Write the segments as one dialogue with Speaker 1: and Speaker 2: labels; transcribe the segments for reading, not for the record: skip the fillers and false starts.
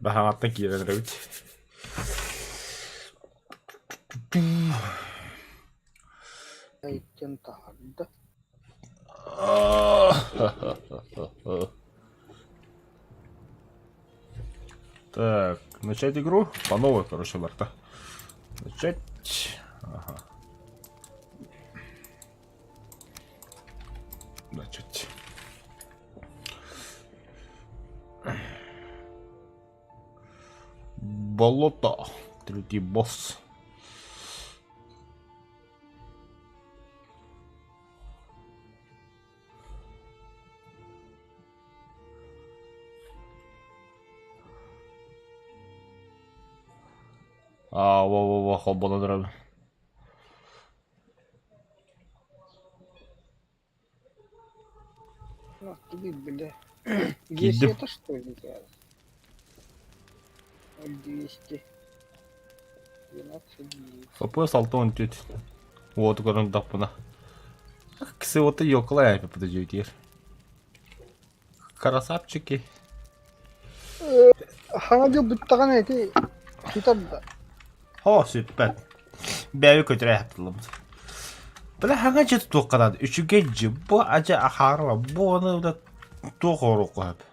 Speaker 1: Баһаҕаттан киирэн эрэбит.
Speaker 2: Эйтэн таһаарда.
Speaker 1: Так, начать игру по новой, короче, барта. Начать. Ага. Начать. Болото. Третий босс. А, во-во-во, холбонон турабын.
Speaker 2: Ну, ты, бля. 200
Speaker 1: Киирдим.
Speaker 2: это что ли? 200. 12
Speaker 1: Сопуя салтон түт. Уоту көрөн даппына. Ксыоты ёкалай подождите. Красавчики.
Speaker 2: Хаҥа дьыл бүттэҕинэ ити сүтэр да.
Speaker 1: Хо сүппэт. Бэйэ көтүрэ хаттылыбыт. Бля хаҥа дьэ туохха наада. Үчүгэй дьи. Бу адьа ахаарла. Бу аны да туох оруохха сөп.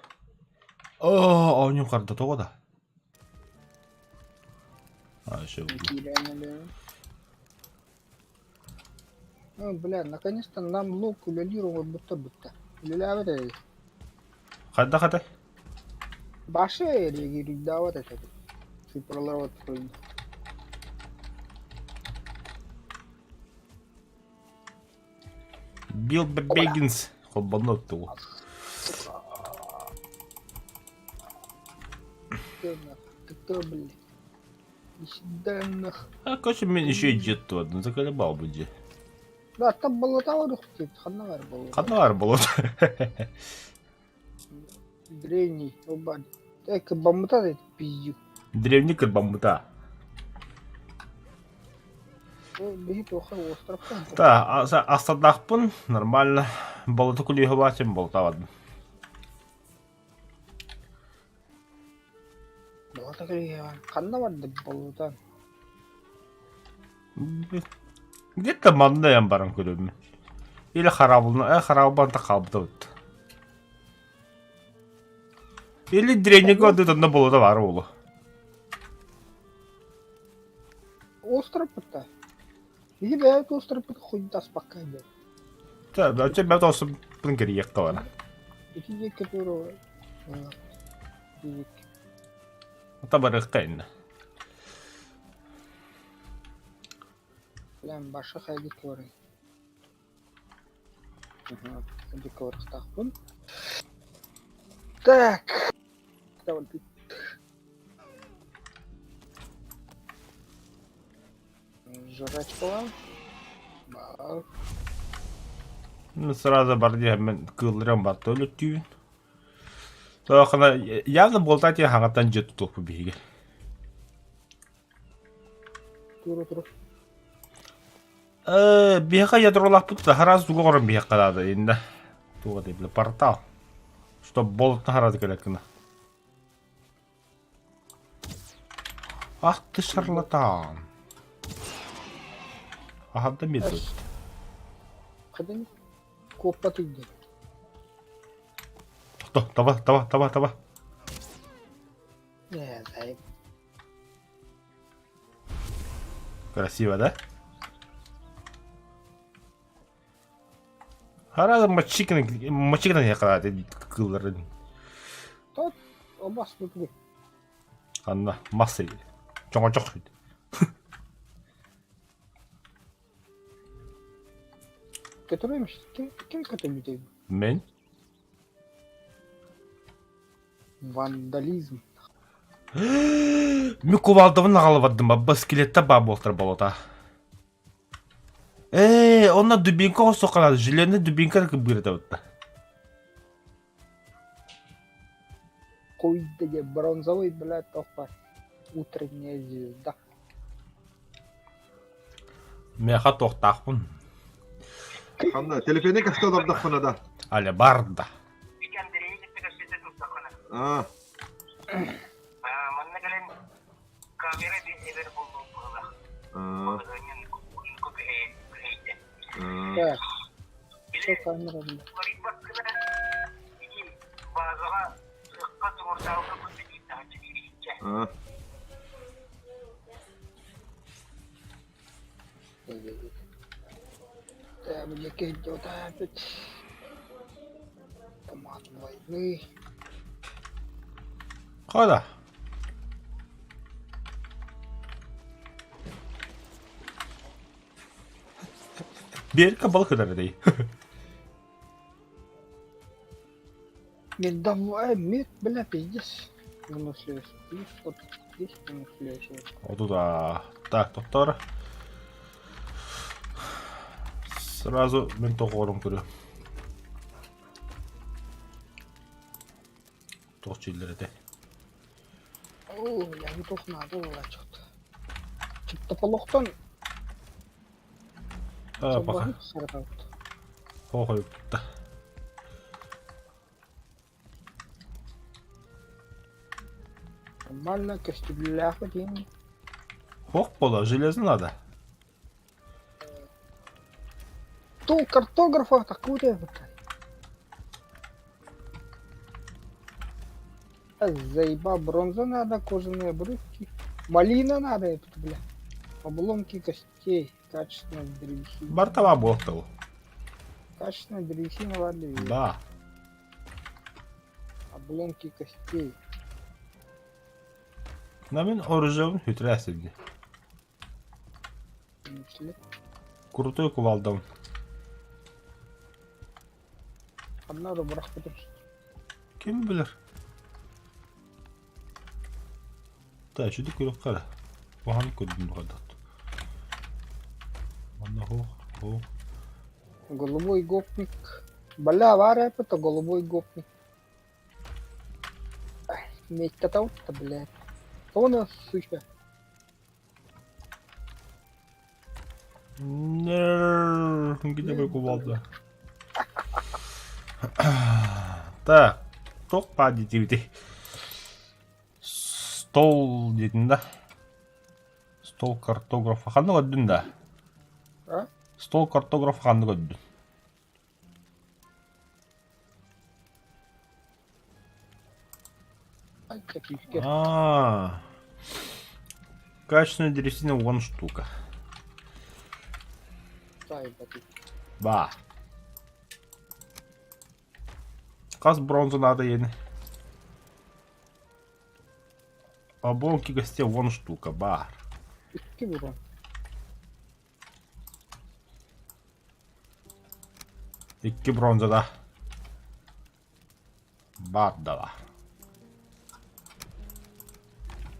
Speaker 1: Оо, оонньуу харда тоҕо да. А, еще
Speaker 2: Ну, бля, наконец-то нам лук үлэлиир оҥорбуттар бутта. Үлэлээбэт эрэ.
Speaker 1: Хайдах этэй?
Speaker 2: Башы реагируйдаабат этэ. Цифралар вот
Speaker 1: Билл Бэггинс холбонно тугу.
Speaker 2: Ты блин. Данных.
Speaker 1: А, короче, мен еще и дед туодун, заколебал бы дьэ.
Speaker 2: Да, там болота барыхтыт, ханна бар болота.
Speaker 1: Ханна бар болота.
Speaker 2: Древний, оба. Так, бамбута это пиздюк.
Speaker 1: Древний кырбаммыта.
Speaker 2: Биһи туоха островка.
Speaker 1: Да, астадахпын, нормально. Болота күлүһэ баачым болтабадым.
Speaker 2: Болота күлүһэ ханна барды болота?
Speaker 1: Где-то манна эн баран көрөмүн. Или харабылна, э харабылбанта хаалбыта бут. Или древнего одна болота бар олу.
Speaker 2: Остров-то. Или бэйэбит островпыт хуйдаспакка диэн.
Speaker 1: Да, да, чэ бэт осып пын кириэххэ бара.
Speaker 2: Ити диэки тура диэки.
Speaker 1: Ата барыахха иннэ.
Speaker 2: Блин, башы хайдык барый. Хайдык барыахтаахпын. Так. Давай Жрать была. Бар.
Speaker 1: Ну, сразу бар диэммин кыылларым бар төлөттүүбүн. Тоохуна явно буолтаа тиэ хаҥаттан дьиэ тутуохпут биһиги.
Speaker 2: Тура тура.
Speaker 1: Э, биһиэхэ ядролаахпыт да хараас тугу оҥорон биһиэхэ наада иннэ. Туга дии портал. Чтоб болотна хараады кэлэр гына. Ах ты шарлатан. Аһарда медут.
Speaker 2: Хадын куоппат ыйды.
Speaker 1: Тохто, таба, таба, таба, таба.
Speaker 2: Э, заеб.
Speaker 1: Красиво, да? Харада мочиканы, мочиканы якалады кылларын.
Speaker 2: Тот обас буту.
Speaker 1: Анна масса чоҥочох.
Speaker 2: Который ким ким көтөмүтэй?
Speaker 1: Мен.
Speaker 2: Вандализм.
Speaker 1: Мен кувалдабын аҕалабардым бабба скелетте баа буолтар болота. Ээ, онно дубинка оҥостуохха железный дубинка кыбыырдабытта.
Speaker 2: Хуй где бронзовый, блядь, тохпар. Утренняя звезда.
Speaker 1: Миэхэ туохтаахпын.
Speaker 3: Ханна, телефоны каста олордохпуна да.
Speaker 1: Алебарда.
Speaker 3: А.
Speaker 2: Камера, бля.
Speaker 3: Аа.
Speaker 2: Да, мне идет опять. Томат войны.
Speaker 1: Кода. Биэркэ балык ытар этэй.
Speaker 2: Мен давай, мед, бля, пиздец. Выносливость. Плюс вот здесь выносливость.
Speaker 1: Отуда. Так, доктор. Сразу мен тоҕорум көрө. Туох чииллэр этэ.
Speaker 2: Оо, я не туох наада буолааччыт. Чыптаполохтон
Speaker 1: А, пока.
Speaker 2: собаһыт саратабыт.
Speaker 1: Хоһойбутта.
Speaker 2: Нормально көстүбүллээхпит иһин.
Speaker 1: Хох буола, железно надо.
Speaker 2: Тул картографа такую Заеба бронза надо, кожаные обрывки. Малина надо, это, бля. Обломки костей. Качественная древесина.
Speaker 1: Бартава буолтал.
Speaker 2: Качественная древесина ладно.
Speaker 1: Да.
Speaker 2: Обломки костей.
Speaker 1: На мин оружием хүтрээсибни. Крутой кувалдам.
Speaker 2: Ханна да бырахпытым.
Speaker 1: Ким билэр? Та, чүдү көрүк қара. Охан көрдүм бұғадат. Онна хо, хо.
Speaker 2: Голубой гопник. Бля, варя это голубой гопник. Медь-то, блядь. Кто у нас, сучка?
Speaker 1: Где мой кувалда? Так, туох баар диэтибитий? Стол диэтин да? Стол картографа ханна көрдүн да?
Speaker 2: А?
Speaker 1: Стол картографа ханна көрдүн? А, качественная древесина вон штука. Ба. Хас бронза надо ени. Обломки гостей вон штука, бар.
Speaker 2: Икки бурун.
Speaker 1: Икки бронза да. Бар да бар.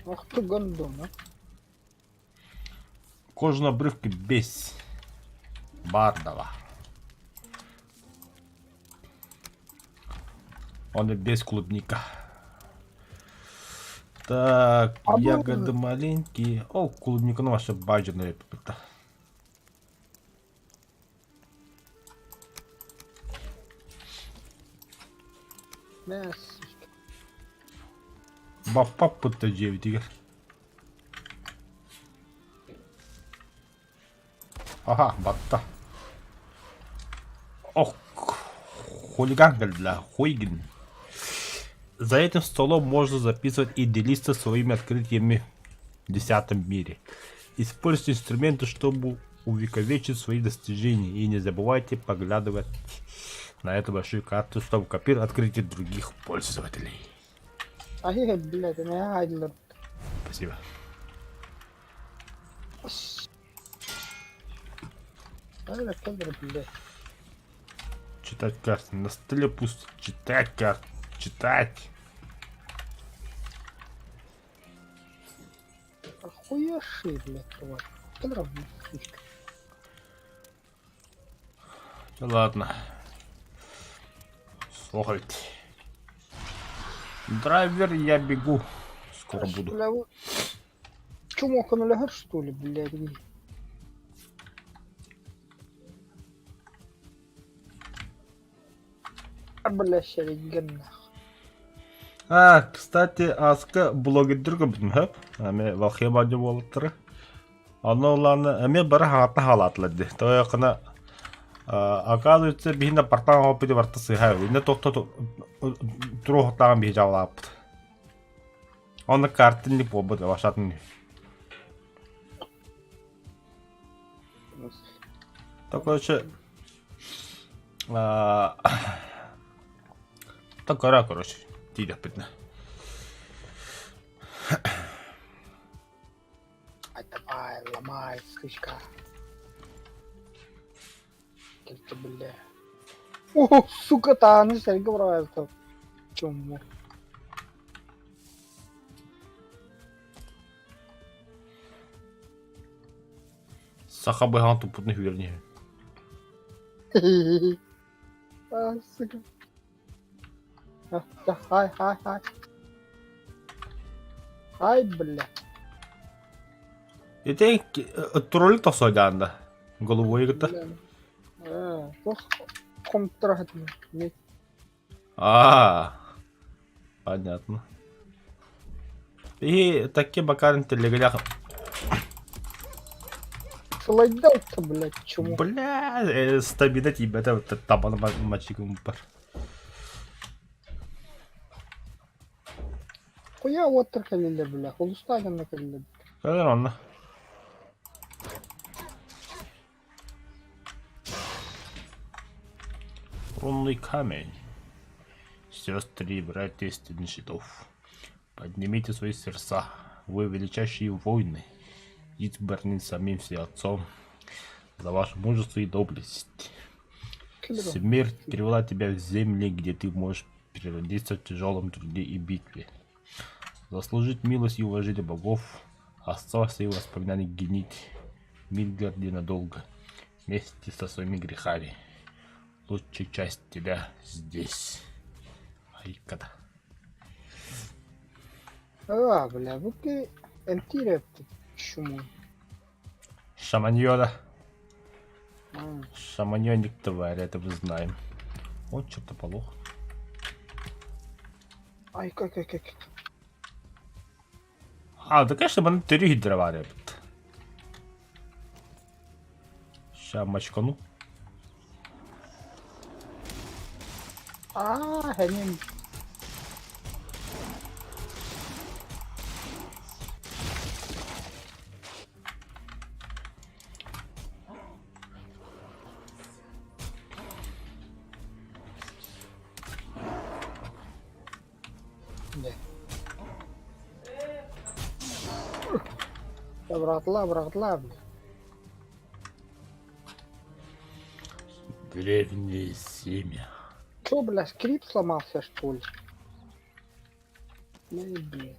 Speaker 2: Ах ты гондон, а.
Speaker 1: Кожаные обрывки без. Бар да бар. Он и без клубника. Так,
Speaker 2: А бұл-
Speaker 1: ягоды маленькие. О, клубника, ну вообще баджанная это.
Speaker 2: Мә, сучка.
Speaker 1: Баппап дьиэбитигэр. Аха, батта. Ох, хулиган для хуйгин. За этим столом можно записывать и делиться своими открытиями в десятом мире. Используйте инструменты, чтобы увековечить свои достижения. И не забывайте поглядывать на эту большую карту, чтобы копировать открытия других пользователей.
Speaker 2: Ай, блядь, меня айдылар.
Speaker 1: Спасибо.
Speaker 2: Ай, кадр, блядь.
Speaker 1: Читать карты. На столе пусто. Читать карты. Читать.
Speaker 2: Охуевший, блядь, тварь. Кадр, блядь, сучка.
Speaker 1: Да ладно. Слухайте. Драйвер, я бегу. Скоро буду.
Speaker 2: Бля, вот. Чумока налягар, что ли, блядь? А, бля, сереген нах.
Speaker 1: А, кстати, аска блогердер көрбүтүм хөп. Эми Валхема диэн буолуттара. Онно улаана эмиэ бары хаҥатта хаалаатылар дии. Тоҕо кына Оказывается, биһинэ портал оҥоппут барта сыыһа. Иннэ тохто туруохтааҕын биһи дьаалааппыт. Онно картинник буолбут вашатын. Так, короче, так гора, короче, тиийдэхпитинэ.
Speaker 2: Ай, давай, ломай, сучка. Кэлтэ бля. О, сука, тааны сэргэ быраҕайбыта. Чумму.
Speaker 1: Саха быһаҕын туппутун үһүгэр иһин.
Speaker 2: А, сука. Хай, хай, хай. Ай, бля.
Speaker 1: Ити тролль тохсойдаанда. Голубой кытта.
Speaker 2: Туох хомтор
Speaker 1: А, понятно. И такие бакарын телегелях.
Speaker 2: Сылайдал-то, блядь, чему?
Speaker 1: Бля, стамина тиийбэтэ табаны мачигым бар.
Speaker 2: Хуя уоттар кэллилэр, бля, холустаах гына кэллилэр.
Speaker 1: Кэлэр онно. Рунный камень. Сестры и братья из щитов. Поднимите свои сердца. Вы величайшие воины, избранные самим Всеотцом за ваше мужество и доблесть. Смерть привела тебя в земли, где ты можешь переродиться в тяжелом труде и битве. Заслужить милость и уважение богов, остался и воспоминания гнить в Мидгарде надолго, вместе со своими грехами. Лучшая часть тебя здесь. Айкада.
Speaker 2: А, бля, бу ки эмтиир эппит чуму.
Speaker 1: Шаманьода. Шаманьоник тварь, это мы знаем. Вот чертополох.
Speaker 2: Ай, как, как, как.
Speaker 1: А, да, конечно, манна төрүү хиддэрэ баар эбит. Ща мочкану.
Speaker 2: Аа, хэнин. Быраҕытылаа, быраҕытылаа, бля.
Speaker 1: Древнее семя.
Speaker 2: Чё, бля, скрип сломался, что ли? Ну и блин.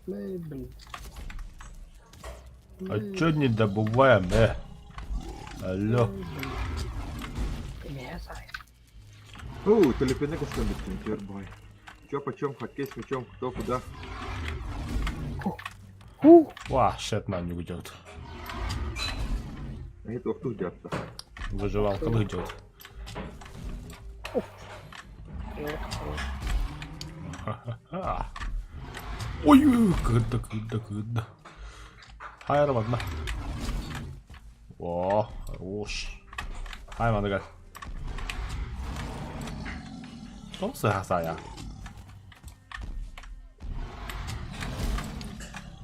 Speaker 2: Ну и блин.
Speaker 1: А чё не добываем, э? Алло.
Speaker 2: Не знаю.
Speaker 3: Фу, телефоны көстөн бүттүм, көр бай. Чё почем, хоккей с мячом, кто куда.
Speaker 2: Фу.
Speaker 1: Ва, шет на не уйдет.
Speaker 3: Они туохтуу дьарта.
Speaker 1: Выживалка уйдет. Ой, кыда, кыда, кыда. Хайра ладно. О, хорош. Хай, мандыгар. Тоҕо сыһа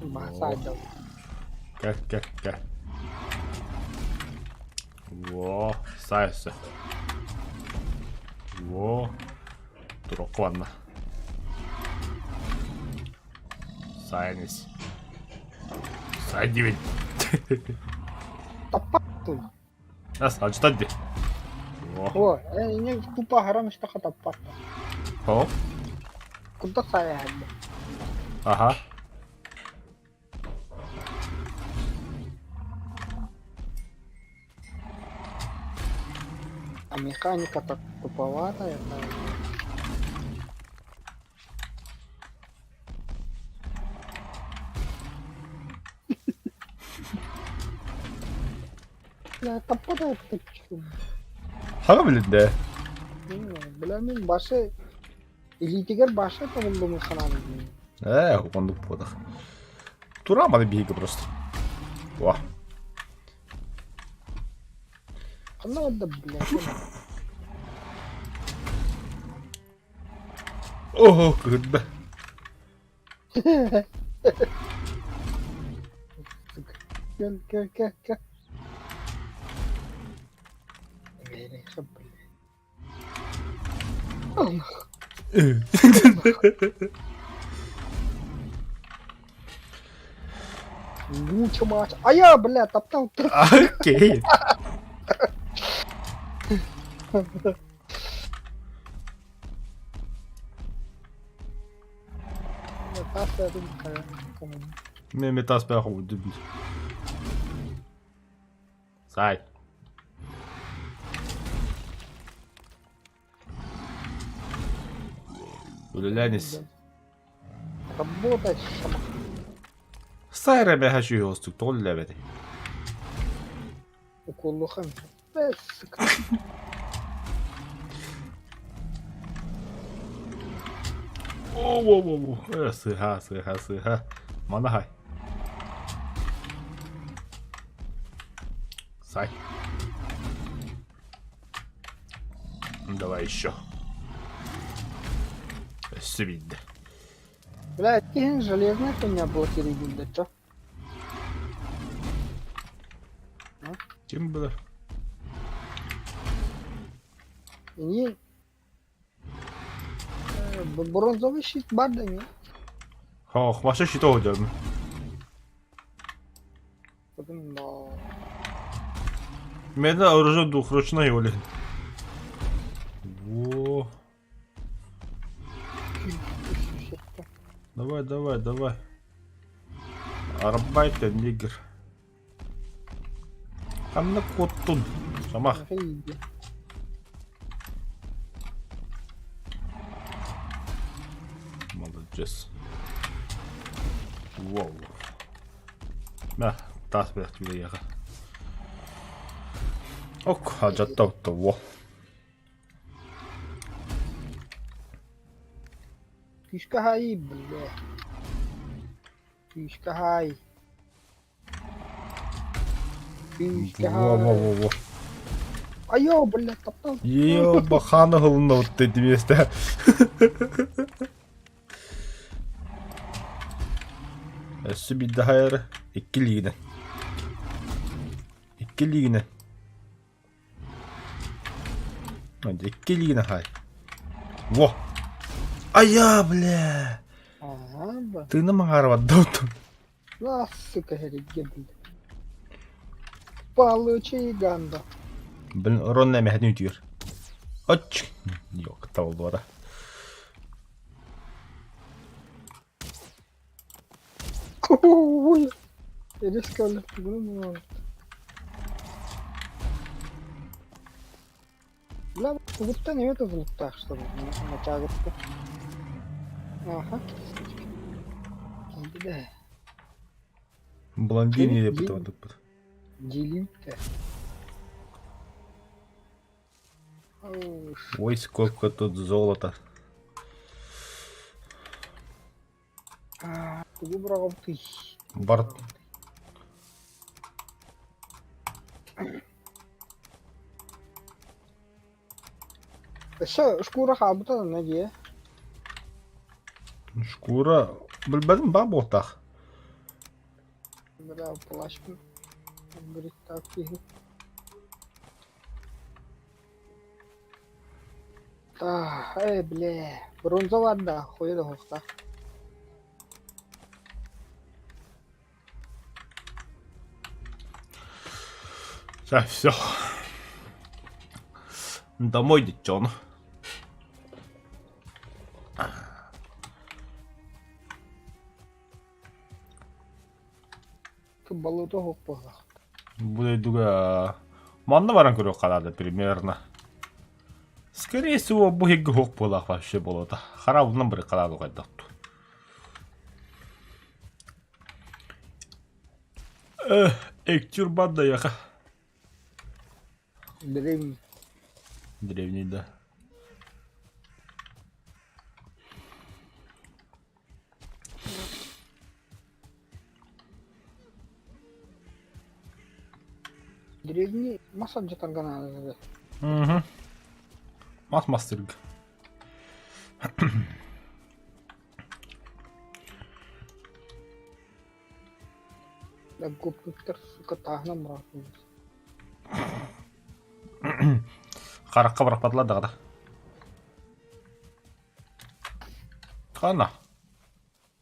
Speaker 2: Баасаайдал.
Speaker 1: Кэ, кэ, кэ. Во, сайсы. Во. Туруккуанна. Сайнис. Сай диэбин.
Speaker 2: Таппат
Speaker 1: Ас, алдьытан дии. Во.
Speaker 2: О, э, тупо аһаран истэххэ таппат.
Speaker 1: О.
Speaker 2: Курдат саайаһарда.
Speaker 1: Аха.
Speaker 2: А механика так туповатая. Бля, таппата
Speaker 1: Хаҕа билиннэ.
Speaker 2: Бля, мин башы илиитигэр башы тобуллумун санаан
Speaker 1: Ээ, оннук буолах. Тура маны биһиги просто. Ва.
Speaker 2: Ханна барда, блядь?
Speaker 1: Ого, кырда.
Speaker 2: Сука. Кэл, кэл, кэл, кэл. Бля, блядь. Лучше мать. А я, бля, топтал.
Speaker 1: Окей. Мен тас бях удуб. Сай. Үлэлээн ис.
Speaker 2: Работать, шамах.
Speaker 1: Сайра миэхэ сүһүөх тоҕо үлэлээбэтэй?
Speaker 2: Уколлуха. Э, сука.
Speaker 1: О, о, сыһа, сыһа, сыһа. Манаһай. Сай. Давай еще. Өссө биирдэ.
Speaker 2: Бля, киһин железная хуйня блокирует, да чё?
Speaker 1: Ким было?
Speaker 2: Не. Бронзовый щит бар да не?
Speaker 1: Хох, маша щит оҕодьорун.
Speaker 2: Но...
Speaker 1: Мене оружие двухручной олин. Во. Давай, давай, давай. Арбайте, нигер. Ханна куоттун. Самах. Молодец. Вау. Мә, таас бэлэх түлэйэҕэ. Ок, хадьатта во.
Speaker 2: Күүскэ хаайыы, бля. Күүскэ хаай. Күүскэ
Speaker 1: Во, во,
Speaker 2: хаай.
Speaker 1: во, во.
Speaker 2: Айоо, бля, таптал.
Speaker 1: Ёба, хана хылынна вот эти места. Өссө биирдэ хайара икки илиигинэн. Икки илиигинэн. Икки илиигинэн хай. Во! Айа, бля!
Speaker 2: Ага,
Speaker 1: Тыына маҥаарабат да
Speaker 2: На, сука, эргэ, бля. Получи, ганда.
Speaker 1: Блин, Ронна эмэһэтин үтүөр. Оч! Yok, табыллыбата.
Speaker 2: Ой, резко өлөрдүм. Бля, тугуттан эмэ тутулуктаах чтобы начаагытта. Аха. Киирдэ.
Speaker 1: Блондин или бытовдукпут.
Speaker 2: Делите.
Speaker 1: Ой, сколько тут золота.
Speaker 2: Тугу быраҕабытый?
Speaker 1: Барт.
Speaker 2: Өссө шкура хаалбыта да дии.
Speaker 1: Шкура. Билбэтим баа буолтаах.
Speaker 2: Бля, плащпын. Говорит, киһи. Э, бля. Бронза бар да, хуя да хуохтаах.
Speaker 1: Так, все. Домой, детён.
Speaker 2: Балыта суох буоллах.
Speaker 1: Бу дойдуга манна баран көрүөх хараада примерно. Скорее всего, бу иһиггэ суох буолаах вообще буолуота. Хараабынан бары хараабы хайдах Эктюр бандаяха.
Speaker 2: Древний.
Speaker 1: Древний, да.
Speaker 2: Древний мас алдьатарга наада.
Speaker 1: Угу. Мас мастырга.
Speaker 2: Да гопниктар, сука, тааһынан быраҕаллар.
Speaker 1: Харахха бырахпатылар даҕаны. Хана.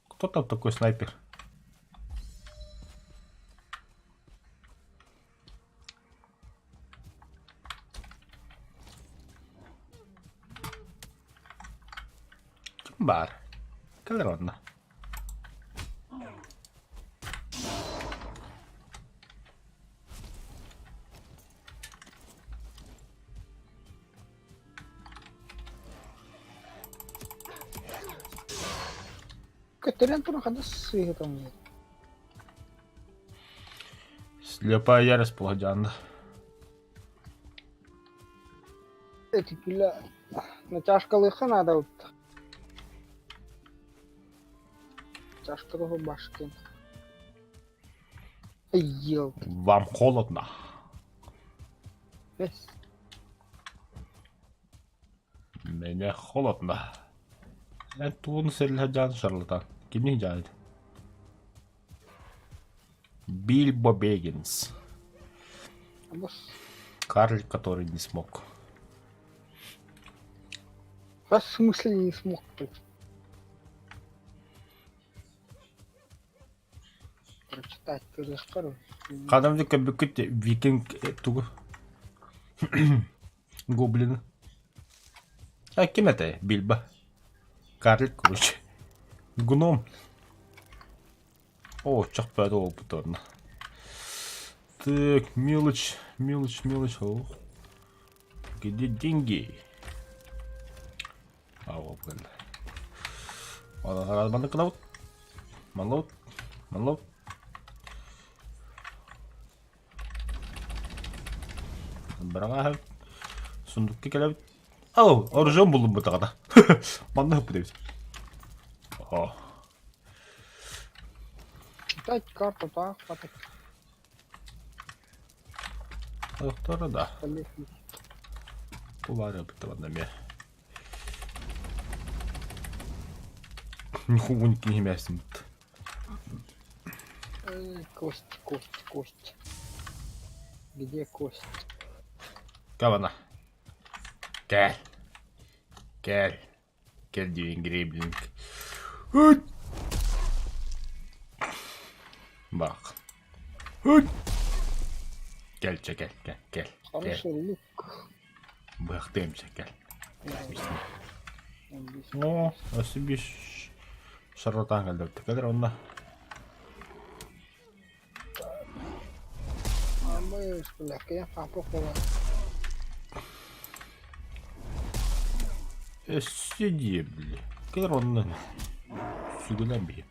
Speaker 1: Кто там такой снайпер? Ким баар? Кэлэр онно.
Speaker 2: Көтөрөн туран ханна сыыһытаммыт?
Speaker 1: Слепая ярость буолдьаанна.
Speaker 2: Эти бля, натяжкалыахха наада эбит. Чашкалыах башкын. Ел.
Speaker 1: Вам холодно.
Speaker 2: Бэс.
Speaker 1: Мне холодно. Эн тугун сэллэһэ шарлатан. Кимник дьаайт? Бильбо Бегинс. Карлик, который не смог.
Speaker 2: В смысле не смог? Прочитать көрүөххэр.
Speaker 1: Кадамды көбүккүт викинг тугу гоблины. А ким это? Бильбо. Карлик, короче. Гном. О, чахпады опыт онно. Так, мелочь, мелочь, мелочь. Ох. Где деньги? А, вот, блин. Манна Манлаут. Манлаут. Быраҕа сундукка кэлэбит. О, оружием буллум бутаҕына. Манна хыппыт эбит. О.
Speaker 2: Читать карту таах хатык.
Speaker 1: Доктора да. Бу баар эбит манна эмиэ. Нихуя киһи мээсиммит.
Speaker 2: Кость, кость, кость. Где кость?
Speaker 1: Кабана. Кэл. Кэл. Кэл диэн греблинг. Бак. Кэл чэ кэл кэл кэл.
Speaker 2: Хороший лук.
Speaker 1: Быахтыам чэ кэл. О, өссө биир шарлатан кэллэбит. Кэлэр онно. Өссө диэбили. Кэлэр онно. Сүгүнэн биһи.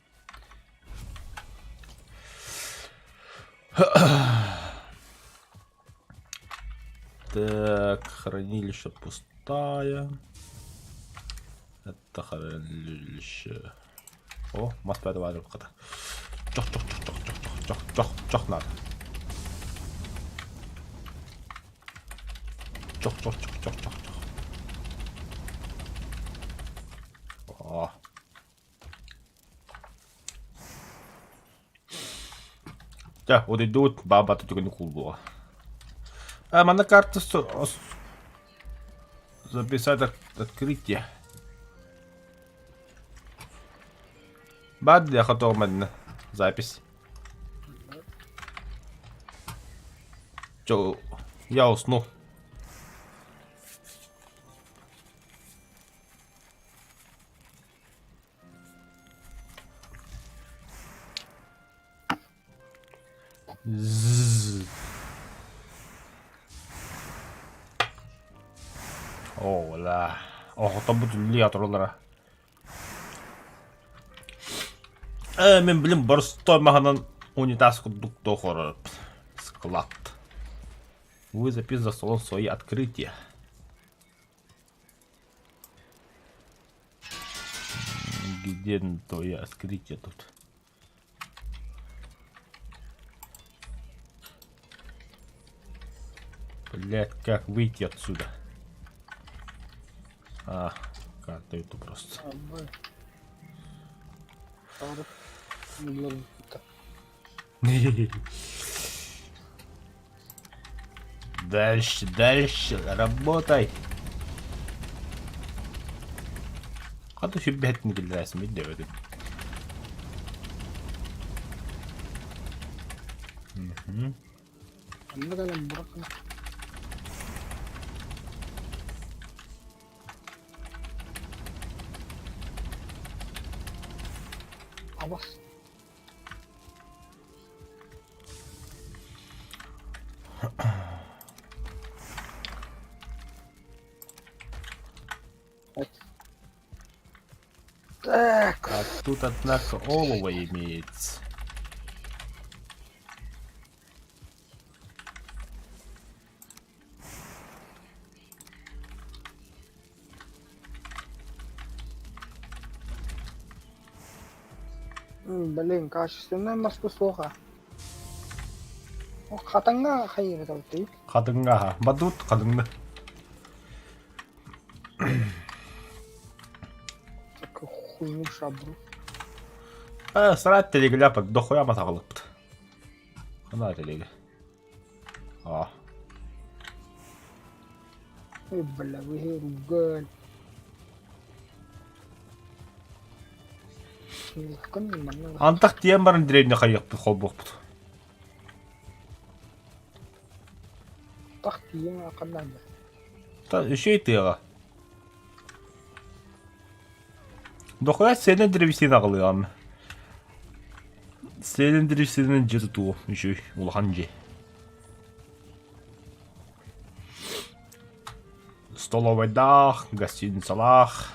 Speaker 1: Так, хранилище пустая. Это хранилище. О, мас баар хата. Чох, чох, чох, чох, чох, чох, чох, чох, чох надо. Чох, чох, чох, чох, чох, чох. О. Дьэ, утуйдубут, баабата түгэни кууллуоҕа. А, манна карта записать открытие. Баар диэхэ тоҕо манна запись. Чё, я усну. Ззз. Оо, ла. Оҕотобут үллүйэ тураллара. Э, мин билим боростой маһынан унитаз курдук туох орор. Склад. Вы запись за столом свои открытия. Где твое открытие тут? Блять, как выйти отсюда? А, карта это просто. Дальше, дальше, работай. Хата сүбэһитин киллэрээсиммит диэбитим.
Speaker 2: Онно кэлэн бырахна. Абас. Так.
Speaker 1: А тут, однако, олово имеется.
Speaker 2: Блин, качественная маска суоха. Хатаҥҥа хайыра табыттый?
Speaker 1: Хатыҥҥа, бадут хатыҥна.
Speaker 2: Такую хуйню шабру.
Speaker 1: Э, сарат телегляпа, дохуя матаҕалыппыт. Хана телеге. А.
Speaker 2: Ой, бля, вы ругали.
Speaker 1: Антах тиийэн баран деревня хайыахпыт холбуохпут.
Speaker 2: Тах тиийэн ханна
Speaker 1: Та үчүгэй тыаҕа. Дохуя сиэнэ древесина аҕалыаҕым. Сиэнэ древесина дьиэ тутуу үчүгэй улахан дьиэ. Столовайдаах, гостиницалаах,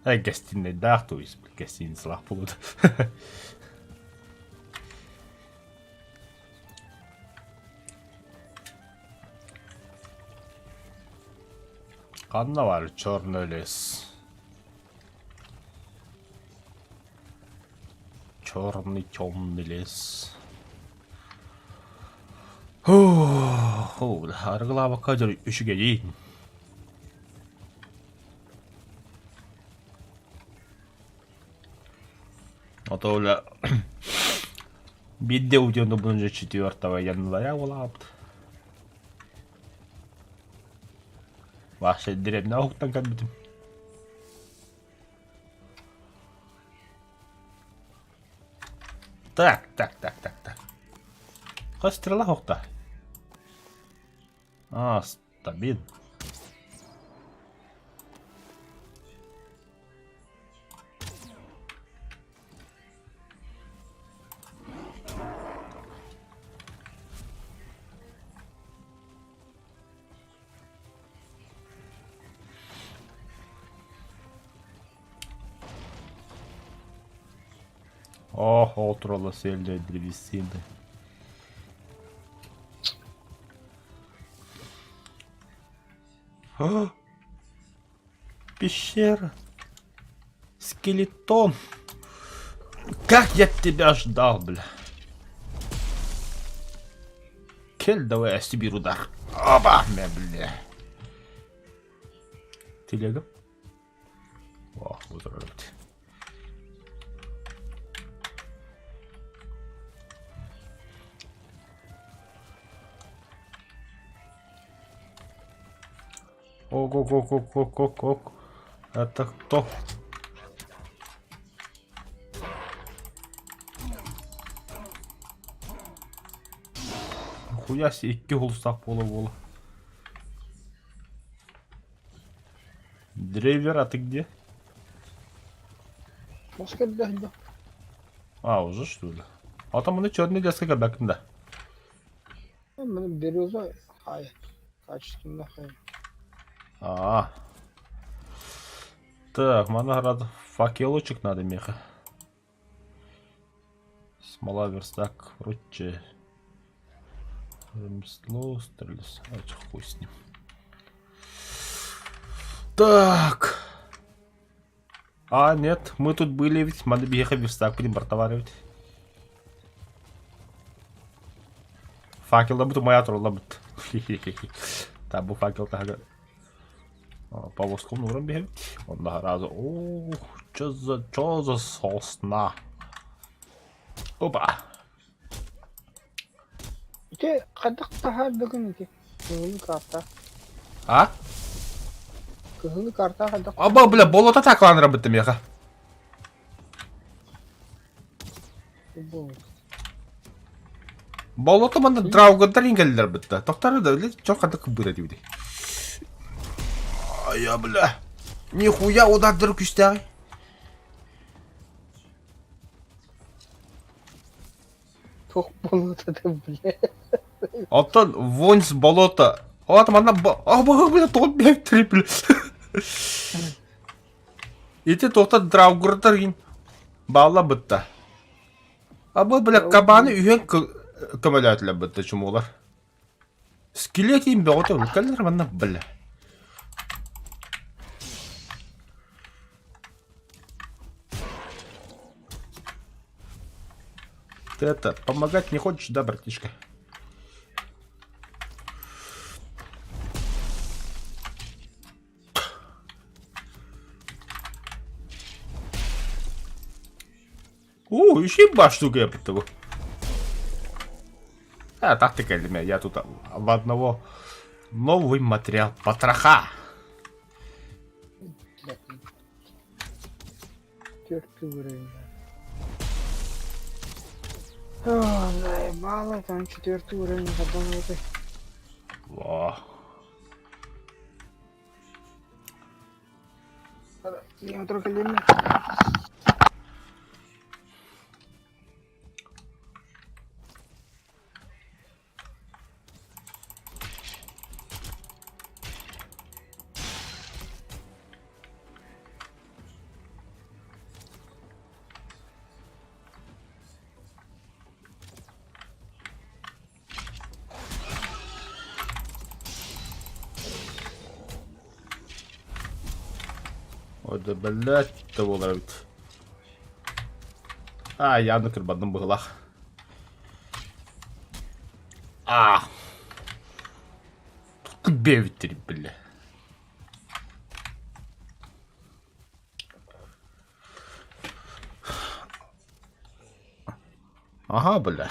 Speaker 1: э, гостиницадаах, то есть гостиницалаах буолуо. Ханна баар черный лес? Черный темный лес. Арыгылаабакка дьон үчүгэйин. А то бля биирдэ утуйан уже четвертого января буолаабыт. Вообще деревня уһуктан кэлбитим. Так, так, так, так, так. Хас стрела уһукта? А, стабин. Ох, ол туралы сиэллэр древесины. А? Пещера. Скелетон. Как я тебя ждал, бля. Кел, давай я себе удар. Опа, бля, бля. Телега. О, вот Ого-го-го-го-го-го. Это кто? Хуя себе, икки холустаах буола-буола. Дрейвер, а ты где?
Speaker 2: Мас кэллэ
Speaker 1: А, уже что ли? А там оны черный леска кэлбэккин да.
Speaker 2: Береза хай. Качественно хай.
Speaker 1: А. Так, манна факелочек надо меха. Смола, верстак, прочее. Ремесло, стрелец. А, хуй с ним. Так. А, нет, мы тут были ведь. Надо бегать верстак будем бортоваривать. Факел бут моя турла бут. Та бу факел таһыгар повозком ууран биһэбит. Онно сразу оо, чё за чё за сосна? Опа!
Speaker 2: Ити хайдах таһаардыгын ити? Кыһыл карта.
Speaker 1: А?
Speaker 2: Кыһыл карта хайдах?
Speaker 1: Аба, бля, болото такланыра бытты меха. Болото манна драугаттар иҥкэллэр бытта. Тохтары да, бля, чох хата кыбыра дибити. Ая, бля. Нихуя удардыр күстәҕи.
Speaker 2: Туох болото да, бля.
Speaker 1: Оттон вонс болото. О, манна а, бля, тоҕо бля, бля. Ити туохта драугурдар гин баалла бытта. А бу бля кабаны үһүөн көмөлөөтүлэр бытта чумуулар. Скелетин бөҕөтө кэллэр манна бля. Ты это, помогать не хочешь, да, братишка? Оо, еще ба штука того. А, тактика для меня. Я тут в одного новый материал потроха.
Speaker 2: Четвертый уровень. О, заебало, там четвертый уровень, потом это.
Speaker 1: Во. О, блядь, да буолар эбит. А, явно кырбадым быһылах. А. Бэбиттэр бля. Ага, бля.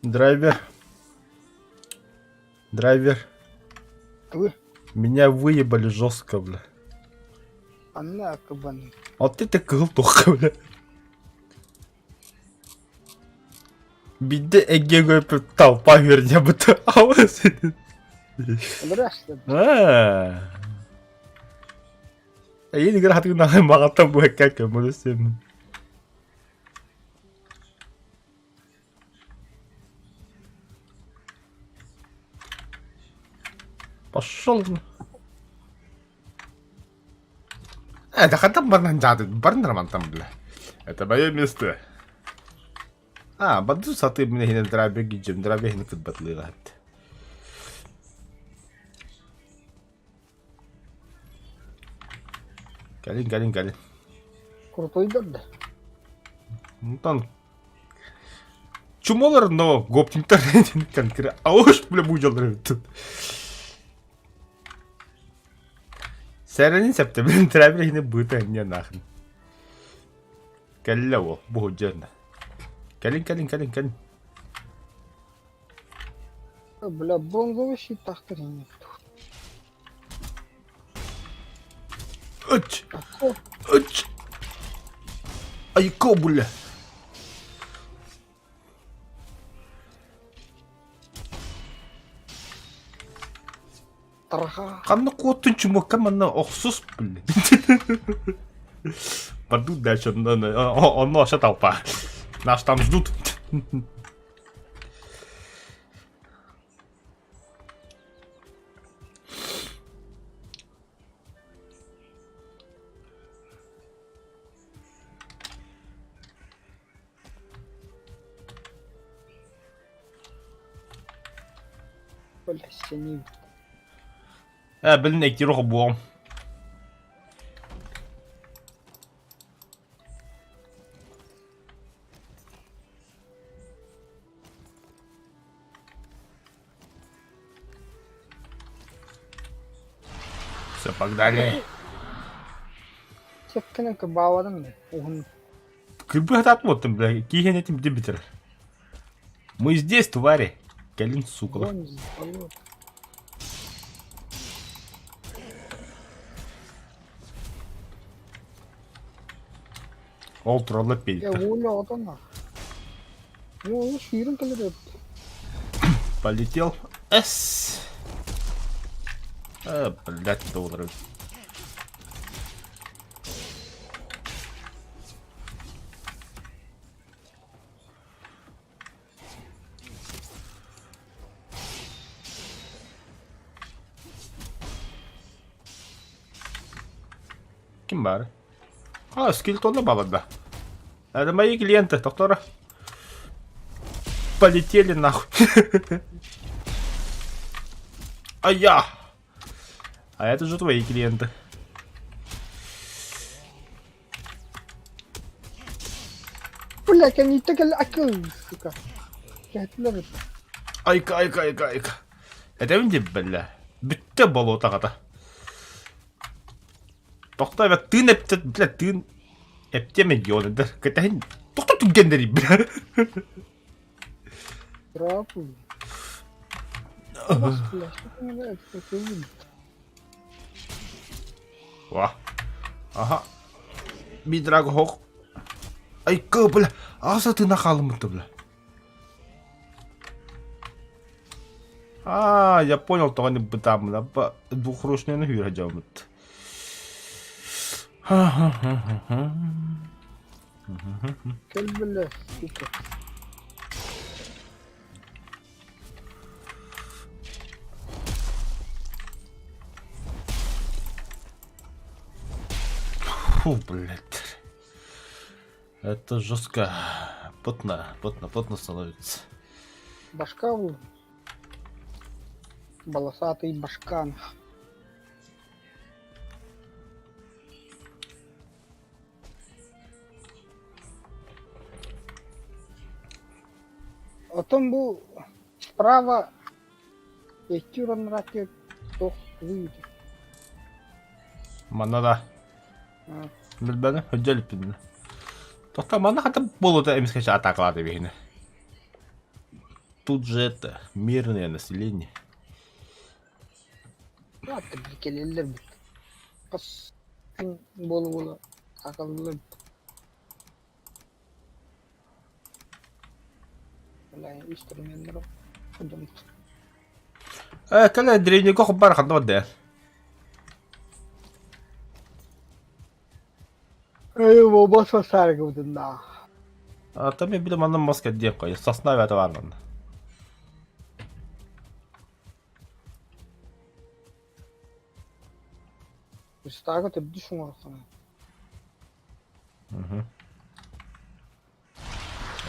Speaker 1: Драйвер. Драйвер.
Speaker 2: Вы?
Speaker 1: Меня выебали жестко, бля.
Speaker 2: Анна кабаны.
Speaker 1: Вот это кыһыл туохха, бля. Бидде эгге көпүп толпа верне быты.
Speaker 2: Здравствуйте.
Speaker 1: Аа. Эйин игр хатыгын аҕай маҕаттан буһакка көмөлөсөмүн. Пошел. Это хатам барнан жады, барнар мантам, бля. Это мое место. А, баду саты мне хинен драбе гиджем, драбе хинен кытбатлыгат. Кэлин, кэлин, кэлин.
Speaker 2: Крутойдар да.
Speaker 1: Онтон чумолар но гоптиктар конкретно. А уж бля бу дьаллар эбит. Сэрэнин септебин трэбир хини быта не нахрен. Кэллэ уол, бу сылдьыанна. Кэлин, кэлин, кэлин, кэлин.
Speaker 2: Бля, бронзовый щит тахтар
Speaker 1: Ыч! Ыч! Айко, бля! Ханна куоттун чумуокка манна охсус блин. Пойду дальше, онно вообще толпа. Нас там ждут. Ээ, билин эктиир буом. Все, погнали.
Speaker 2: Чэккэнэн кыбаабатым да уһун
Speaker 1: Кырбы хатаат бля, киһин этим дебитер. Мы здесь, твари. Кэлин, сукалар.
Speaker 2: Вонь болот.
Speaker 1: Ол тураллар
Speaker 2: Я
Speaker 1: пиэриттэр.
Speaker 2: воля отон. Ну, сүүрэн кэлэр эбит.
Speaker 1: Полетел. С. А, блядь, доллары. Ким баар? А, скелетонна бабада. Это мои клиенты, доктора. Полетели нахуй. А я! А это же твои клиенты.
Speaker 2: Блять, они так акыл, сука. Кэһэтилэр эбит.
Speaker 1: Айка, айка, айка, айка. Этэбин дии бля. Бүттэ болуотаҕата. Тохто эбэ тыын эптэ, бля, тыын эптиэм регионыдар. Кэтэһин тохто түргэннэрий, бля.
Speaker 2: Трапу. Бля, что ты мне нравится?
Speaker 1: Ва. Аха. Бидраг хох. Айка, бля. Аса тыына хаалыммыт бля. А, я понял, тоҕо бытааммын. Двухручныйны хүүрэ дьоммут.
Speaker 2: Кэл бля, сука.
Speaker 1: Фу, блядь. Это жестко. Потно, потно, потно становится.
Speaker 2: Башка у. Волосатый башкан. Отон бу справа икки ураннарааччы туох тугуй
Speaker 1: Манна да. Билбэни, өддө илиппин. Тоқта манна хата болута эмискэ атакалааты биһини. Тут же это, мирное население.
Speaker 2: Аты кэлэллэр бит. Хас күн буола-буола акаллар Бля, инструменнар ходом.
Speaker 1: Э, кэлэ древнего хабар ханна бадэ.
Speaker 2: Эй, бобос саргыбытын да.
Speaker 1: А там я билем манна маска диэн кой. Сосна бята бар манна.
Speaker 2: Стага төрдүс уҥуорхана.
Speaker 1: Угу.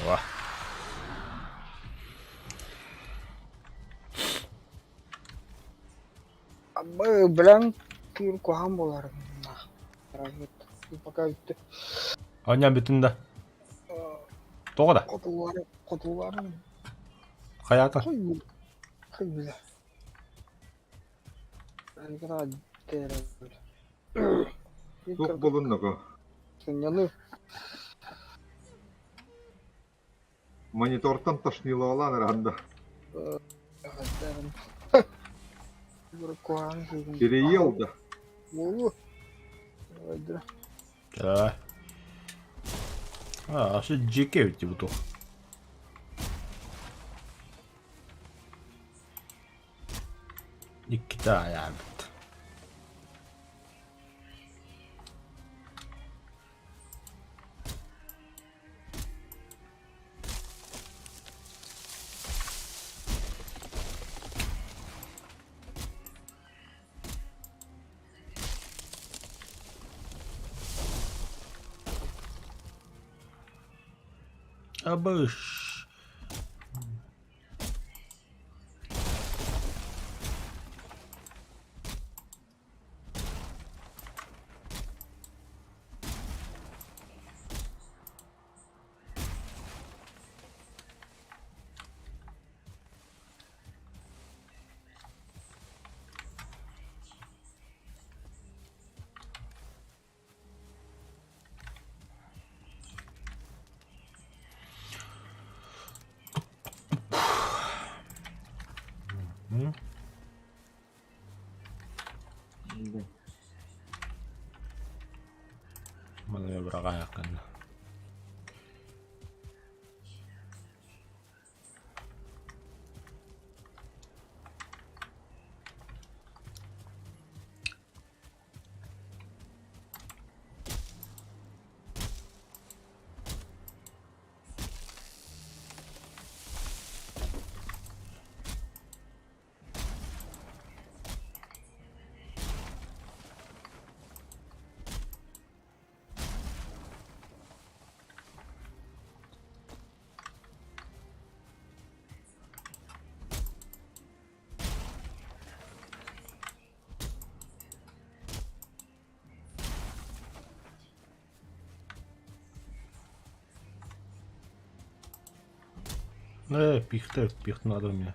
Speaker 1: Ва.
Speaker 2: Бэлэм түүр куһаҕан буолар Пока бүттэ.
Speaker 1: Аня бүтүн да. Тоҕо да?
Speaker 2: Хотулары, хотулары.
Speaker 1: Хайата.
Speaker 2: Хой, хой бля. Игра
Speaker 3: Туох булуннаҕа?
Speaker 2: Сынньаныы.
Speaker 3: Монитортан тошнилоолаан эрэ Кириил да.
Speaker 1: Да. А, асы дьиэкэ эбит бу туох. Иккитэ айаабыт. Абыш. Маны быраҕаайаххын. Пихта, пихт надо мне.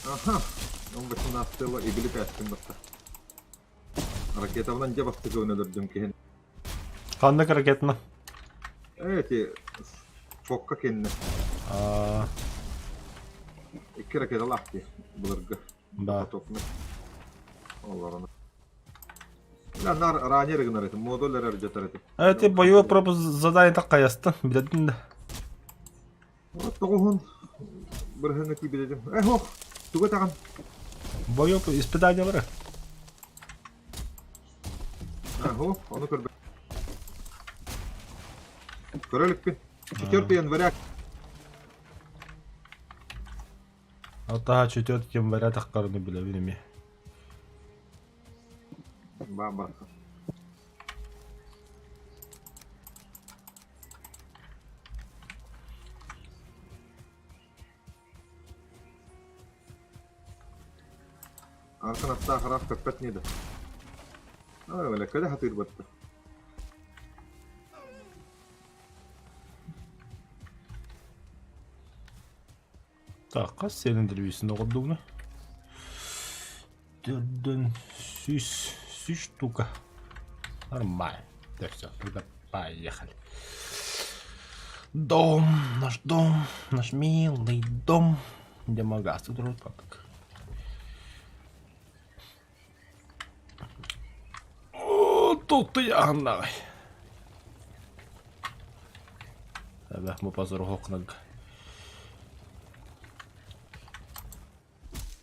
Speaker 3: Аха, он 18 игили кээстим баста. Ракетабынан дьэ бастакыбын өлөрдүм киһин.
Speaker 1: Ханнык ракетна?
Speaker 3: Эти фокка кэннэ.
Speaker 1: Аа,
Speaker 3: Икки ракеталаах дии былыргы.
Speaker 1: Да.
Speaker 3: Потопный. Олорон. Наар ранее гынар этим, модуль эрэр дьатар этим.
Speaker 1: Эти боевой пропуск задание так каястын, билетин да.
Speaker 3: Вот тоҕуһун бырыһыҥҥа тиийбит этим. Э, ох, туга таҕан?
Speaker 1: Боевой испытание бары.
Speaker 3: Ого, ону көрбөт. Көрө иликпин. 4 января.
Speaker 1: Алтаha 4 января таххарыны билэбин эмиэ.
Speaker 3: Баа барахсан. Аркан аттаах ыраах көппөт нии да. Өлөккө да хатыыр батта.
Speaker 1: Так, хас цилиндр оҕордугуна? Төрдөн сүүс, сүүс штука. Нормально. Так, все, тогда поехали. Дом, наш дом, наш милый дом. Где магаз? Тут вроде как. О, тут я давай. Эбэ, бу позору хокнаг.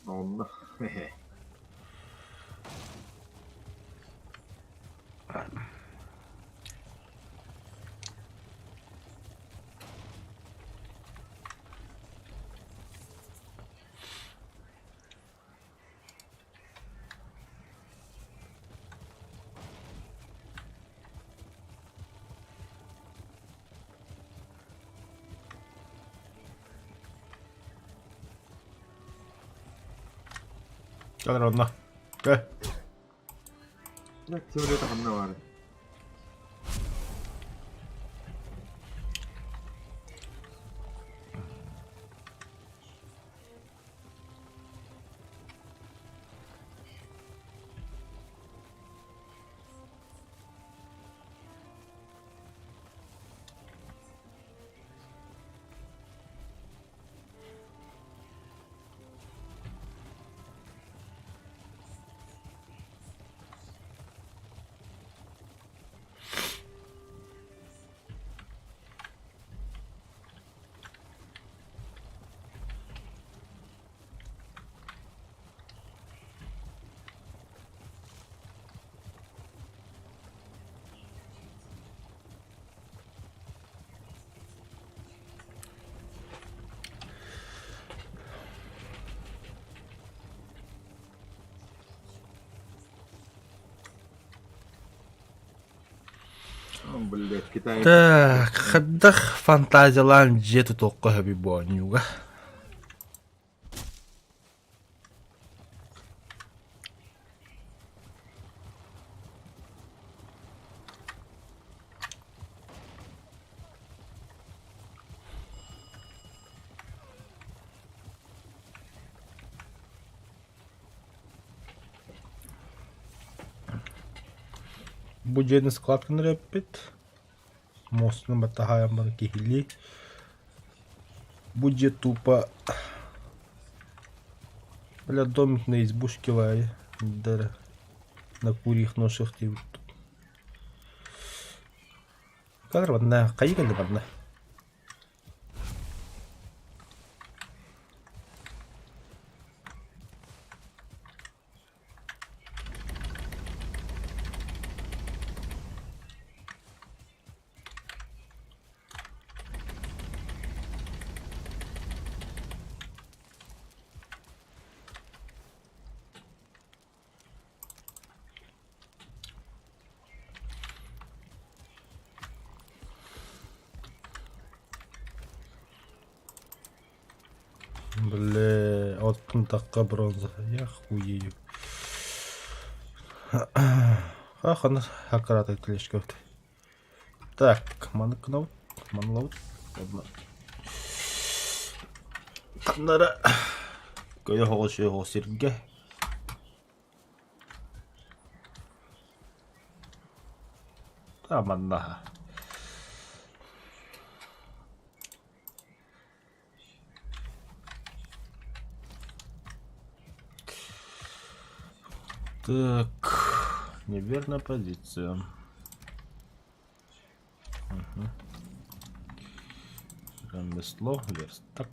Speaker 3: Онно.
Speaker 1: Кэлэр онно. Кэ.
Speaker 3: Блядь, самолета ханна баар? Блять, Китай.
Speaker 1: Так, хайдах фантазиялаан дьиэ тутуохха сөбүй бу оонньууга? Бу дьиэни складканы эрэ эппит, муостаны баттаһаайан баран киһилии. Бу дьиэ тупо бля домик на избушке лайы дара на курьих ножках диэбит. Кадр манна хайыы кэллэ манна? Бля, оттон тахха бронза. Я хуею. Ах, аны аккуратно тележка. Так, маны кынабыт, маны ылабыт. Уонна Ханнара көйө оҕус оҕус сиргэ манна Так, неверная позиция. Угу. Ремесло, верстак.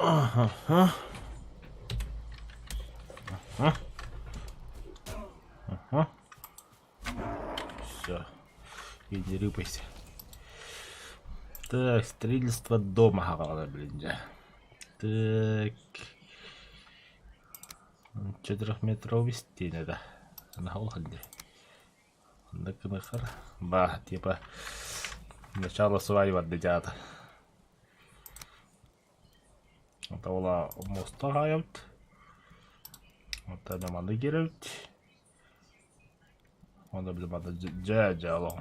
Speaker 1: Ага. Ага. Ага. Все. Иди рыпайся. Так, строительство дома, блин, да. Так. Четырехметровый стены, да. Она улаханди. Ба, типа, начало сваривать дитята. Это была моста хаят. Вот это маны керебит. Онда били маны дьэ дьэ олох.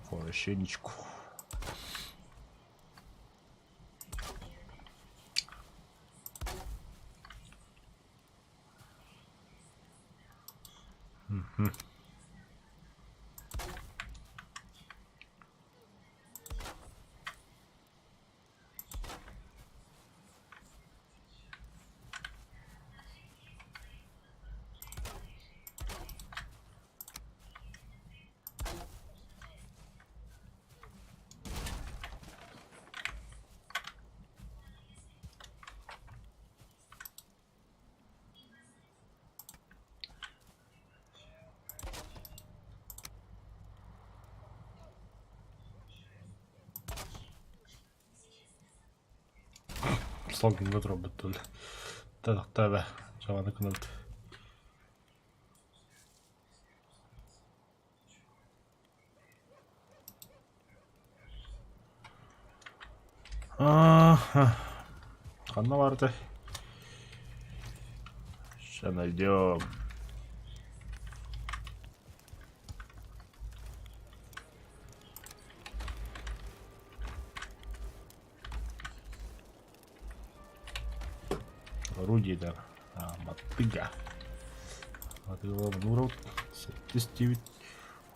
Speaker 1: Хорошенечку. Мгм. Салгыҥҥа турарбыт дуу Тахта Чаҕаны гынабыт. Ханна барда? Сейчас найдем. Орудие да. А, мотыга. Мотыга нуров. 79.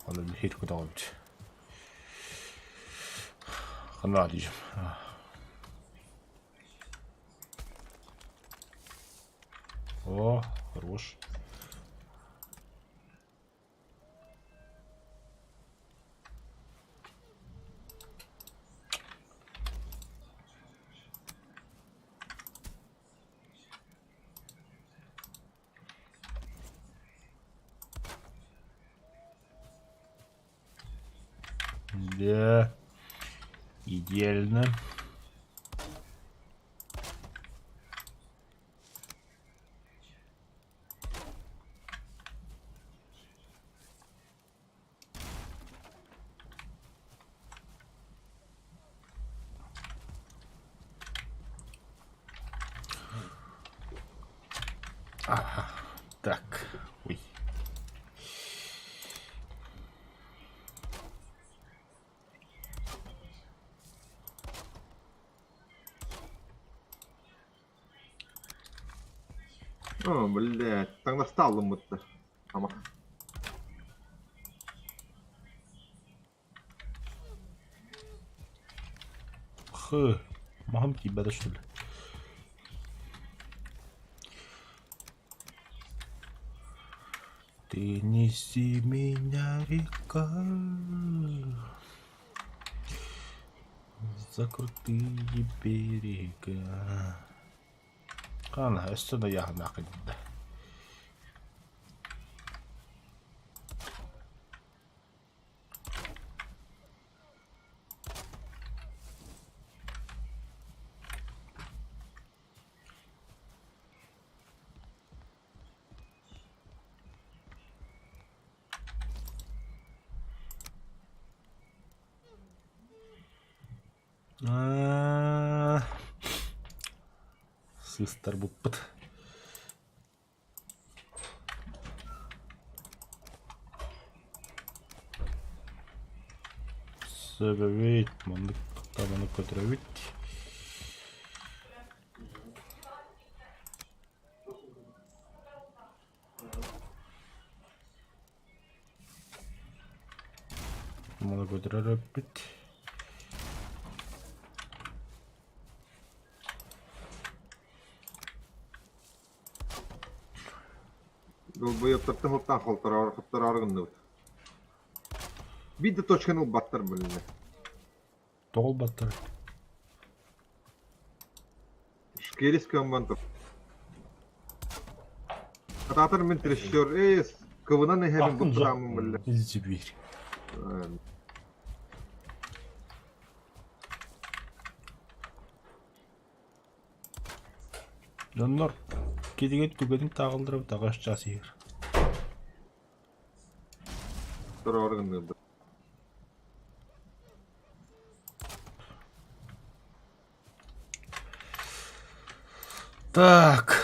Speaker 1: Онон хит көтөҕөбүт. Ханна диим. О, хорош. Да. Идеально. Ага. Так. Ой.
Speaker 3: О, блядь, таҥнастаал ылыммыттар. Ама.
Speaker 1: Хы, маһым тиийбэтэ что ли? Ты неси меня, река, за крутые берега. Хаана, өссө да ыйааһыннаах кэлбитэ. Сыыстарбыппыт. Сөбөбүт, маннык табаны көтүрөбүт. Маны көтүрэр эппит.
Speaker 3: Долбоебтартан сылтаан хоттороор гынныбыт. Биир да точканы ылбаттар блин.
Speaker 1: Тоҕо ылбаттар?
Speaker 3: Шкерис кыамман Атаатар мин трещер ээ кыбынан эһэбин быктааммын биллэ.
Speaker 1: Сибиир. Дьоннор килигит түгэнин тааҕылларабыт аҕыс чаас иһэр.
Speaker 3: Тороору гыннырда.
Speaker 1: Так.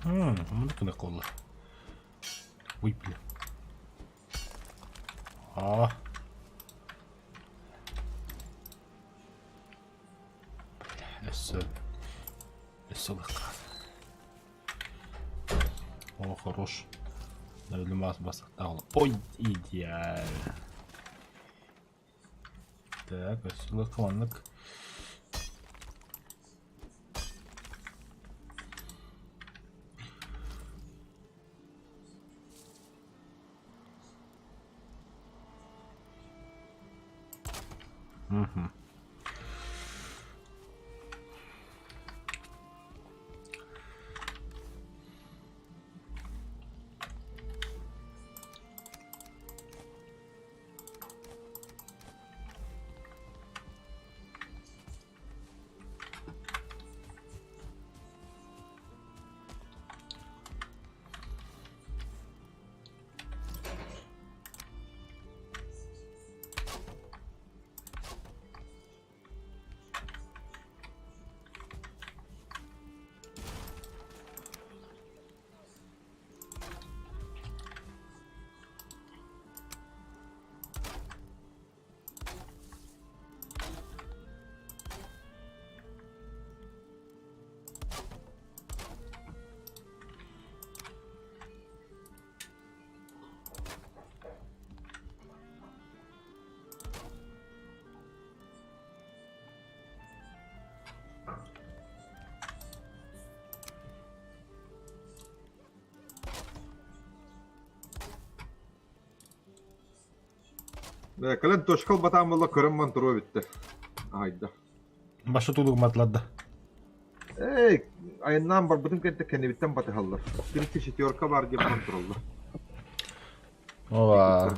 Speaker 1: Маны кына колла. Ой, бля. А. Бля, өссө өссө ылыахха. О, хорош. Ой, идеально. Так, өссө маннык. Мгм.
Speaker 3: Кэлэн точка ылбатаан буолла көрөн монтуруо бүттэ. Аһайда.
Speaker 1: Башы тулугматылар да.
Speaker 3: Эй, айаннаан барбытым кэнтэ кэннибиттэн батыһаллар. Тридцать четверка бар диэн баран тураллар.
Speaker 1: Ова.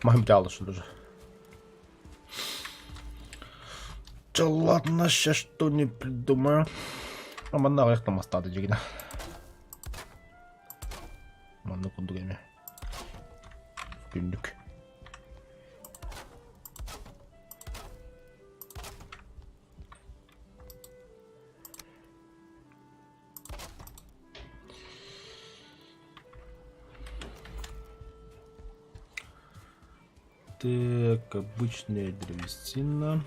Speaker 1: Маһым уже. Да ладно, сейчас что не придумаю. А манна аҕыйах мастаады дьигинэ. Манна курдук эми. Күндүк. Так, обычная древесина.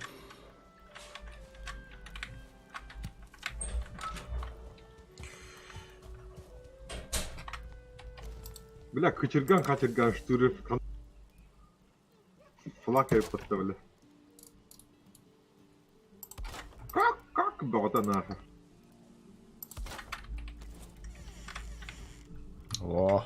Speaker 3: Бля, кычырган хачырган штыры флаг поставили. Как, как бөҕөтө нахуй.
Speaker 1: О.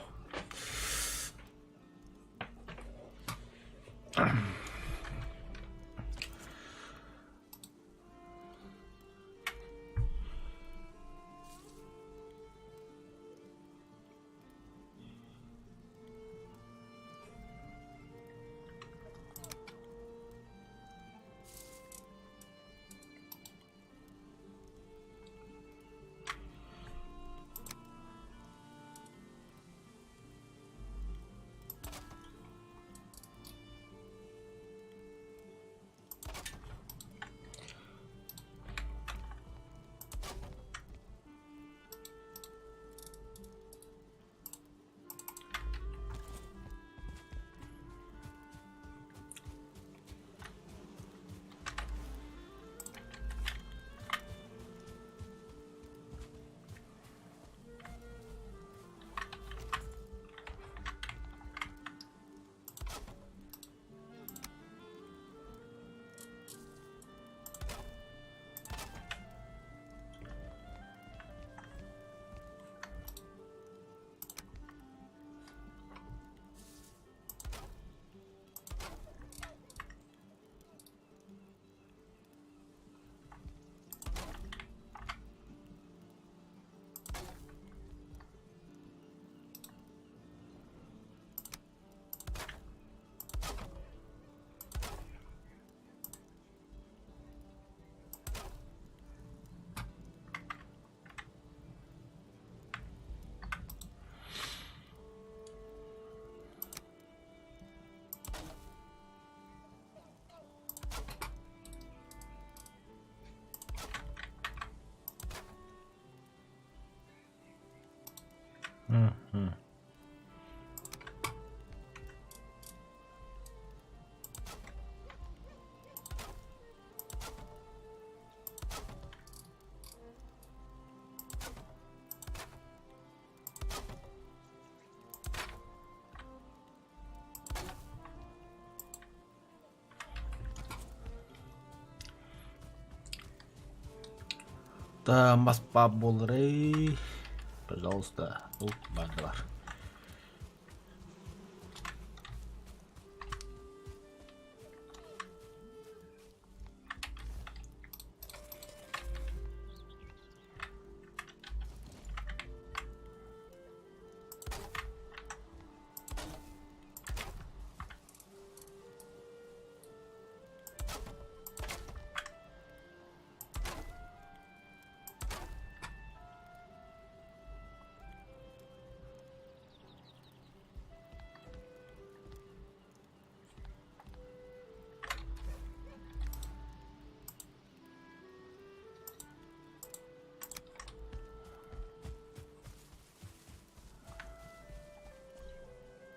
Speaker 1: Мгм. Да, мас буоларый. Пожалуйста. Ол баардылар.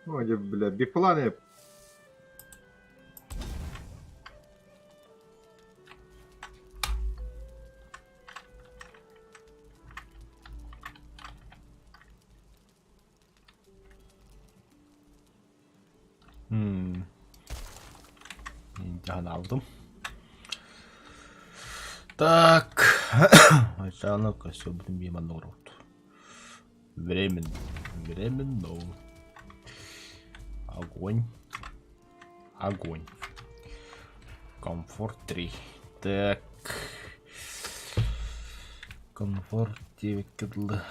Speaker 3: Ну, где, бля, бипланы.
Speaker 1: İmtihan aldım. Так. Начало все будем мимо народ. Временно. Временно. Огонь. Огонь. Комфорт 3. Так. Комфорт 9 кыдлы.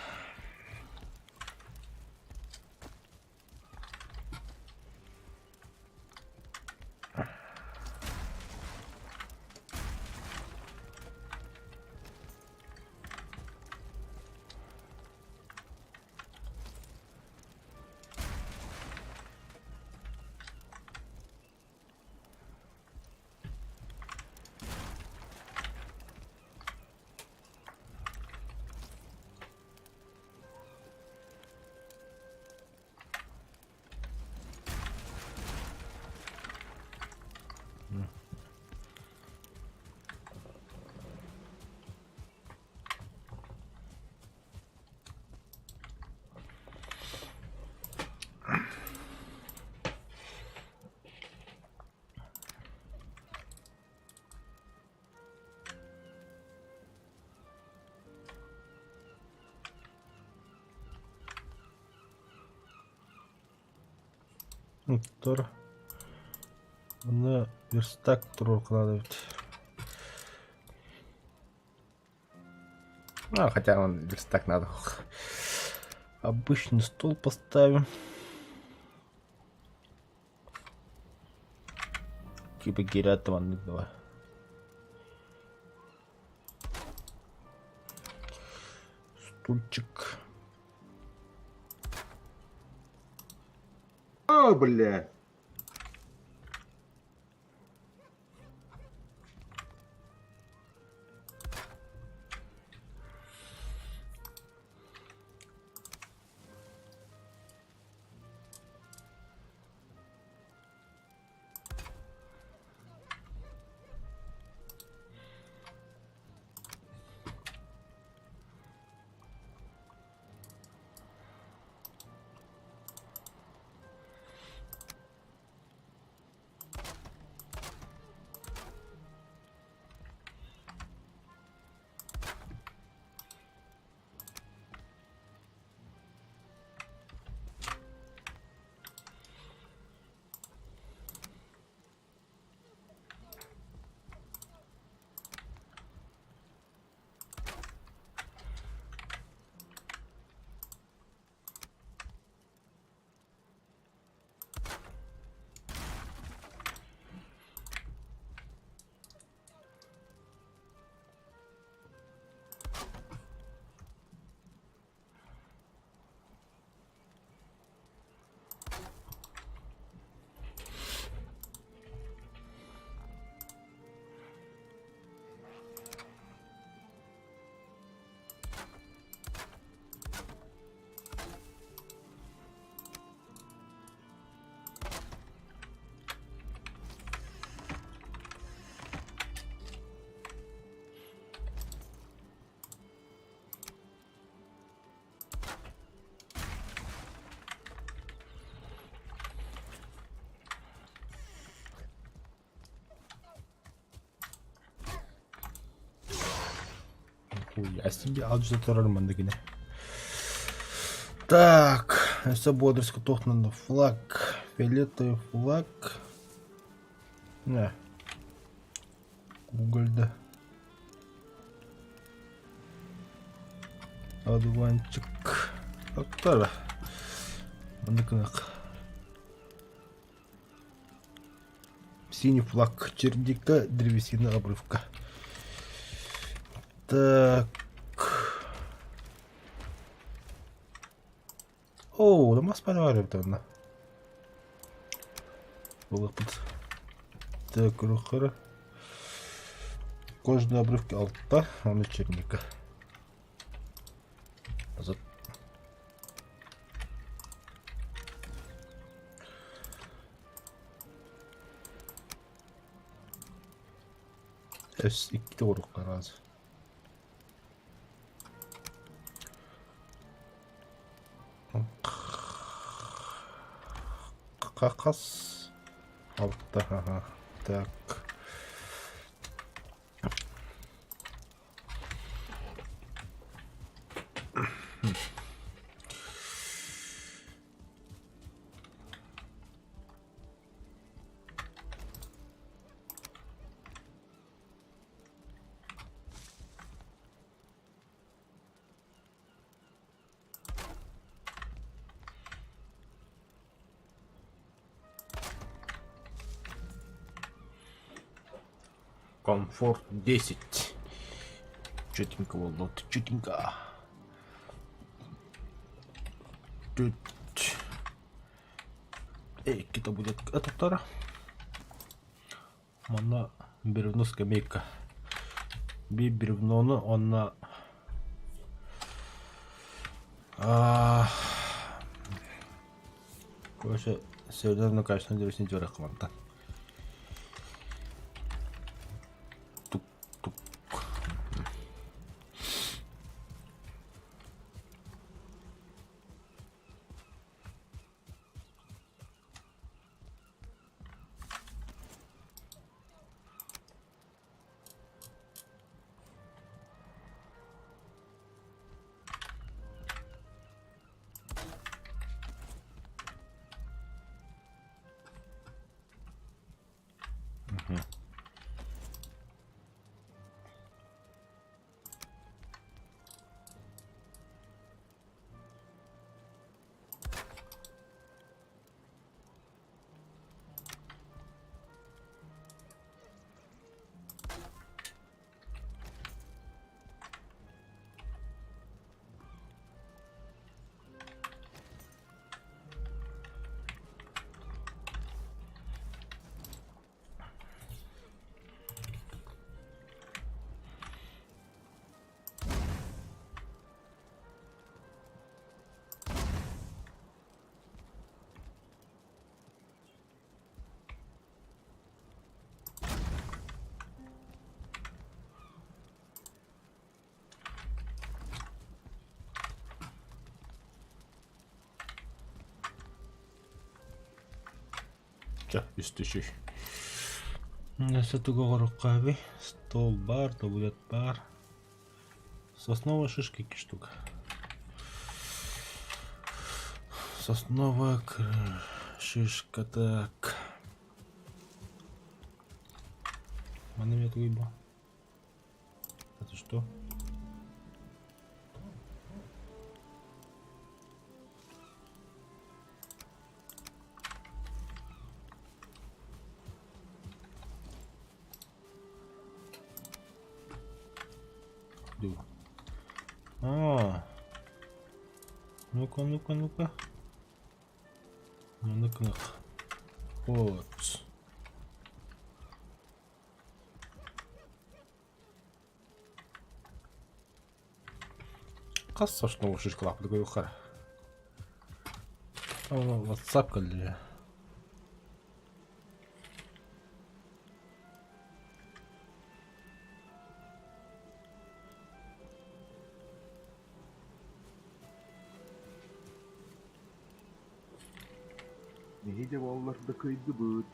Speaker 1: Тур. Оны верстак тур кладывать. А, хотя он верстак надо. Обычный стол поставим. Типа герата давай. Стульчик.
Speaker 3: О, бля.
Speaker 1: Хуя себе, турар манныгына. Так, өссө бодроско туох надо? Флаг, фиолетовый флаг. Не. Угольда. Одуванчик. Оттара. Маннык Синий флаг, черника, древесина, обрывка. Так. Оо, да мас баар эбит онно. Булаппыт. Так, көрөххөрө. Кожные обрывки алта, аны черника. Азот. Өс иккитэ урук араас. Хас алта аха так. Комфорт 10. Четенько вот, четенько. Тут. Эй, это будет это Манна бревно скамейка. Би бревнону онна Короче, северный качественный древесный дерек мантан. Тук-тук. Чэ, үстүшүй. Өссө тугу оҥоруохха эбий? Стол баар, табурет баар. Сосновая шишка икки штука. Сосновая шишка, так. Манна эмиэ тугуй бу? Это что? А, ну-ка, ну-ка, ну-ка. Маннык Вот. Хас сосновых шишкалаах көрүөххэ. WhatsApp кэллэ.
Speaker 3: Нэһиилэ буоллар да кыайдыбыт.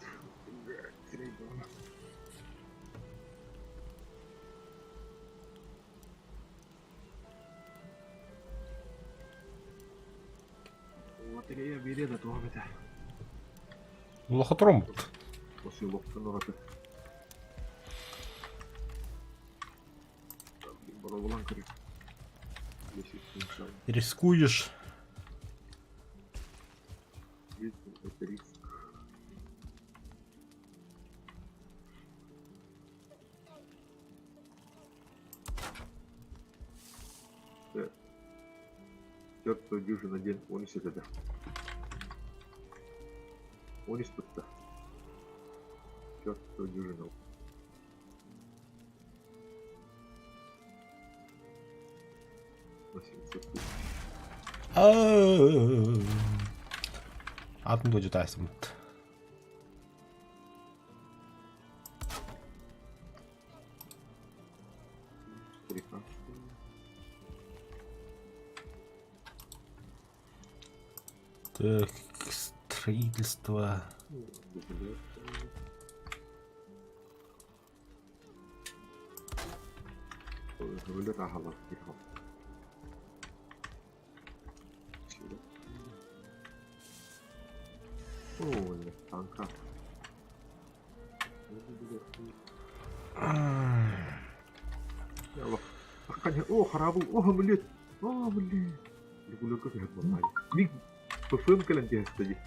Speaker 3: Батарея биэриэ да туох эбэтэ.
Speaker 1: Лохотроммут.
Speaker 3: Посылоктан ураты. Боробулан көрү.
Speaker 1: Рискуешь.
Speaker 3: Это риск. Төрт дюжина диэн он үс этэ да. Он үс тутта. Төрт дюжина. Восемьсот тысяч.
Speaker 1: Атын дожидайсымыт. Так, строительство.
Speaker 3: О, харабыл, о, блядь, о, блядь. Миг ПФМ кэлэн түһэстэ дии.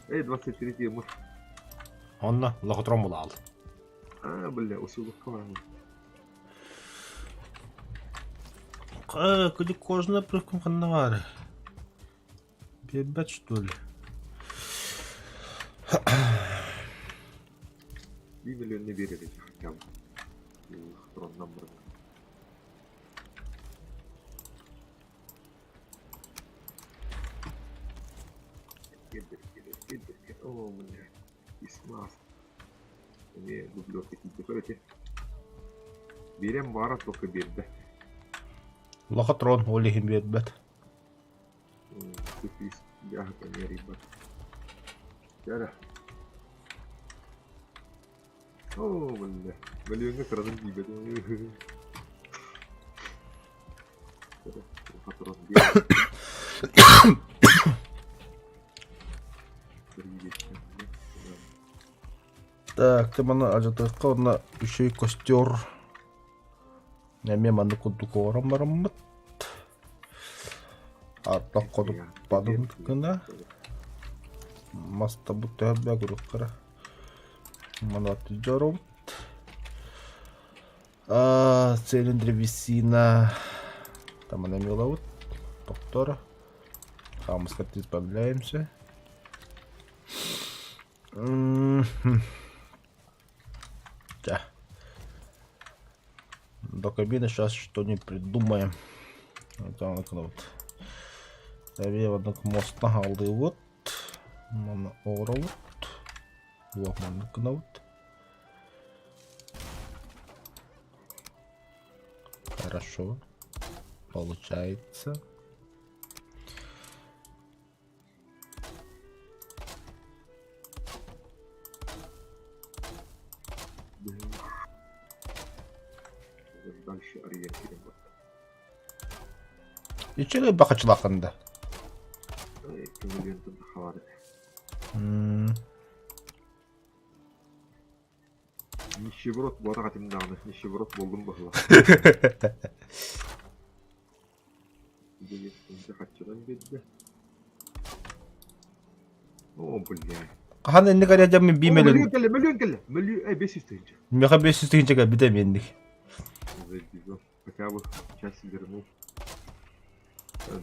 Speaker 3: Эй, 23 мыс.
Speaker 1: Онно лохотрон булаал.
Speaker 3: А, бля, усилукка барамын.
Speaker 1: Куди кожаная прыгком ханнавары. Биэрбэт что ли?
Speaker 3: Биир миллионны биэрэр этэ хотя бы. Лохотроннан баран. О, бля. Исмас. Эмиэ дублерка тиийдэ көрөтө. Биэрэн баара только биэрдэ.
Speaker 1: Лохотрон ол иһин биэрбэт.
Speaker 3: Купис дьааһык эмиэ арыйбат. Дьэ Оо, бля. Мөлүйүөҥҥэ кыранан тиийбэтим. Лохотрон биэр.
Speaker 1: Так, ты маны алдьатыахха уонна үчүгэй костер эмиэ маннык курдук оҥорон бараммыт. Ардах ходуппадым гына мастабыт төһө көрүөххэ Маны дьоробут. Целин древесина там она миловут. Доктор. Хамыска избавляемся. Да. До кабины сейчас что-нибудь придумаем. Вот. Мост вот. Манна оҥоробут. Туох маннык гынабыт. Хорошо. Получается.
Speaker 3: Дальше ориентиром.
Speaker 1: Үчүгэй бахачылахында.
Speaker 3: Миллион хабар. Нищеброд буотах этим даҕаны, нищеброд буоллум быһыылаах. Хаччынан биэрдэ. О, блядь.
Speaker 1: Хаһан инник арыйдьаммын
Speaker 3: О,
Speaker 1: биимэлин
Speaker 3: мөлүйүөн кэллэ, мөлүйүөн кэллэ. Мөлүйүөн, эй, 500 тыһыынча.
Speaker 1: Миэхэ 500 тыһыынча кэлбитэ эмиэнник.
Speaker 3: Заебись. Хотя бы часть вернул.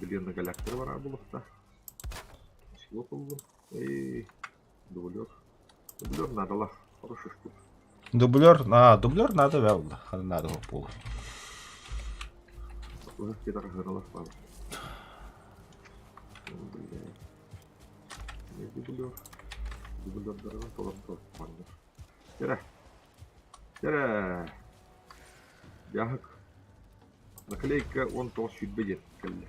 Speaker 3: Блин, на галактер бара булухта. Чего буллум? Эй, дублер. Дублер надо, хорошая штука.
Speaker 1: Дублер, а, дублер надо, да, надо буолар.
Speaker 3: Дублер. Дублердарынан толору Кэрэ. Кэрэ. Дьааһык. Наклейка он тоҕус сүүрбэ диэн кэллэ.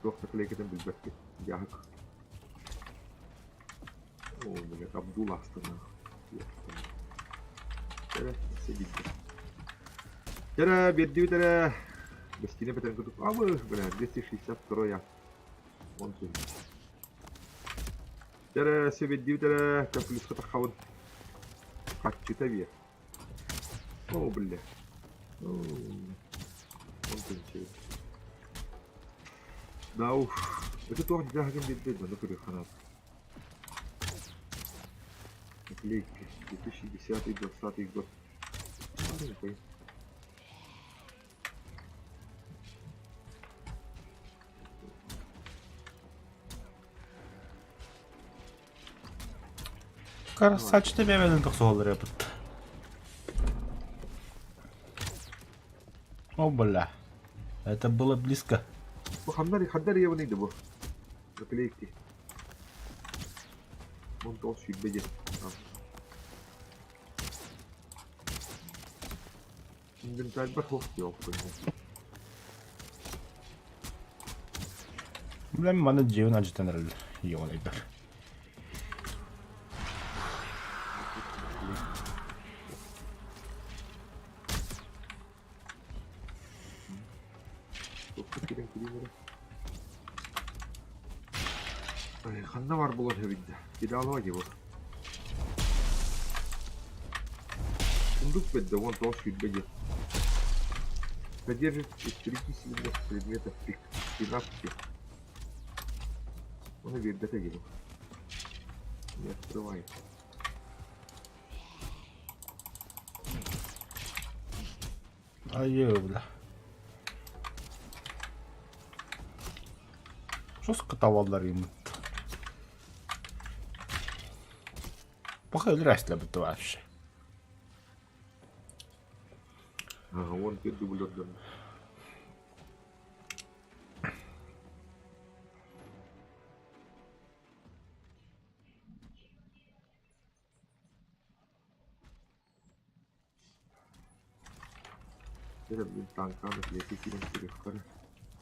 Speaker 3: Туох наклейкатын билбэппин. Дьааһык. О, бля, Абдул астана. Кэрэ, сидите. Кэрэ, биэрдибит эрэ. Бэстиинэ бэтэн кутук. Абы, бля, 262 я. Он тыһыынча. Тэрэ сэбирдиибит эрэ плюска таххабын. Харчыта биэр. О, бля. Он тыһыынча. Да уж. Это туох дьаһагын биэрдэ дьону көрүөххэ наада. Наклейки. 2010-20 год. Маленький.
Speaker 1: Красавчик бэйэлэрин тохсуһаллар эбит. О, бля. Это было близко.
Speaker 3: Бу ханна ханна эрийэбиний да бу? Наклейки. 19 сүүрбэ диэн. Инвентарьбар суох дии ол көннө.
Speaker 1: Бля, маны дьиэбин алдьатан эрэллэр. Ионайдар.
Speaker 3: Туохха киирэн кириим эрэ. Ай, ханна бар буолан сөбүй да? Кидалова дии бу. Сундук бэрдэ 19 сүүрбэ диэн. Содержит из перечисленных предметов пинапки. Ону биэрбэтэ дии бу. Не открывай.
Speaker 1: Айыы, бля. Жестко таваллар именно. Пока өлөр это вообще.
Speaker 3: Ага, вон ты дублер. Дьэ, блин, танканы наклейка киирэн көрүөххэ.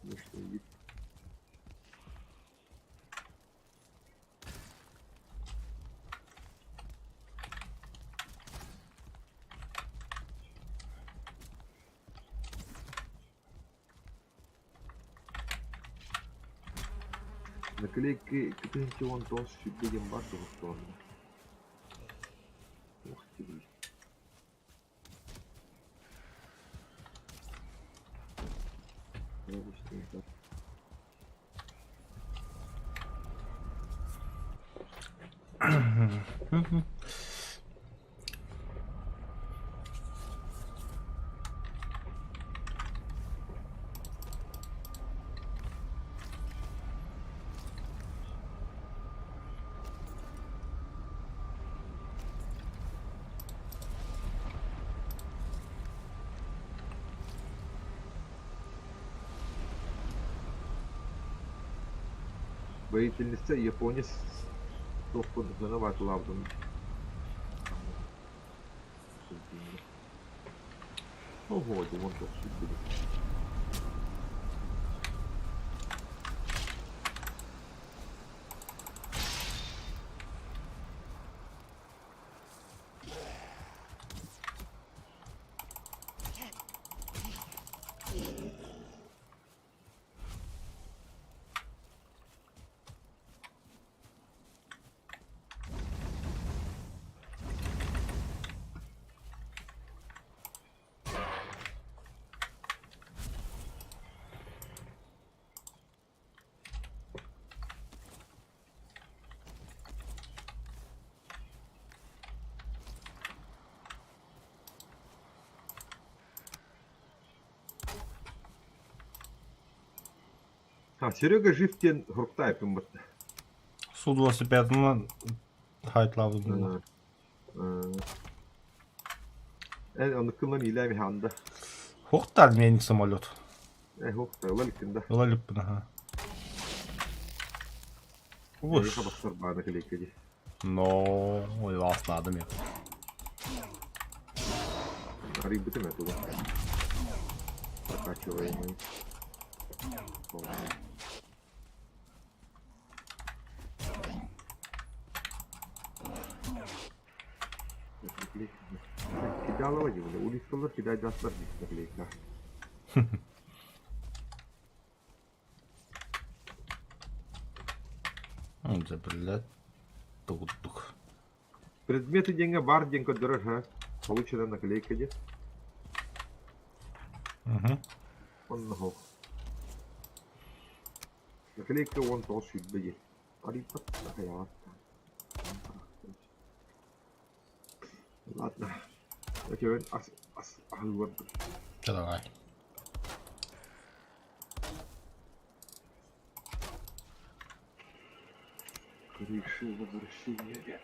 Speaker 3: Внешний вид. Наклейки 1019 сүүрбэ диэн баар туһуктуонна. Ух ты, блин. Коробочный так. Воительница японец туохпун виноват лаабытым. Ого, 19 сүүрбэ. А, Серега жив диэн хуруктаайпын бытта.
Speaker 1: Су велосипедынан хайтлабыт.
Speaker 3: Эн оннуккунан иилээми ханда.
Speaker 1: Хуктар меник самолет.
Speaker 3: Э, хуктар, ыла иликкин да.
Speaker 1: Ыла иликпин, аха.
Speaker 3: Эйиэхэ бахсар баа наклейка дии.
Speaker 1: Но, ой, надо мне.
Speaker 3: Арыйбытым этэ Прокачиваемый. Кидалова дии, улицалар кидайдаслар дии наклейка.
Speaker 1: Дьэ, блядь, тугурдук.
Speaker 3: Предметы диэҥҥэ баар диэн көрдөрөр һэ. Получена наклейка диэн.
Speaker 1: Мгм.
Speaker 3: Онно суох. Наклейка 19 20 диэн. Арыйбат да хайаҕат да. Ладно. Өтөбүн ас ас аһыыбар.
Speaker 1: Чэ давай.
Speaker 3: Скорейшее возвращение.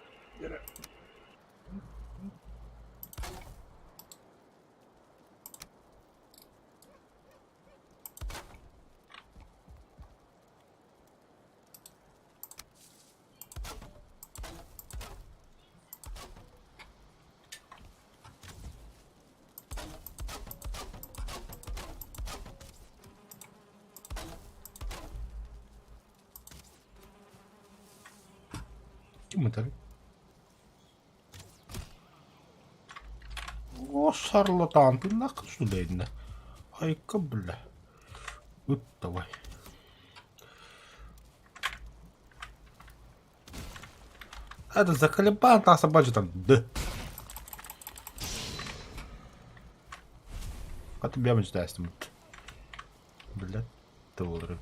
Speaker 1: Ким ытарый? О, шарлатан, ты нахуй сюда инна. Айка, бля. Ыт давай. Это заколебал нас собачий там. Да. А ты бля мечтаешь там. Бля, доллары.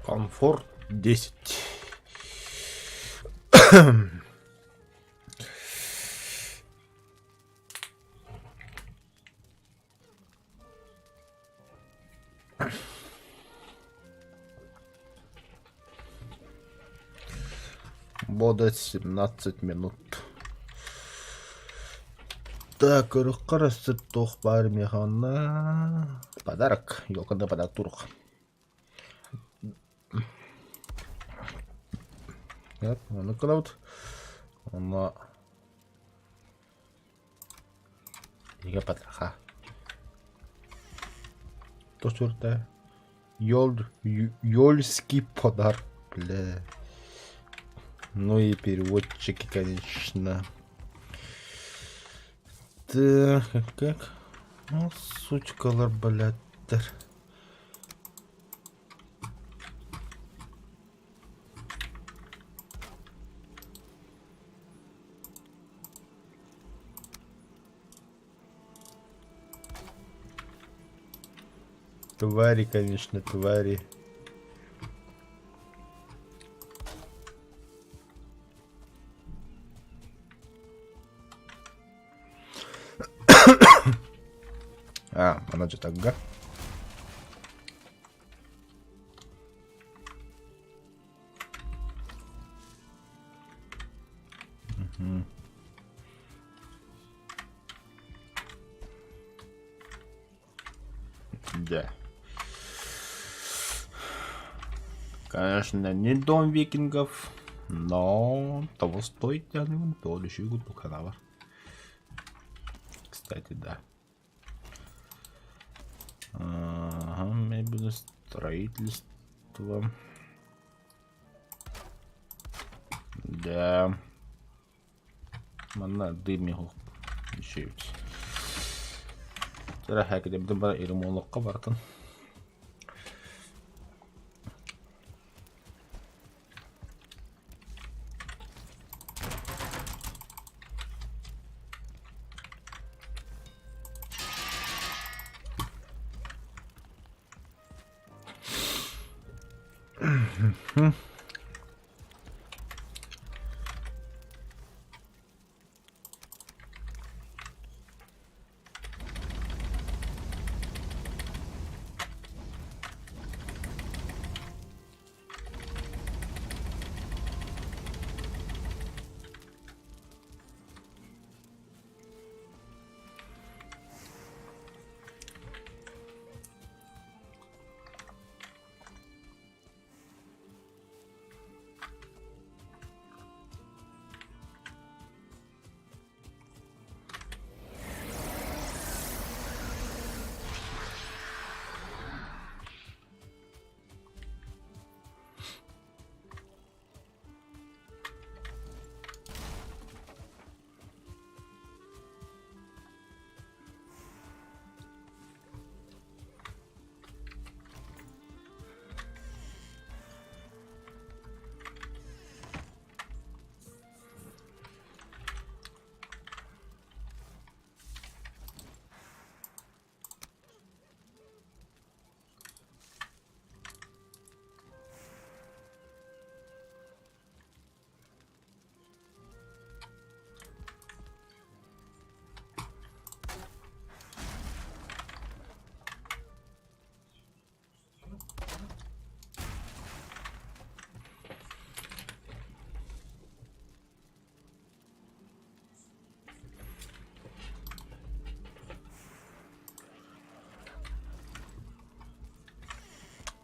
Speaker 1: Комфорт 10. Будет 17 минут. Так, көрөххө туох баар миэхэ онно подарок, елканы подарок турух. Ону кылабыт. Онно Игэ потроха. То сурта. Ёл, ёльский подарок, бля. Ну и переводчики, конечно. Так, как? Ну, сучкалар, блядь. Твари, конечно, твари. А, она же так, га? Угу. Да. Конечно, не дом викингов, но того стоит, я думаю, то лишь канала. Кстати, да. Ага, мебель, строительство. Да. Манна дым еще Тэрэһээкидэ бара ремонлокко барытын.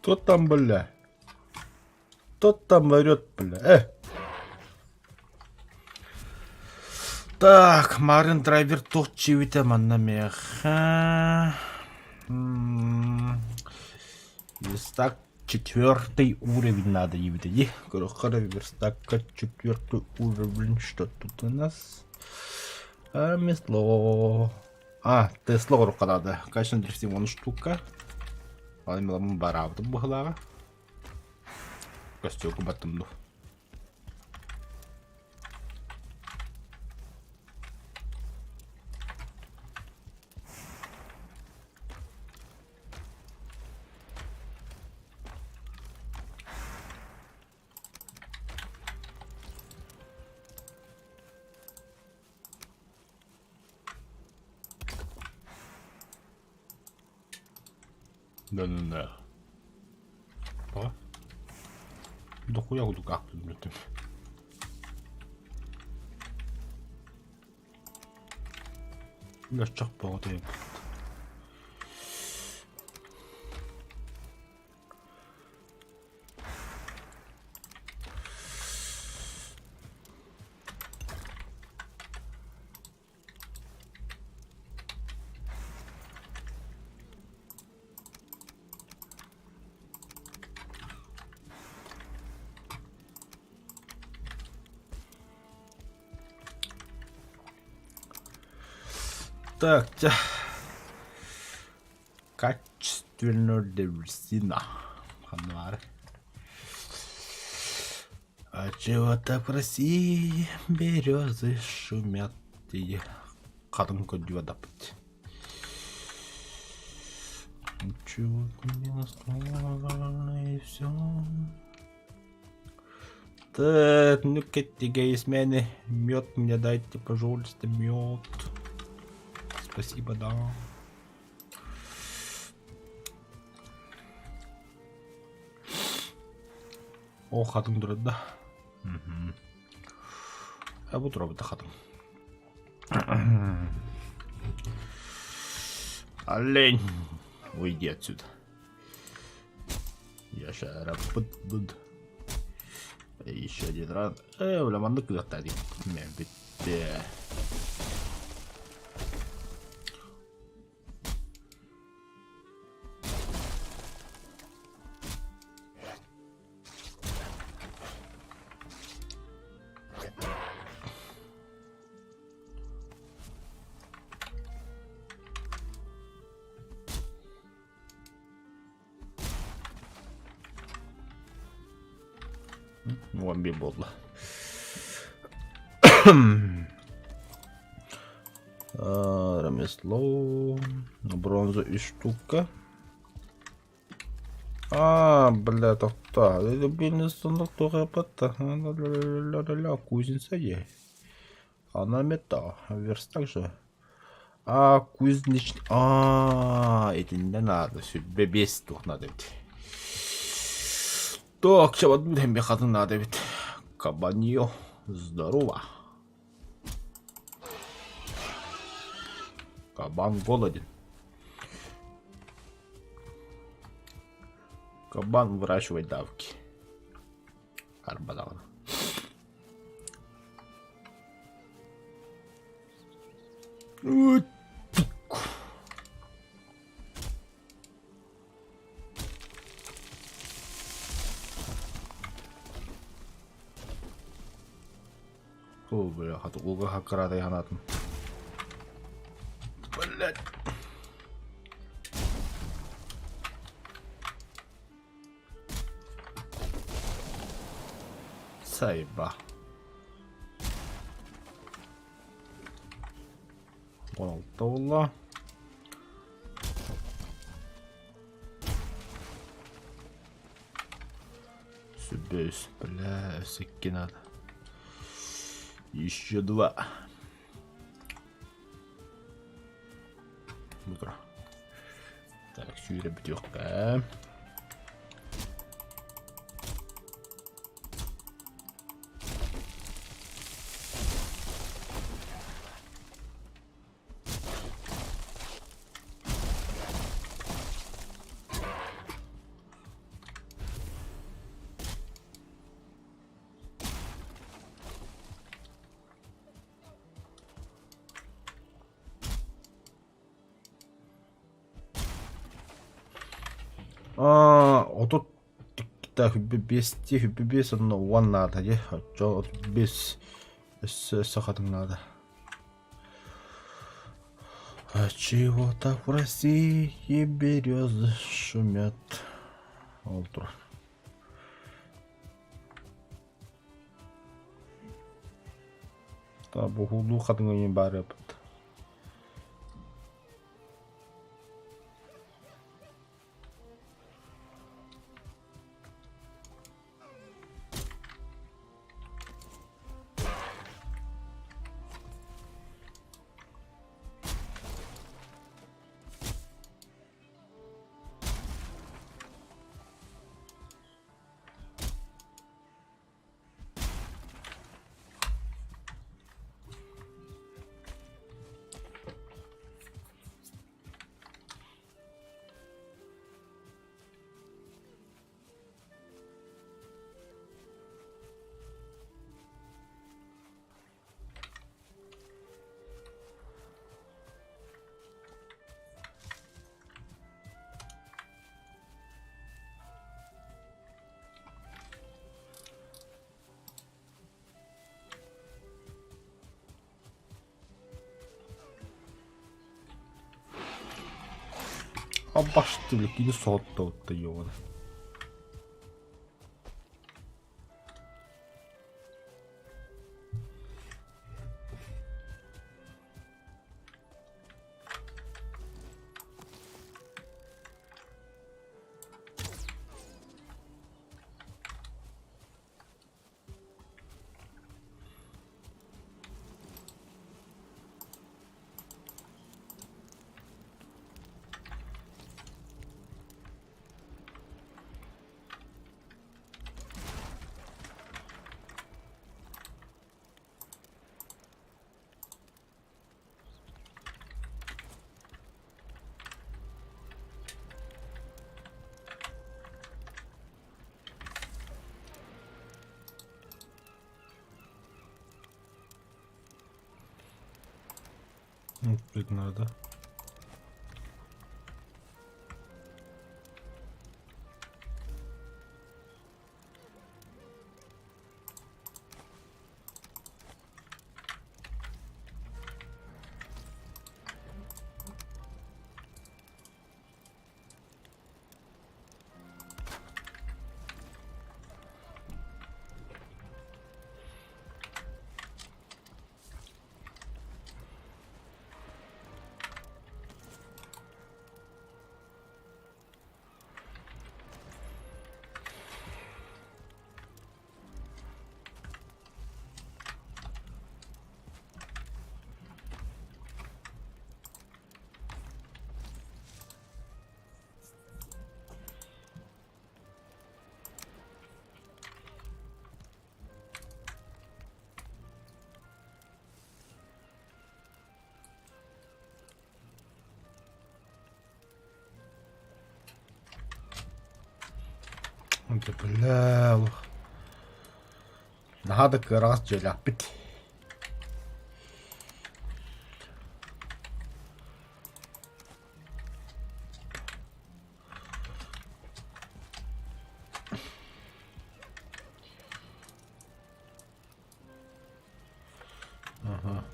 Speaker 1: Кто там, бля? Кто там орет, бля? Так, Марын драйвер туох чиибитэ манна миэхэ. Верстак четвертый уровень надо диэбитэ дии. Көрөххө верстакка четвертый уровень что тут у нас? Ремесло. А, Тесла оруха надо. Конечно, дрифтимон штука. Аны мыламын бараабытым быһылааҕа. Костюку баттым ду. Да-да-да. Тоҕо? Дохуя курдук аахпытым. Мөлчөх бөҕөтө эбит. Так, чэ. Качественно древесина. Ханна баар? А чего-то в России березы шумят и хатым көрдүү адаппыт. Чего-то не и все. Так, ну-ка, гейсмены, мед мне дайте, пожалуйста, мед. Спасибо, да. О, хатым турар да. А бу турабыта хатым. Олень, уйди отсюда. Я ща буду. Еще один ран. Бля, маннык кыахтаа дии. Бүттэ. Уон биир буолла. Ремесло. Бронза үс штука. А, бля, тохтоо. Бизнес туох эппэт Кузница дии. Она металл. Верстак же. А, кузнечный. А, итиннэ наада. Сүрбэ биэс туох наада эбит. Так, чабат эмиэ хатын наада эбит. Кабанье. Здорово. Кабан голоден. Кабан выращивает давки. Арбадаҕына. О, бля, хатылга хаккаратай санаатым. Блядь. Сайба. 16 буолла. Сүбэс, бля, өссө надо. Еще два. Утро. Так, сүүрэ бүтүөххэ. Аа, отут биэстии биэс онно уон наада дии оччо отут биэс өссө өссө хатыҥ наада. А чего так в России березы шумят? Ол турар. Та буһуулуу хатыҥ ыйын баарыаппыт. Абашты кини соһутта ёбана. Тут надо. Бля, наһаа да кыараҕас дьиэлээхпит. Ага,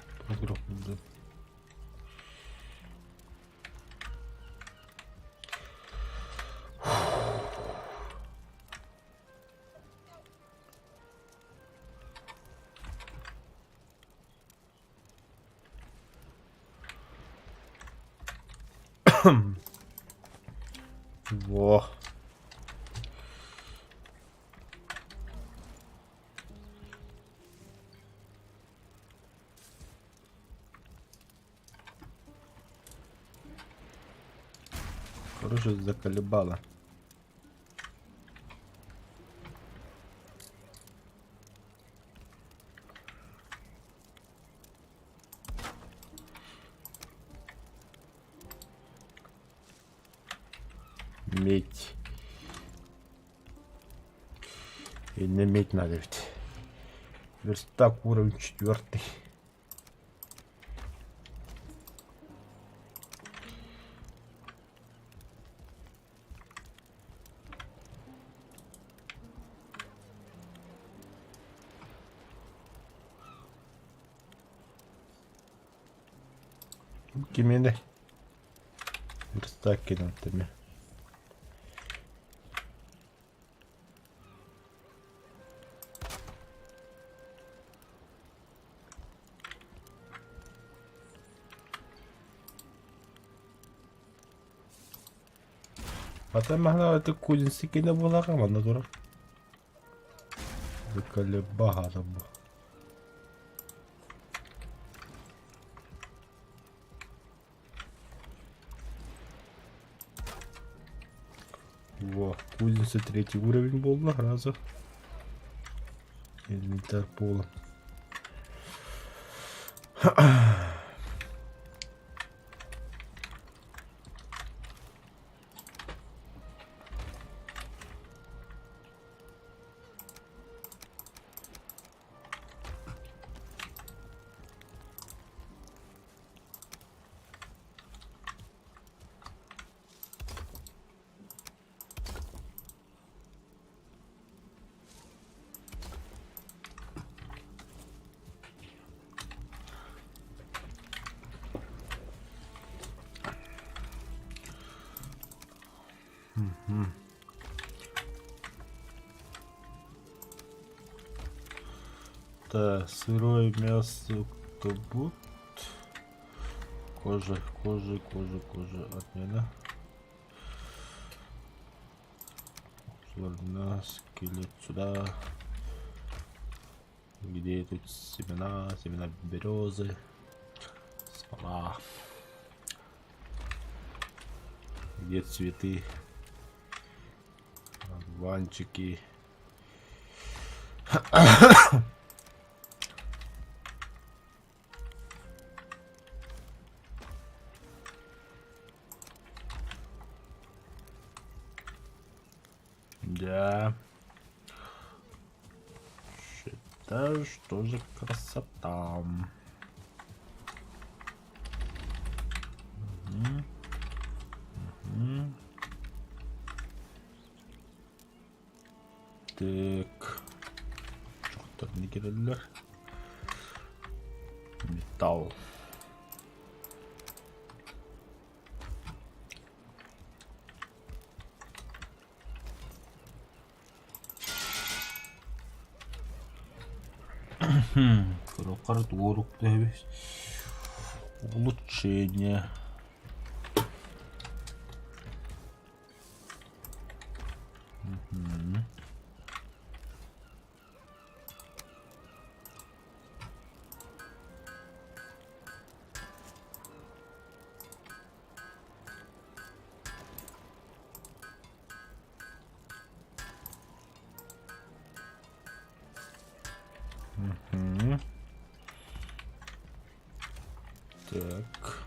Speaker 1: Во. Короче, заколебало. Медь. Иннэ медь надо ведь. Верстак уровень четвертый. Кимиэнэ? Верстак кэлэн эмэ. Ата маһына аты кузница кэнэ буолаҕа манна турар. Заколебаха бу. Во, кузница третий уровень буолла сразу. Инвентарь пола. Так, сырое мясо будет. Кожа, кожа, кожа, кожа. Отмена. На скелет сюда. Где тут семена? Семена березы. Смола. Где цветы? Одуванчики. Да. Считаю, что же красота. Мгм. Мгм. Так. Чохтор не киреллер. Металл. Кырылкар туорук дэбис. Улучшение. Мгм. Мгм. Так.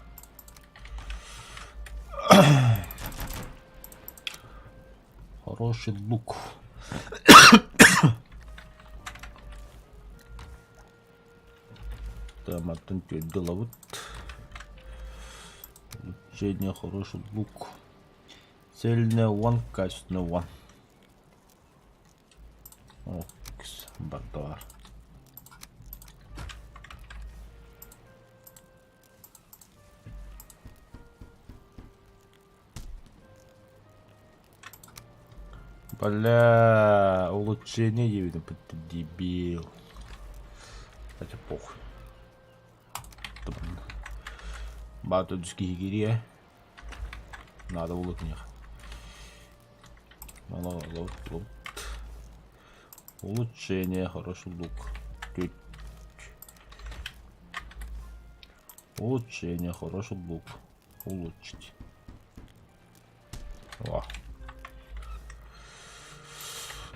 Speaker 1: Хороший лук. Там аттан түөрдэ Улучшение хороший лук. Цельный one, качественный one. Окс, бардаар. Бля, улучшение диэбитим ты дебил. Хотя похуй. Баата киһи кириэ. Надо улутуньях. Улучшение, хороший лук. Улучшение, хороший лук. Улучшить. О.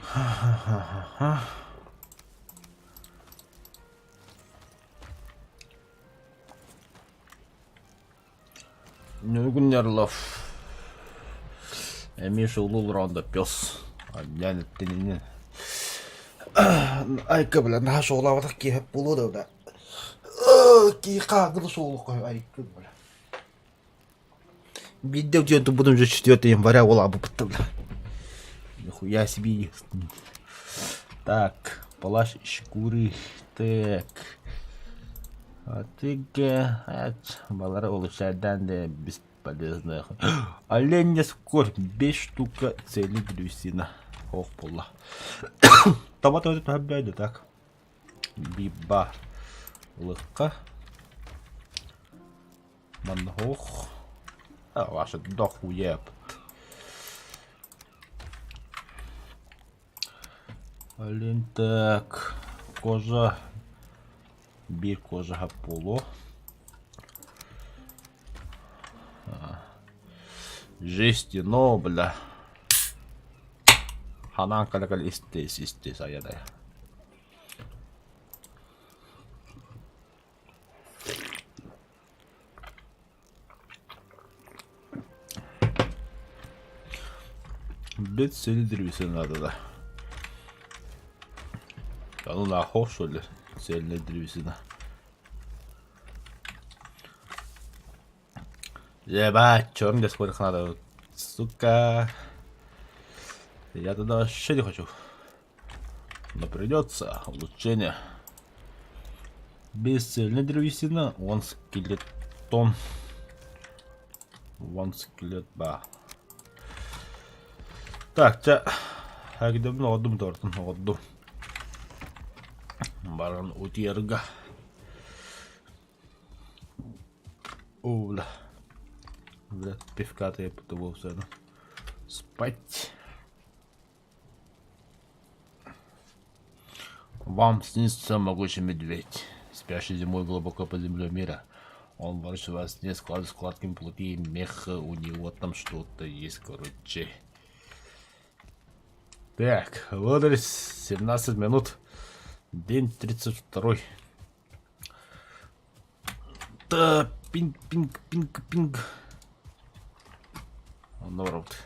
Speaker 1: Ха-ха-ха-ха. Ньургун Ярлов. Эмиэ шоулуу олороон пес. Анньаан эттин Айка бля наһаа шоулаабатах киэһэ буолуо да бля. Киһи хаангыны шоулук айка бля. Биирдэ утуйан турбутум уже 4 января улаабыппыт бля. Нихуя себе. Так, плащ шкуры. Так. Атыга балары улучшайдан да бесполезно. Оленья скорбь, 5 штука цельной древесина. Ох, буолла. Тома тоҕо түһэрбэйдэ так. Биба лыкка. Манна ох. А, ваша дохуя. Блин, так. Кожа. Биир кожа буолуо. Жестяно, бля. Ханаан кэлэ-кэлэ истиэс истиэс айа-дайа. Бит сели древесина надо, да. Да ну нахуй, что ли, цельная древесина. Ебать, чё мне сколько надо, сука. Я туда вообще не хочу. Но придется улучшение. Бесцельная древесина, он скелетон. Вон скелет, ба. Так, чэ, эгдэбин оҕордум тортун оҕордум. Баран утуйарга. О, бля. Бля, пивка-то я потом Спать. Вам снится могучий медведь, спящий зимой глубоко под землей мира. Он ворочает вас не склад складками плоти и меха, у него там что-то есть, короче. Так, вот 17 минут. День 32. Да, пинг, пинг, пинг, пинг. Онно барабыт.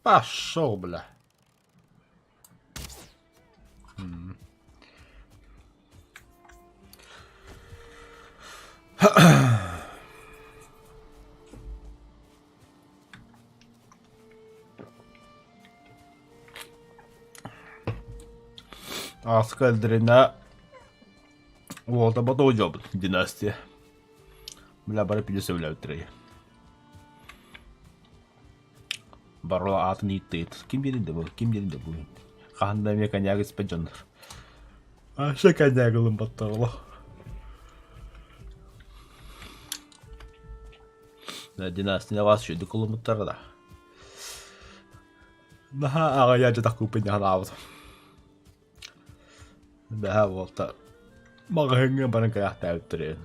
Speaker 1: Пошел, бля. Ааска Дрина уолта ботоодьобут династия. Бля бары пиле сөбүлээбиттэрэй. Барыла аатын ииттиит. Ким диэн да бу? Ким диэн да бу? Хаһан да эмиэ коньяк испэт дьоннор. Аша коньяк ылын баттаҕала. Династия вас үчүгдүк ылыммыттара да. Наһаа аҕыйах дьатах куппун ханаабыт. Бэһээ буолта маҕаһыыҥҥа баран кэлээхтээбиттэрин.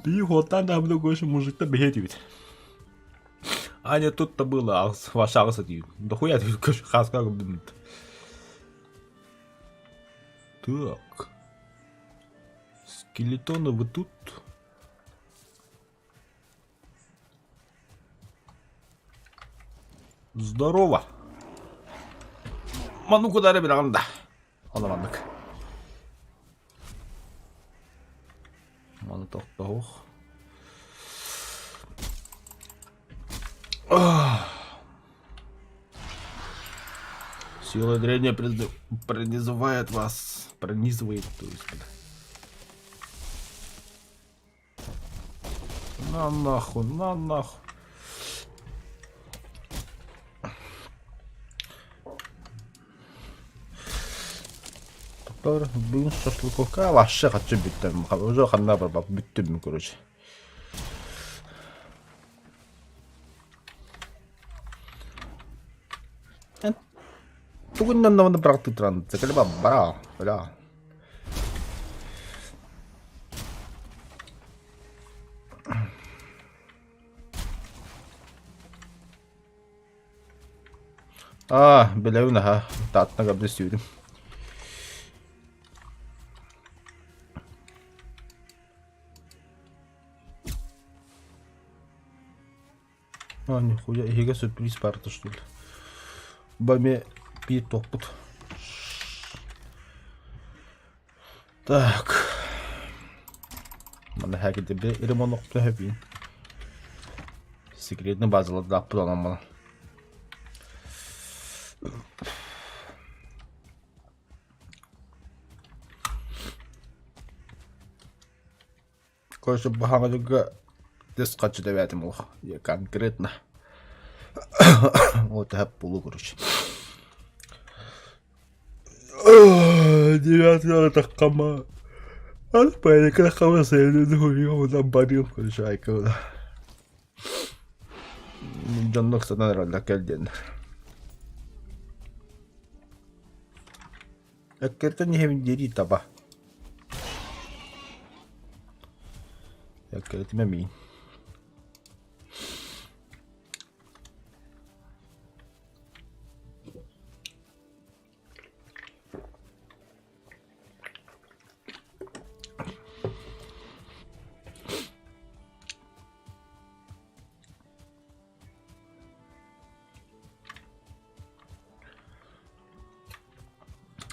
Speaker 1: Биир хуоттаан даабыта короче мужиктар биһиэ этибит. А не тут-то было ваша аҕыс этиим. Дохуя хааска гыммыт. Так. Скелетоны вы тут? Здорово! Ману куда эрэ билэҕин да? Ону маннык. Маны тохтоох. Сила древняя пронизывает вас. Пронизывает, то есть. На нахуй, на нахуй. Тохтоор, бүгүн шашлыковка вообще хочу бүттүм. Уже ханна барбап бүттүм, короче. Тугуннан да бырахтыы туран, бара, бля. Аа, билэбин аһа, тааттан көрдө сүүрүм. А, нихуя, эһигэ сюрприз баарта что ли? Бу эмиэ биир туохпут. Так. Манна хакердерде ремонт охто хөбүн. Секретный базаларда аппыт онон манан. Короче, баһаҕа тес хаччы дэбээтим олох. Конкретно. Вот это полу, короче. Девятка такама. Алпайка хама сэлэн барил, короче, айка. Дьоннор санаан эрэллэр кэл диэннэр. Эккиртэн иһэбин диэрии таба. Эккирэтимэ миин.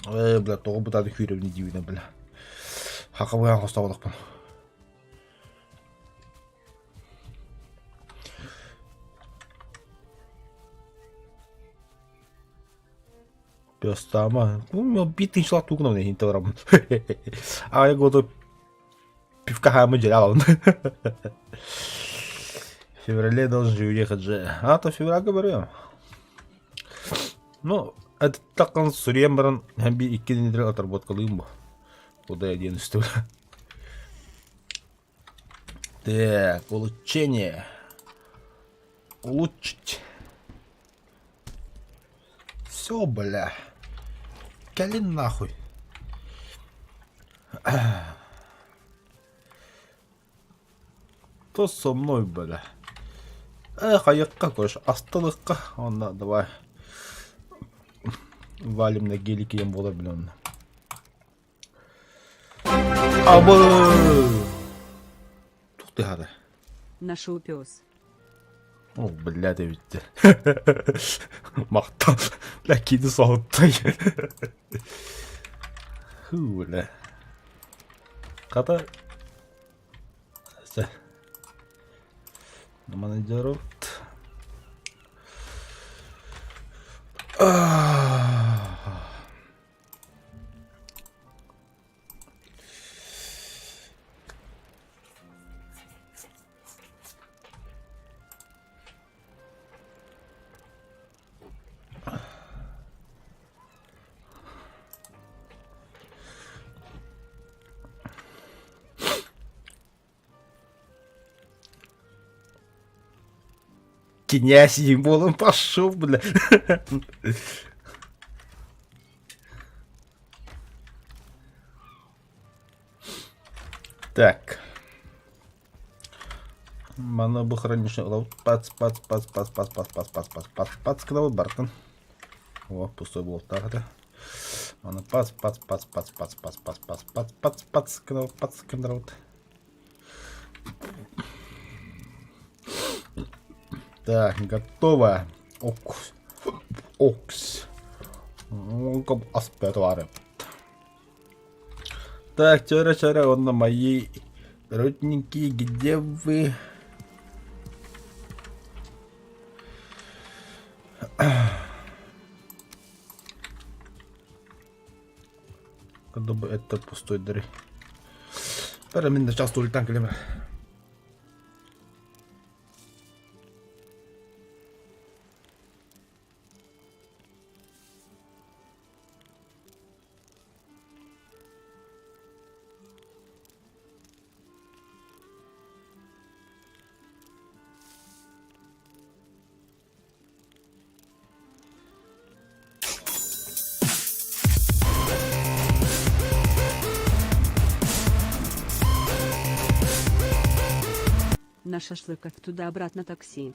Speaker 1: Ээ, бля, тоҕо бытааны күүрэбин диибинэ, бля. Хакабыһан хостооботохпун. Пёстаама. Ну, биир тыһыынчалаах тугунан иһин барабын. Аҕай году пивка хаамы дьиэ аҕалын. В феврале должен же уехать же. А, то в феврале говорю. Ну, это такан суруйан баран һәм биир икки неделя отработкалыым бу. Куда я денусь Так, улучшение. Улучшить. Все, бля. Кэлин нахуй. Кто со мной, бля? Эх, айыкка, короче, астылыкка. Онно давай. Валим на гелике ем буолар бile онно. Абы! Тух тыһара?
Speaker 4: Нашел пес.
Speaker 1: О, бля, эбиттэ. Махтал. Бля, кини соһуттай. Ху, бля. Хата... Менеджеров. Князь буолан пошел, бля. Так. Маны бу хранилище пац пац пац пац пац пац пац пац пац пац пац кылабы бартын. О, пустой блоктаах этэ. Маны пац пац пац пац пац пац пац пац пац пац пац кылабы пац кындарабыт. Так, готово. Окс. Окс. Аспетуары. Так, чара-чара, он на моей родненькие, где вы? Когда бы это пустой дыры. Бәрі мен де часто ультан келемін.
Speaker 4: На шашлыках туда-обратно такси.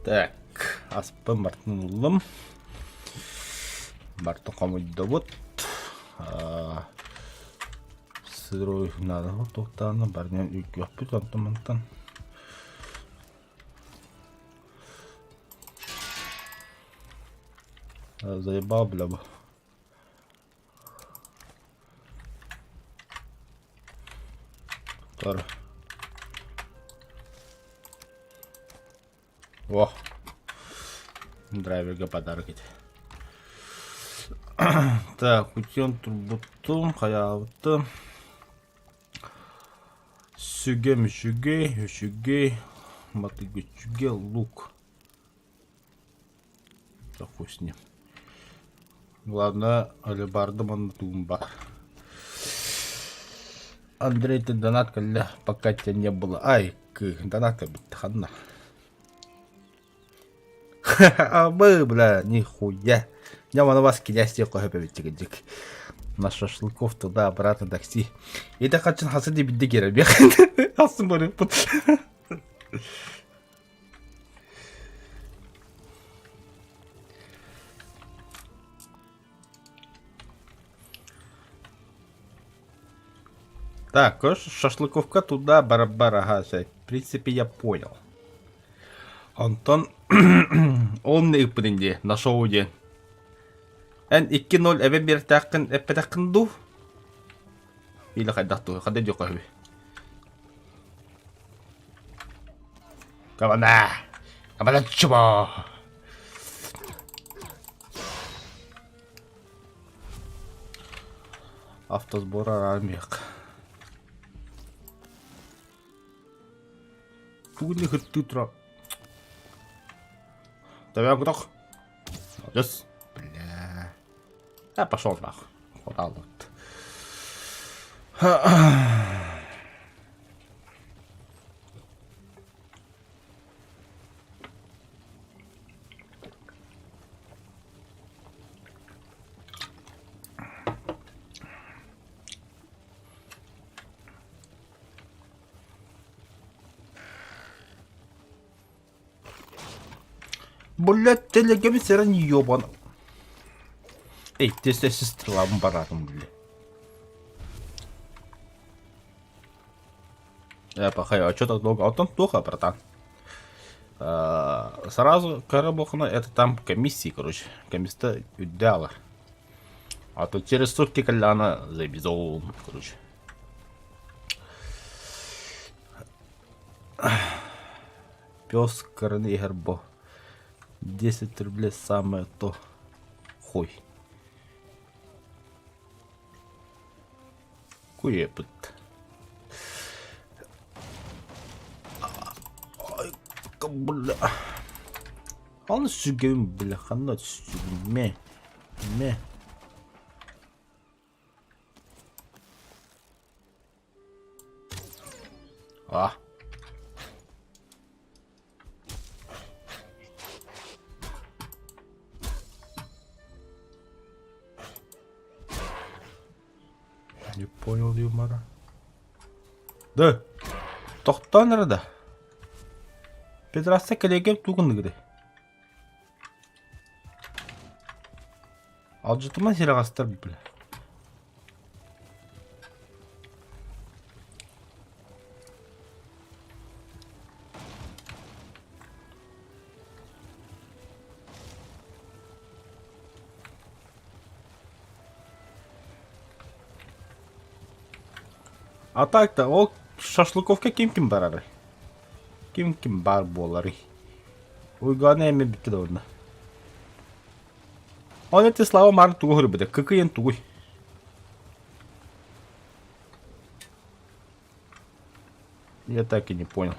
Speaker 1: Так, аспын бартын ыллым. Барты хомуйдубут. Сырой надо туохтаана барынан үргүөхпүт онтон мантан. Заебал, бля, бу. Тор. О! Драйверга подарок ити. Так, утен турбуттум, хайаабыттым. Сүгэм үчүгэй, үчүгэй, матыгы үчүгэй, лук. Да хуй с ним. Главное, алебардым онно тугум баар. Андрей, ты донат кэллэ, пока тебя не было. Ай, кы, донат кэлбит, ханна. А мы, бля, нихуя. Я на вас князь дик. На шашлыков туда, обратно такси. Это хочу хасы дебидде керебех. Асын барып. Так, короче, шашлыковка туда, барабар, ага, в принципе, я понял. Онтон ол ыыппытын дии, на шоу диэн. Эн 2-0 эбэн биэртээххин эппэтэххин дуу? Или хайдах дуу, ханна диэххэ үһү? Кабана! Кабана чума! Автосбор араамыах. Тугун хыттыы тура. Давай кутах. Молодец. Бля. Я пошел нахуй. Куда вот. Блядь, телегами сэрэн ёбан. Эй, тесте сестралабын баратын, бля. Пахай, а что так долго? Антон плохо, братан. Сразу Карабохна, это там комиссии, короче. Комиссия удала. А то через сутки коляна забизон, короче. Пес короны гербо. 10 рублей самое то. Хуй. Куепыт. Ай, бля. Аны сүгүм, бля, ханна сүгүм, ме, ме. А. Не понял юмора. Да. Тохтоон эрэ да. Петрасса кэлиэгэ тугун Алдьатыма сирэҕэстэр бля. А так-то ол шашлыковка ким-ким барарый? Ким-ким баар буоларый? Уйганы эмиэ бүттэ да уонна. Ол эти Слава Марк тугу көрбүтэ? Кыкыйын тугуй? Я так и не понял.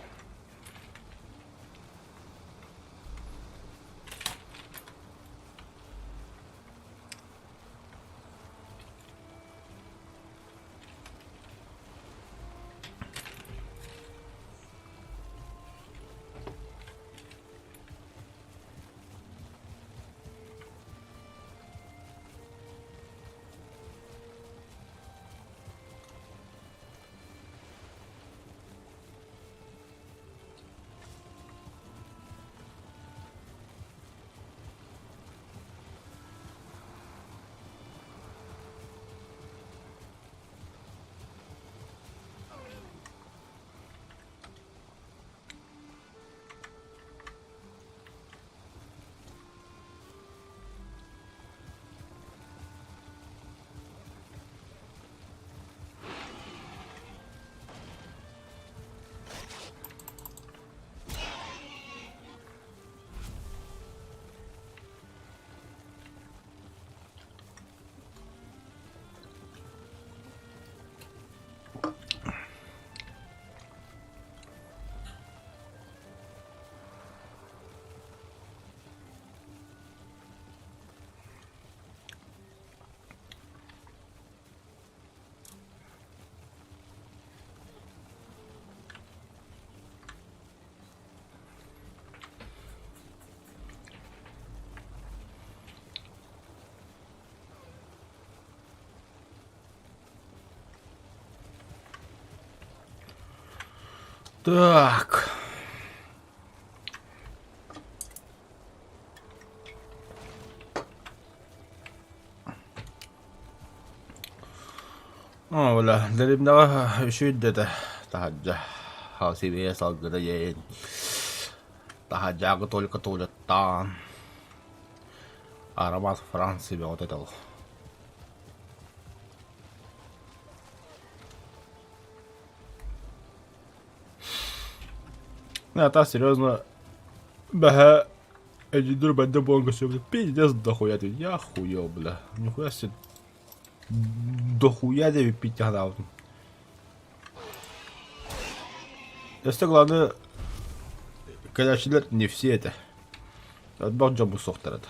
Speaker 1: Так. О, бля, дэриэбинэҕэ үчүгэй да этэ таһырдьа сибиэһэй салгына диэн таһырдьааҕы только туалеттаан аромат Франции бөҕөтө этэ ол. А так серьезно, бэһэ эдьиийдэр бэрдэ буолан көрсүбүтэ пиздец дохуя ты я охуел бля нихуя себе дохуя диэбиппит санаабытым. Өссө главное кэлээччилэр не все этэ. Элбэх дьоммут суохтар этэ.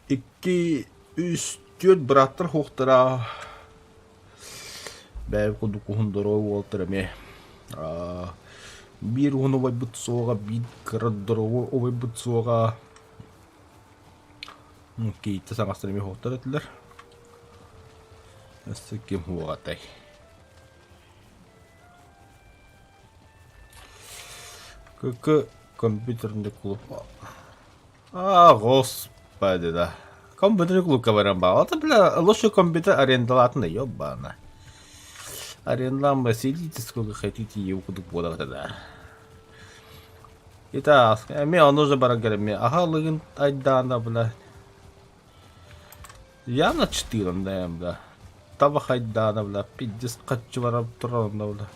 Speaker 1: Икки, үс, түөрт бырааттар суохтара. Бэйэм курдук уһун доруобай уолаттар эмиэ биир уһун убайбыт суоҕа, биир кыра доруобай убайбыт суоҕа. Кийииттэ саҥастар эмиэ суохтар этилэр. Өссө ким суоҕатай? КК компьютерный клуб. А, господи, да. Компьютерный клубка баран баҕа. Это, бля, лучше компьютер арендалаатын да, ёбана. Арендаан сидите сколько хотите, его кудук буолар да. Итак, эмиэ ону уже баран кэлэммин. Аха лыгын айдаана, бля. Явно четырем, да, бля. Табах айдаана, бля, пиздец хаччы баран турар онно, бля.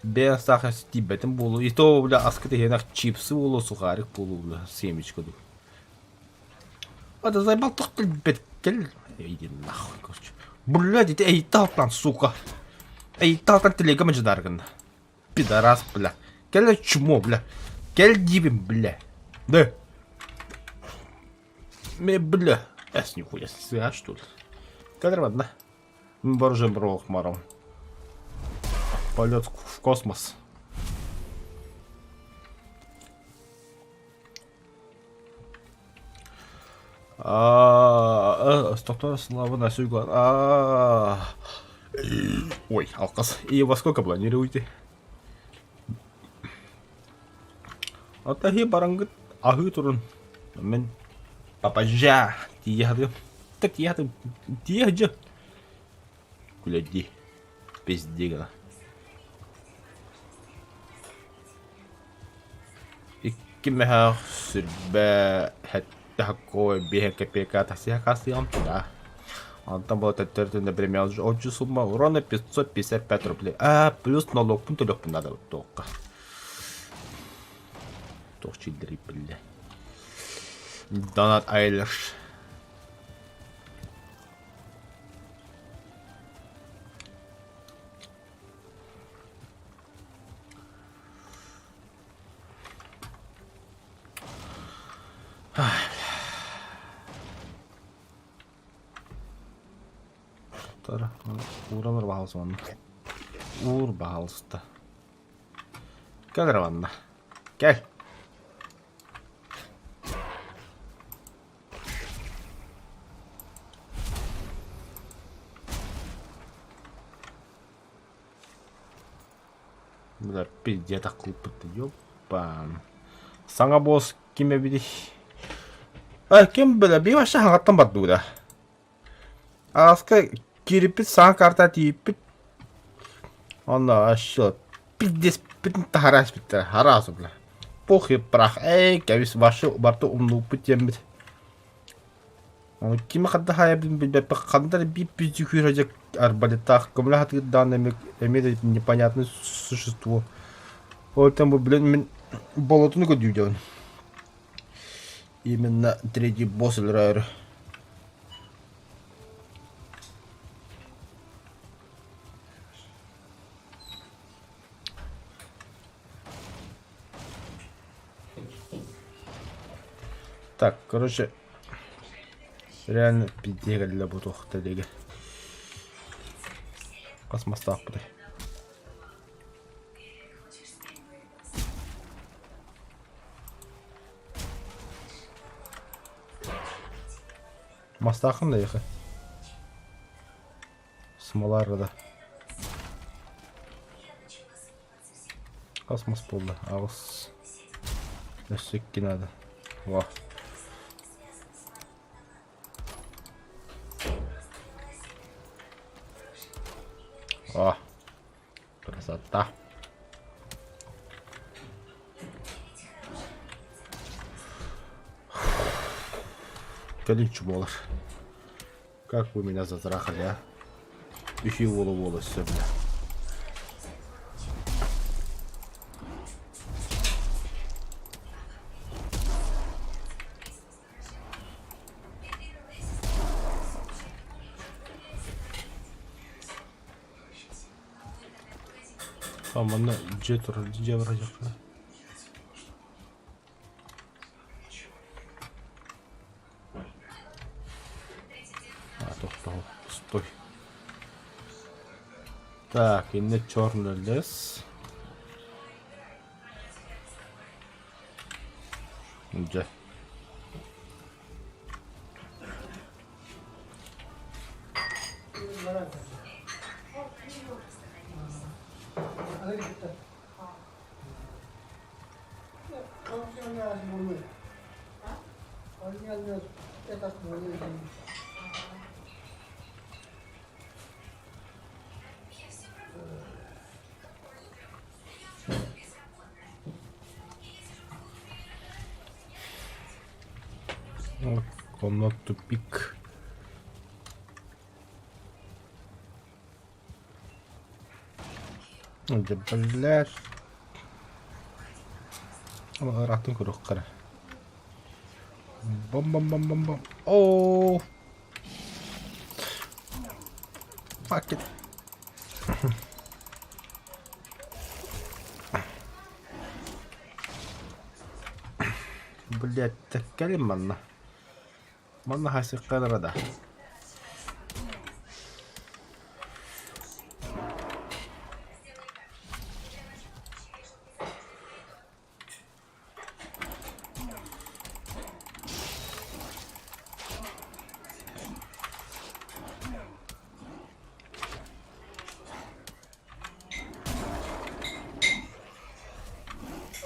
Speaker 1: Бэйэҥ саха тиийбэтин буолуо. И то, бля, аскыт иһиэнэх чипсы буолуо, сухарик буолуо, бля, семечка дуу. Это заебал тохтол кэл. Иди нахуй, короче. Блядь, ити эйиттэ сука. Эйиттэ алтан телега мадьыдаргын. Пидорас, бля. Кэл чмо, бля. Кэл диибин, бля. Да. Ме, бля. Эс, нихуя, сыа, что ли? Кадр, ладно. Боржем маром. Полет в космос. А, Стоп, слава на А, Ой, алкас. И во сколько планируете? Атаһи бараҥҥыт аһыы турун. Мин папажа тиийэ сатыам. Так тиийэ сатыам. Тиийэ сылдьыам. Күлэдии. Пиздец гына. Икки мөһөөх сүрбэ сэттэ хоккой биэһэ копейка тахсыһа хаастыйам да. Онтон була төттөрүтүн например отчу сумма урона 555 рублей. А, плюс налогпун төлөхпүн надо туохха. Туох чилдерий биллэ. Донат Айлиш. Тара, ууралар баһаалыста манна. Уур баһаалыста. Кэл эрэ манна. Кэл. Бля, пиздец клуппут ёппан. Саҥа босс ким эбитий? А, ким бля, би вообще хаҥаттан бардыбыта. Ааска киириппит саҥа карта тиийиппит. Онно вообще пиздец бүтүн таһара испиттэр. Хараас бля. Пух и прах. Эй, кэбис вообще барты умнуппут диэммит. Кими ханна хаайабын билбэппин, ханна эрэ биир пиздюк дьэ арбалеттаах көмөлө сатыыр даҕаны эмиэ эмиэ да непонятное существо. Ол иһин бу блин мин болотуну көрдүүдэбин. Именно третий босс өлөрөөрү. Так, короче, реально пиздец кэллэ бу туох тэлигэ. Хас мастаахпытый? Мастааххын да эйиэхэ? Смола да. Хас мас буолла? Аҕыс. Өссө икки наада. Во. О, красота. Кэлин чумолар. Как вы меня затрахали, а? Үһү уола-уола өссө бля. Манна дьиэ турар, дьиэ барыахха. А, тохтоо, стой. Так, иннэ черный лес. Дьэ. Онно тупик. Дьэ, блядь. Ыраахтан көрүөххэ эрэ. Бом-бом-бом-бом-бом. Оо! Fuck it. Блядь, кэлин манна. Манна хасыахха да.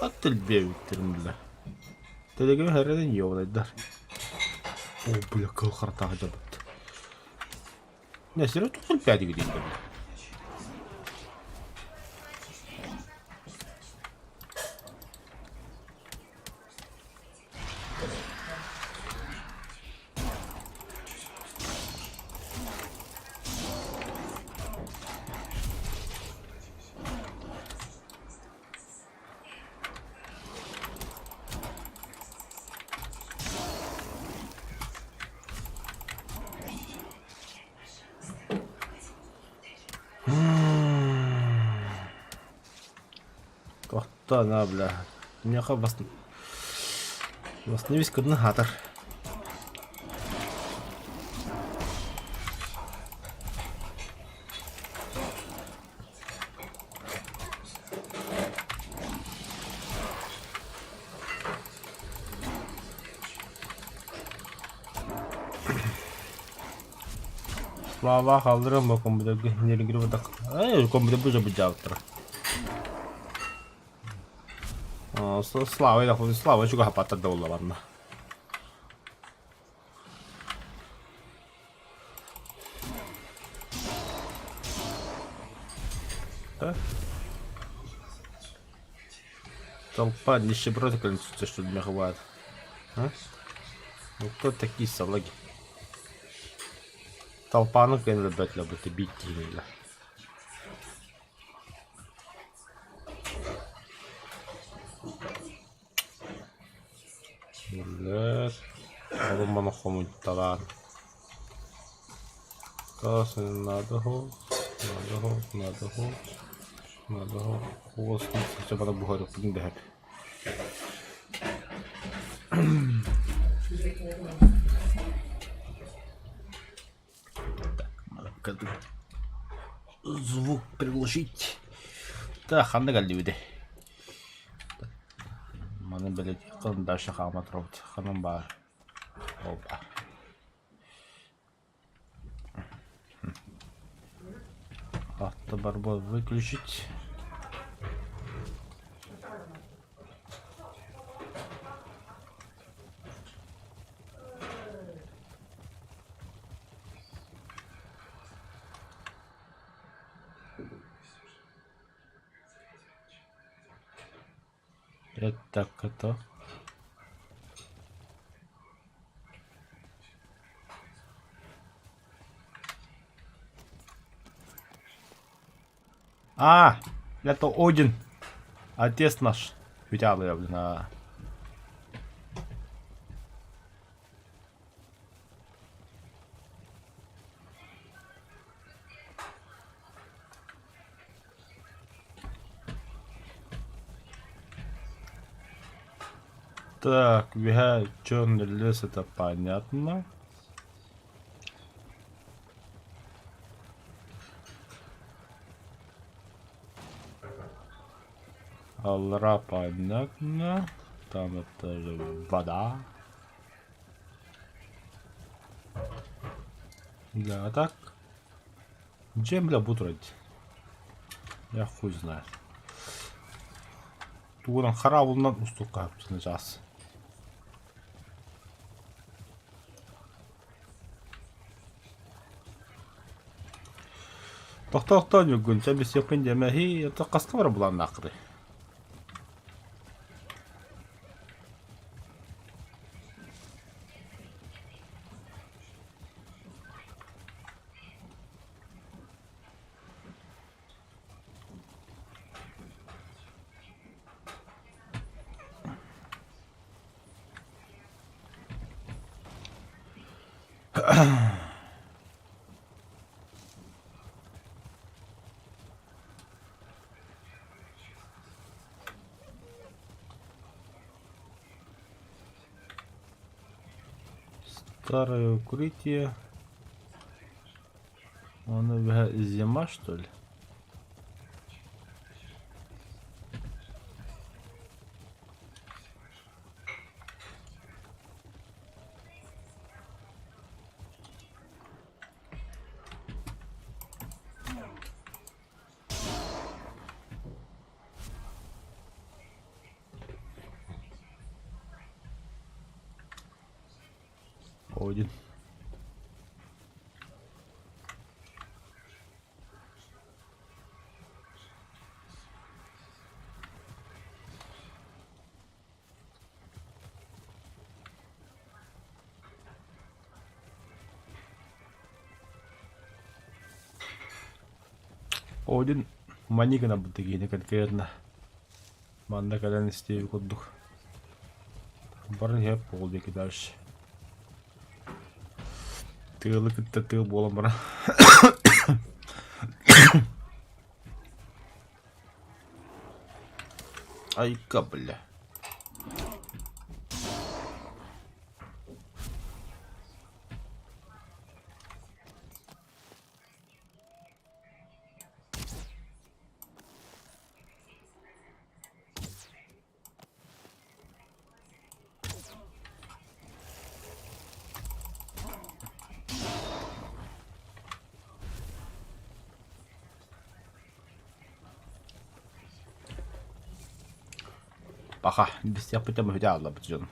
Speaker 1: Ат элбиэбиттэрин бile. Телегем хэрэнэн ёбанайдар. О, бля, кыл хартаах дьабыт. Несere тутул пядиги диэн бile. Тохтоо, на, бля. Миэхэ бас Восстановись координатор. Слава халдырым бу компьютерга неригири бутак. Эй, компьютер бу жабыжаабыттара. Слава Слава чугаһаппаттар да буолла манна. Да? Толпа нищеброда, что меня хватит. А? Ну кто такие салаги? Толпаны кэлбэт лабыты биттиилэ. Үллэр. Олум хомуйталаан. Надо надо надо надо Хуос буһарыппын дэһэр. Так, звук приглушить. Так, ханна кэллибит Маны били дальше хаама турабыт. Ханан баар. Опа. Автобарбор выключить. Это кто? А, это Один. Отец наш. Виталий, блин, а. Так, черный лес, это понятно. Алра понятно. Там это же вода. Да, так. Где, бля, буду родить? Я хуй знает. Тугунан хараабылынан устукка чаас. Тохтоо-тохтоо Ньургун, чэ билсиэхпин диэмэ, һии, оттон хаска барар былааннааххытый? Старое укрытие. Он зима, что ли? Один. Один маньяк на бутыгине конкретно. Манна кэлэн истиэби курдук. Баран иһэ пол диэки дальше. Тыалы кытта тыал буолан баран. Айка, бля. Баха, бистиэхпитэ мөһүтэ ааллабыт дьон.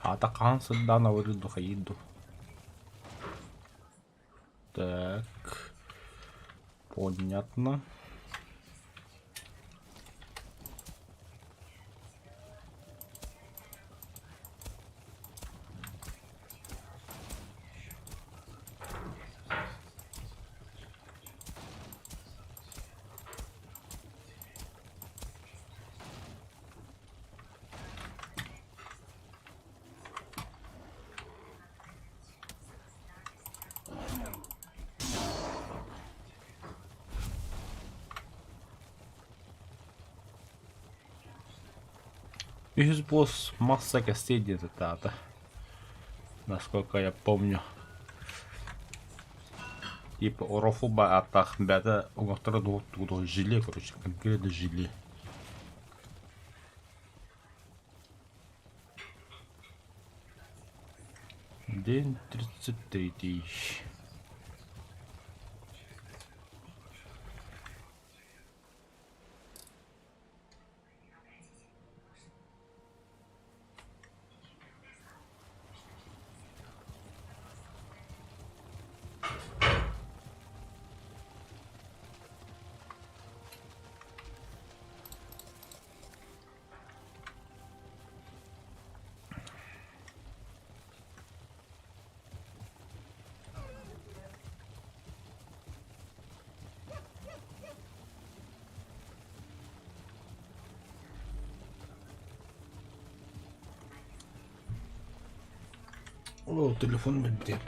Speaker 1: Аата хаһан сырдаан абырыыр ду хайыыр ду Так, понятно. Үһүс босс масса костей где-то таата. Насколько я помню. Типа орофуба атах бята уҥуохтара тугу желе, короче, конкретно желе. День 33-й. О, телефон билбит.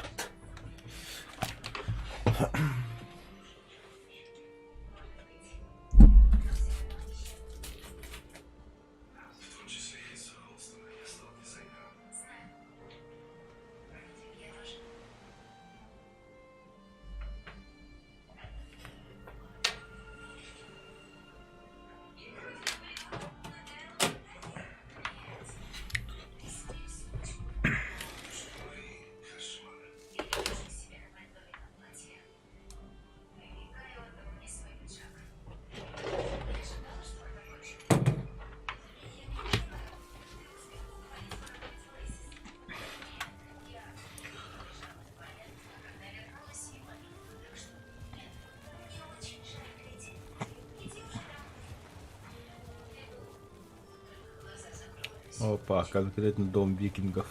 Speaker 1: Опа, конкретно дом викингов.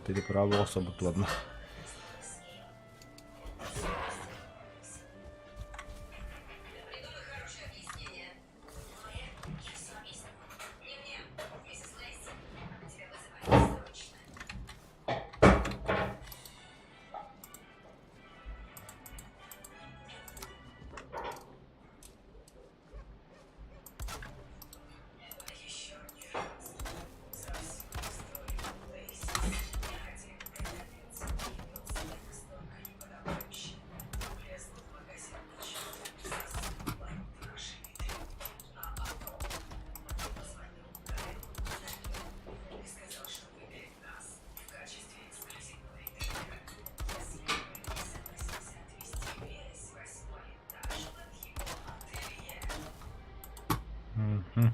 Speaker 1: Переправа особо ладно. Мгм.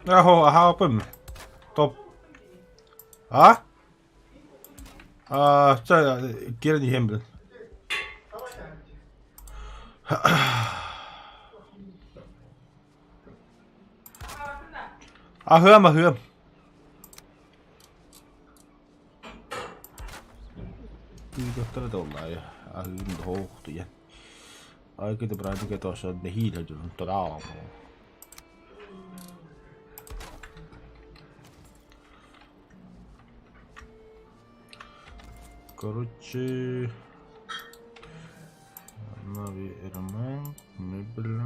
Speaker 1: Аһо, аһааппын. Топ. А? А, чэ, киирэн иһиэм блин. Аһыам, аһыам. Күүгэттэрэ да улаайа, аһыым да хоохтуйан. Айгыды бырааһынньык этэ нэһиилэ дьонун тураам. Короче, новый ремонт, мебель.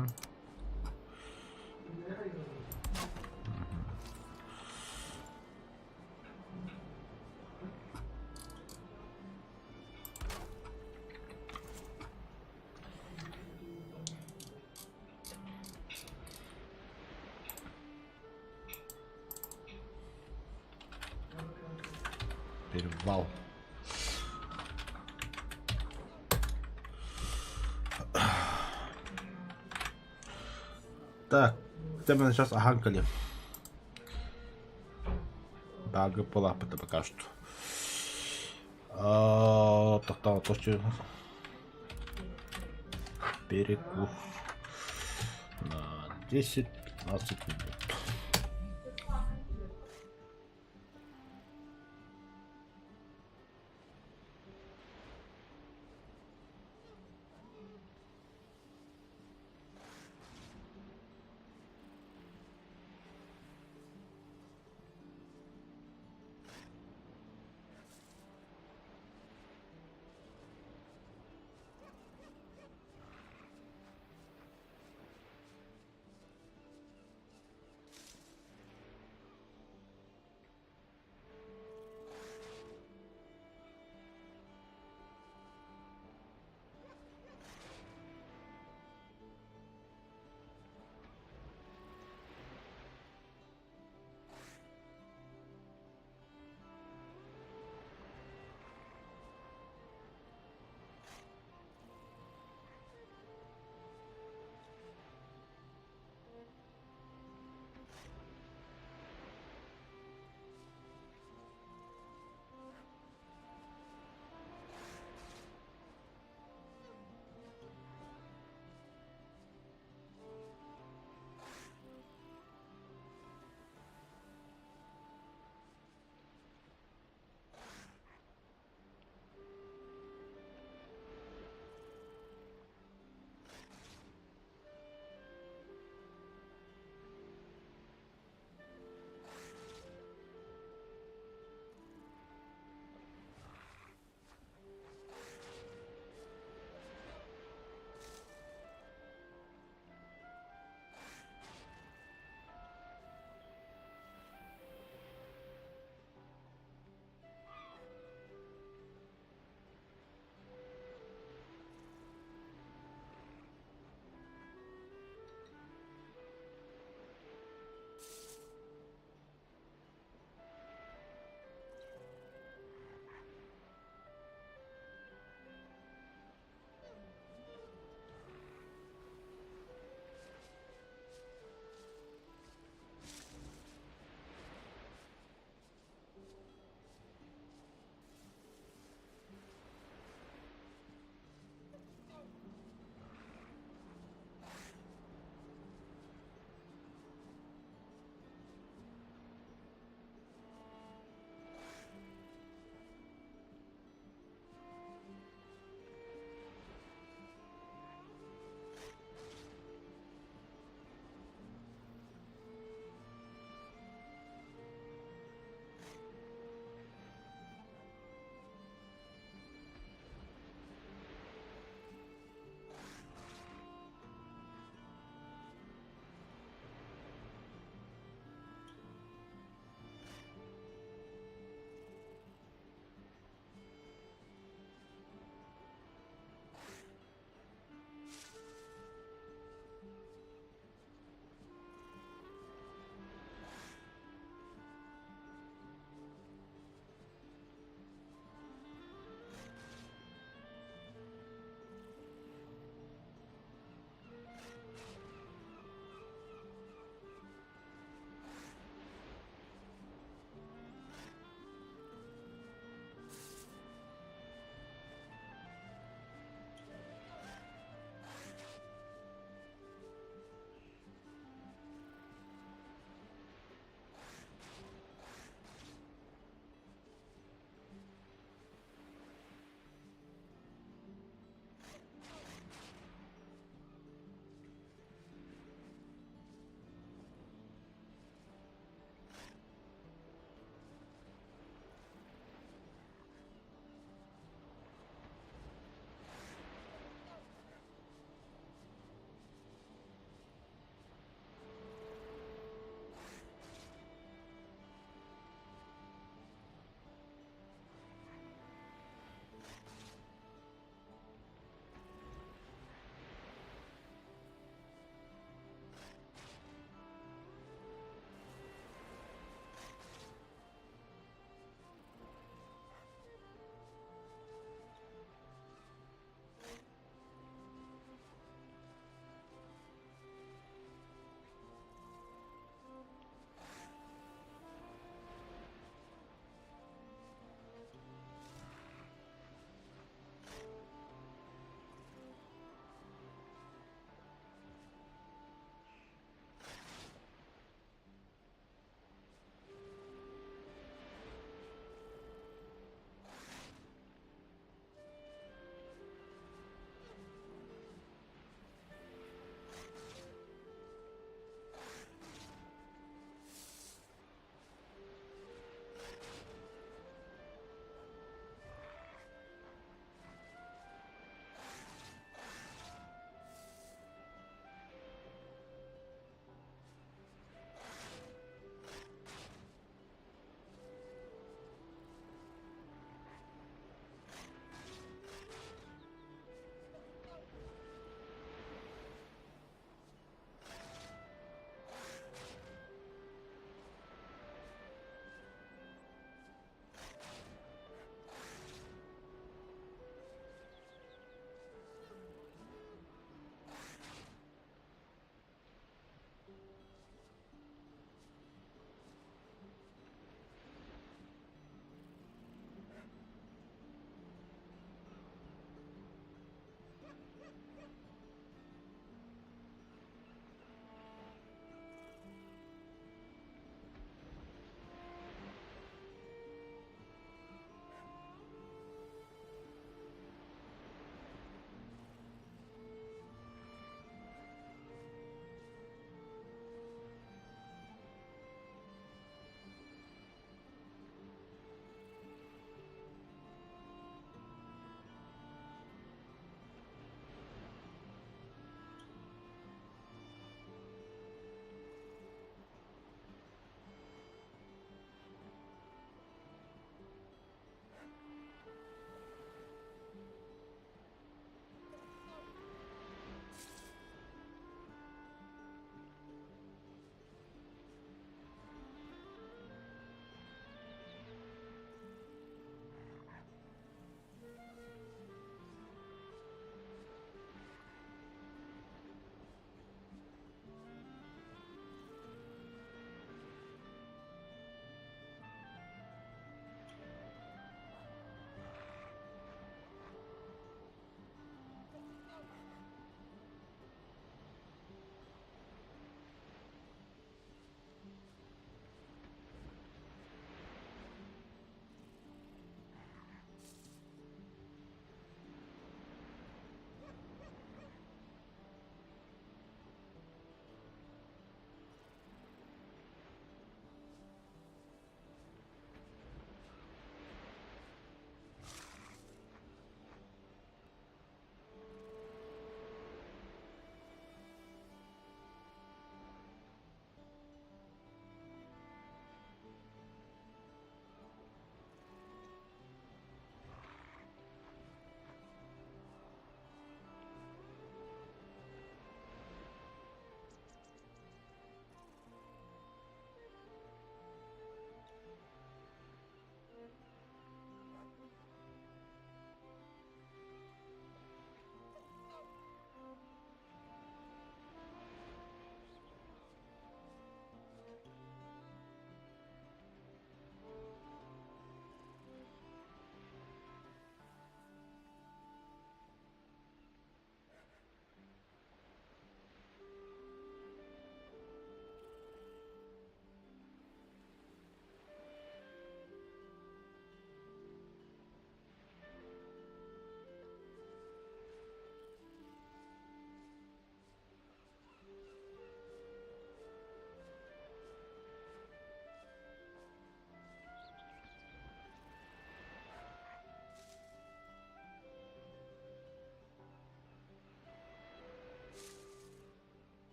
Speaker 1: Перевал. Так, это сейчас аһаан кэлиэм. Баага буолааппыта пока что. Тохтоо, перекур на 10-15 минут.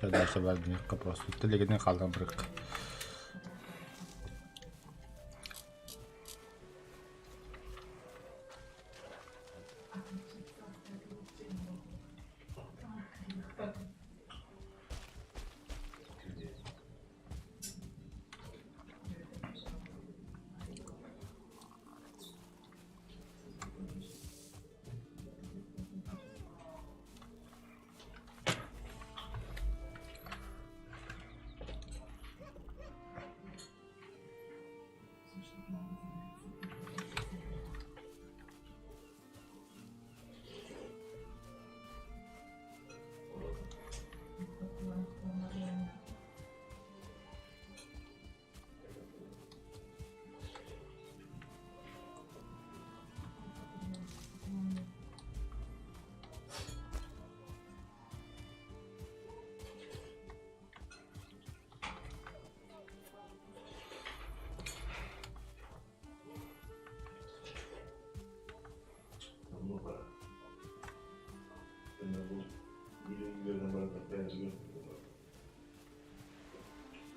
Speaker 1: Чэ дальше бардыахха просто телегинэн хаалан барыахха.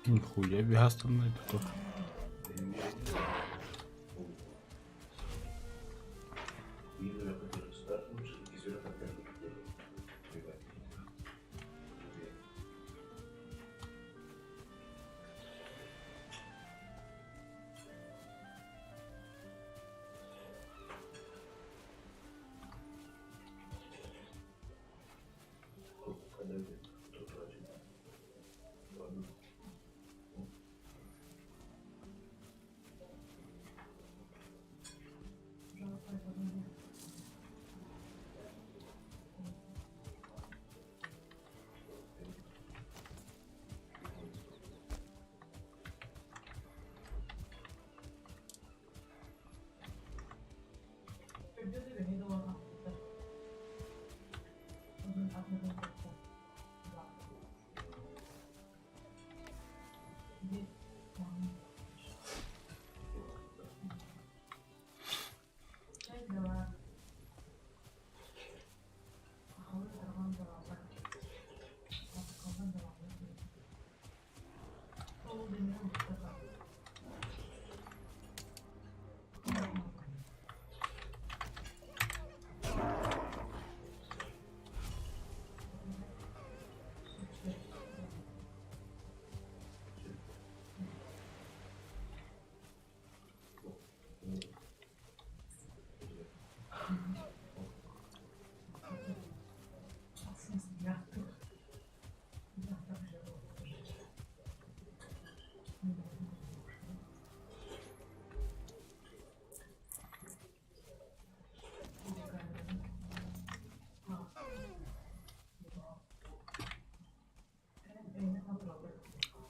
Speaker 1: Нихуя бегастанный такой.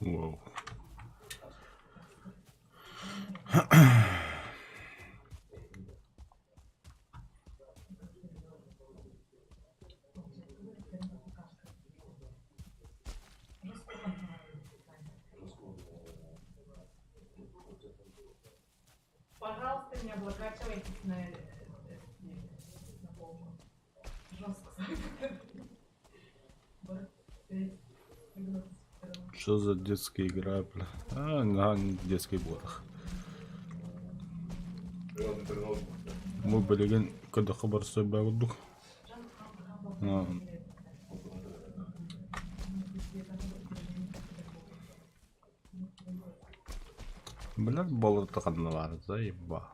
Speaker 1: Wow.
Speaker 5: Пожалуйста, не облокачивайтесь на, на полку. Жестко.
Speaker 1: Что за детская игра, бля? А, на детский борох. Мы билигин көдөхө барса курдук. Блядь, болото ханналар, заеба.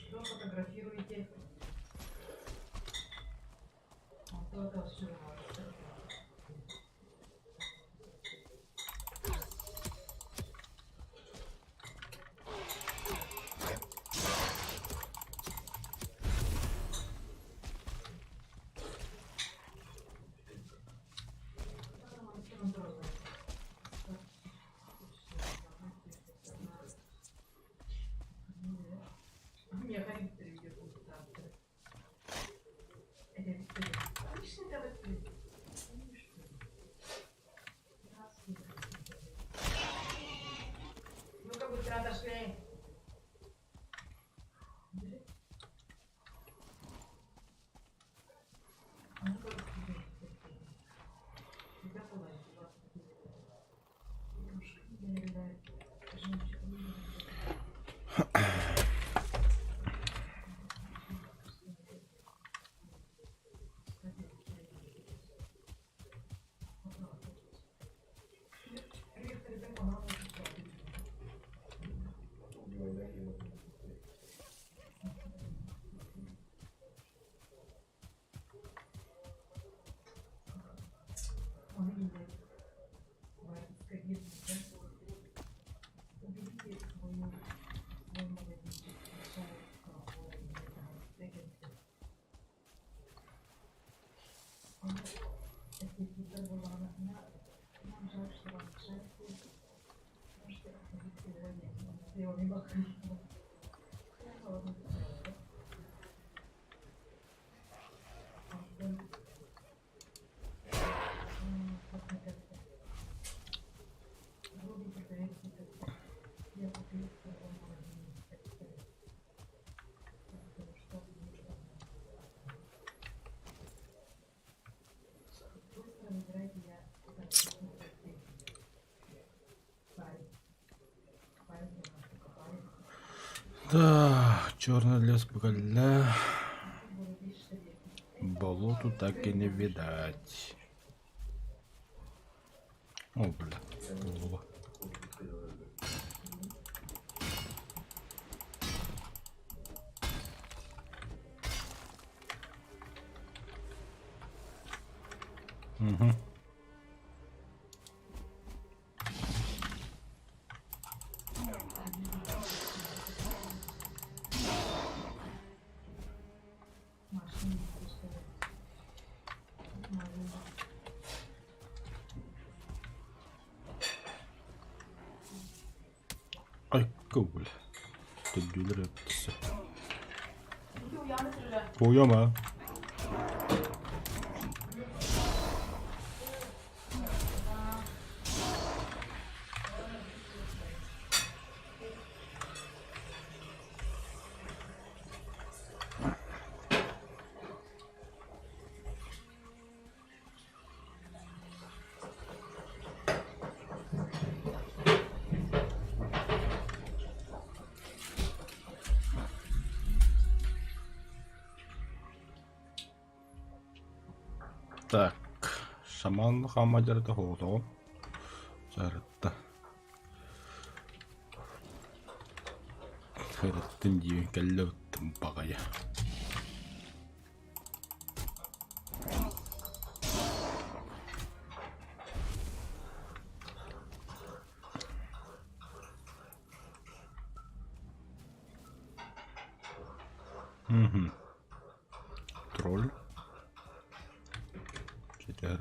Speaker 5: Что фотографируете?
Speaker 1: Да, черный лес кэллэ. Болоту так и не видать. О, бля, буолла. Угу. Ай, кول. Төддүүлэр өттүсэ. Буйама. Так, шаман хаамадьарыта хоҕотоҕун сарытта. Сырыттын диэн кэллэ ыттым баҕайы. Мгм. Тролль. Ситэ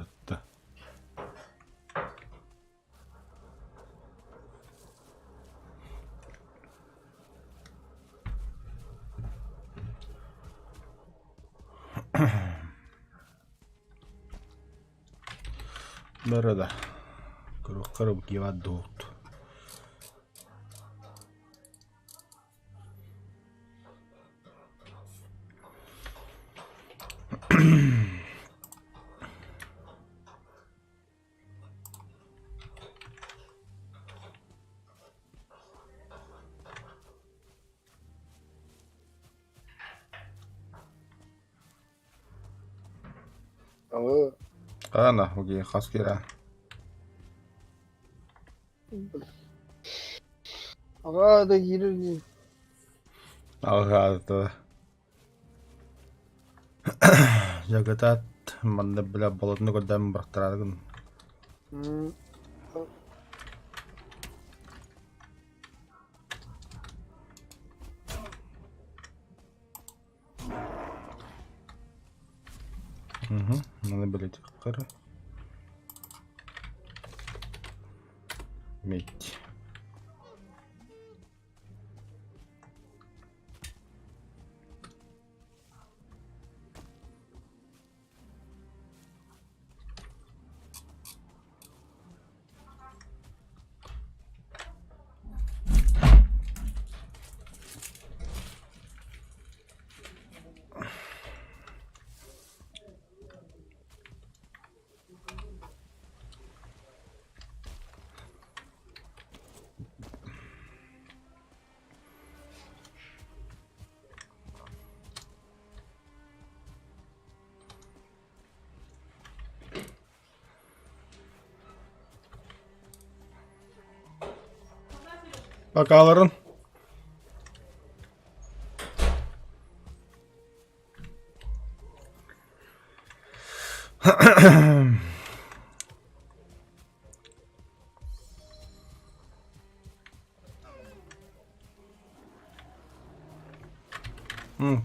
Speaker 1: Бары да куруктар киеват дуут.
Speaker 2: Алло.
Speaker 1: Ана, окей, хас кира.
Speaker 2: Аҕа да киирэр дии.
Speaker 1: Алҕаата. Дьагытаат манна бile болотуну көрдөөн бырахтарааргын. Угу, надо билетиккар. Медь. Бакаларын.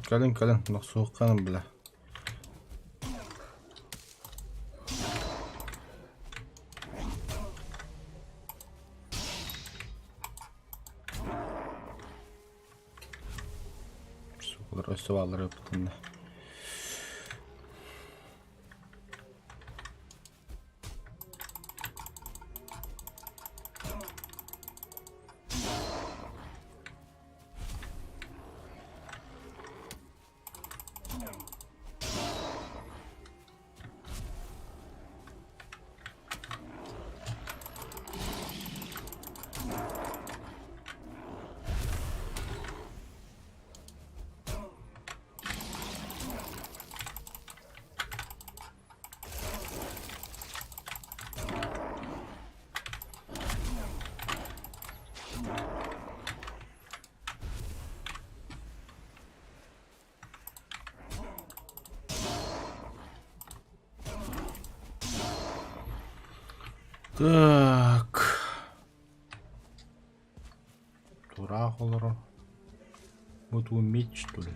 Speaker 1: Кэлин кэлин, суохханын бile. Суолар өссө бааллар эбитиннэ. Так. Тураах олорор. Вот уметь, что ли?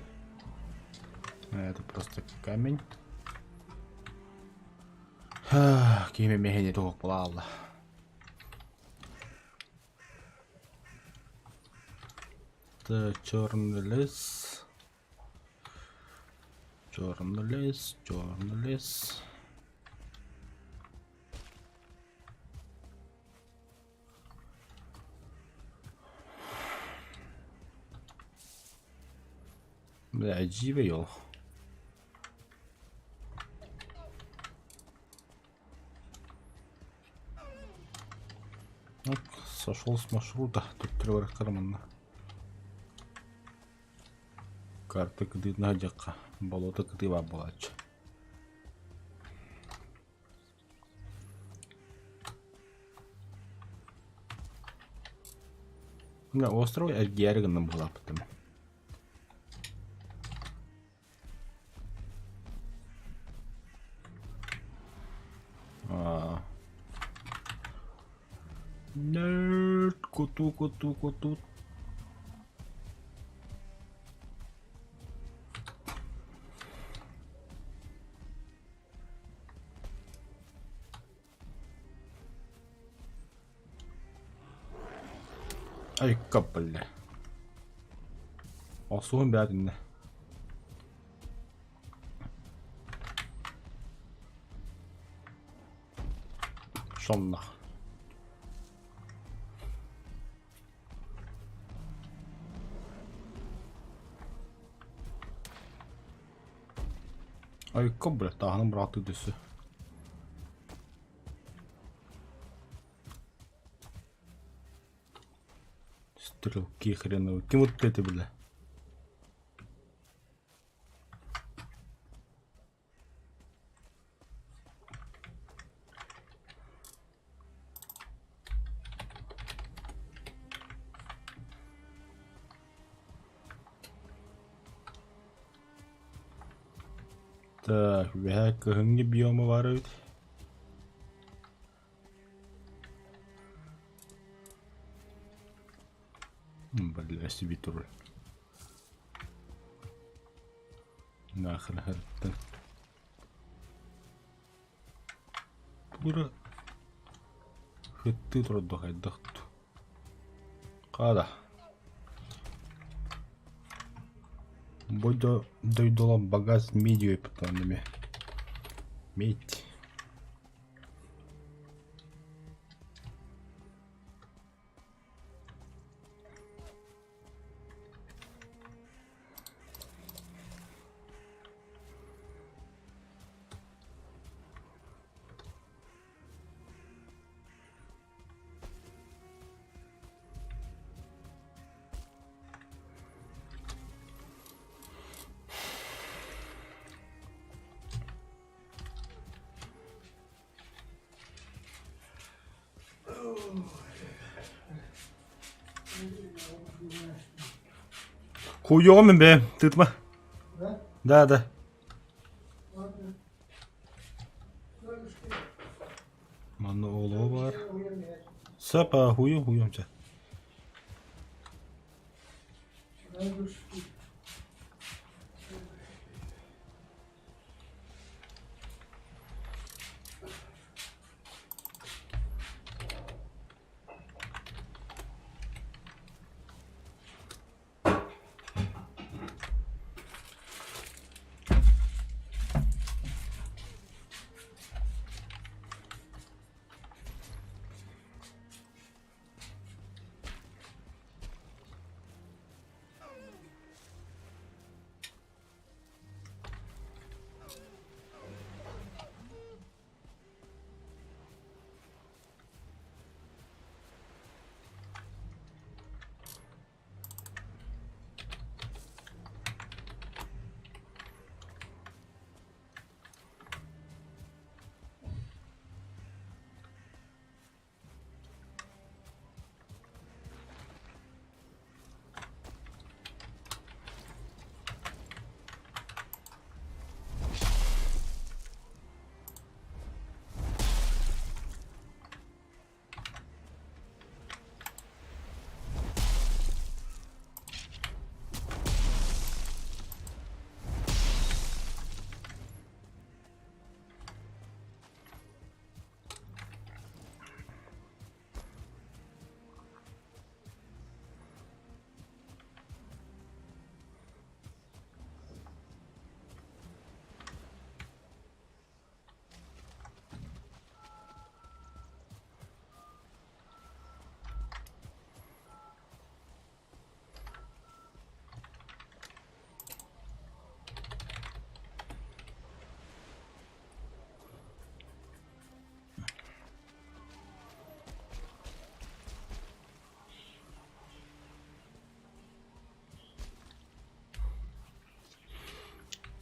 Speaker 1: Это просто камень. Киһи миэхэ туох буолла. Это черный лес. Черный лес, черный лес. Бля, дьиибэ ол. Так, сошел с маршрута. Тут барахтар манна. Карта кытыытына сылдьахха, болуота кытыы баар буолааччы. Мына остров эргийээри гынным быһыылаахпыт Nerd куту куту куту. Айка бля. Охсуһун бээтиннэ. Сонно. Айка бля, тааһынан быраҕаттыы түссе. Стрелки хреновы. Ким вот это, бля? Так, үөһээ кыһыҥҥы биома баар эбит. Бля, себе турар. Нахрен харыттан. Тура хыттыы турар хайдах Хаада. Бу дойдула багаз медиа эпитанными. Медь. Куйуоҕум мин бэйэм, тыытыма. Да, да. Манна оҕолоро баар. Сөп, хуйум, хуйум чэ.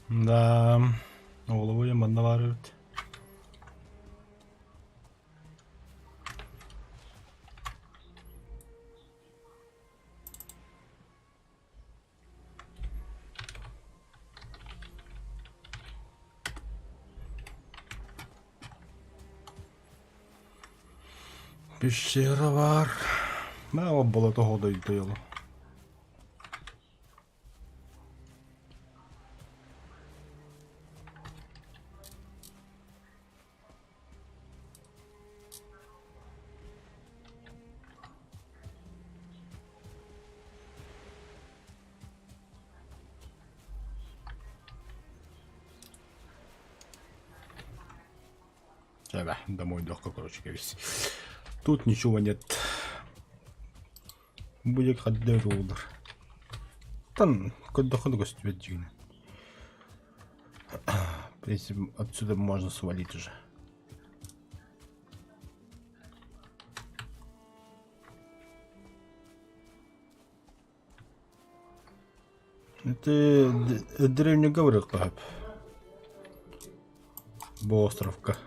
Speaker 1: Да, оҕолобуйа манна баар эбит. Пещера баар. Маа болото хоодойдойолу. Да, домой легко, короче, кэбис. Тут ничего нет. Будет ходдер. Там куда көстүбэт дьиҥинэн. В принципе, отсюда можно свалить уже. Это древний Гаврилка. Бу островка.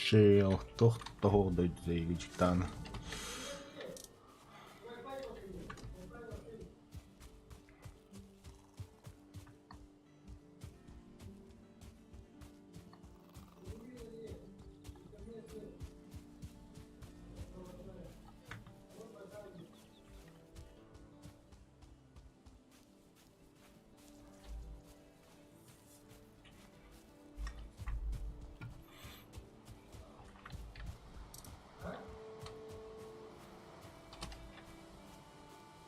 Speaker 1: Чел, туох тоһуох дойдута дьиктаана.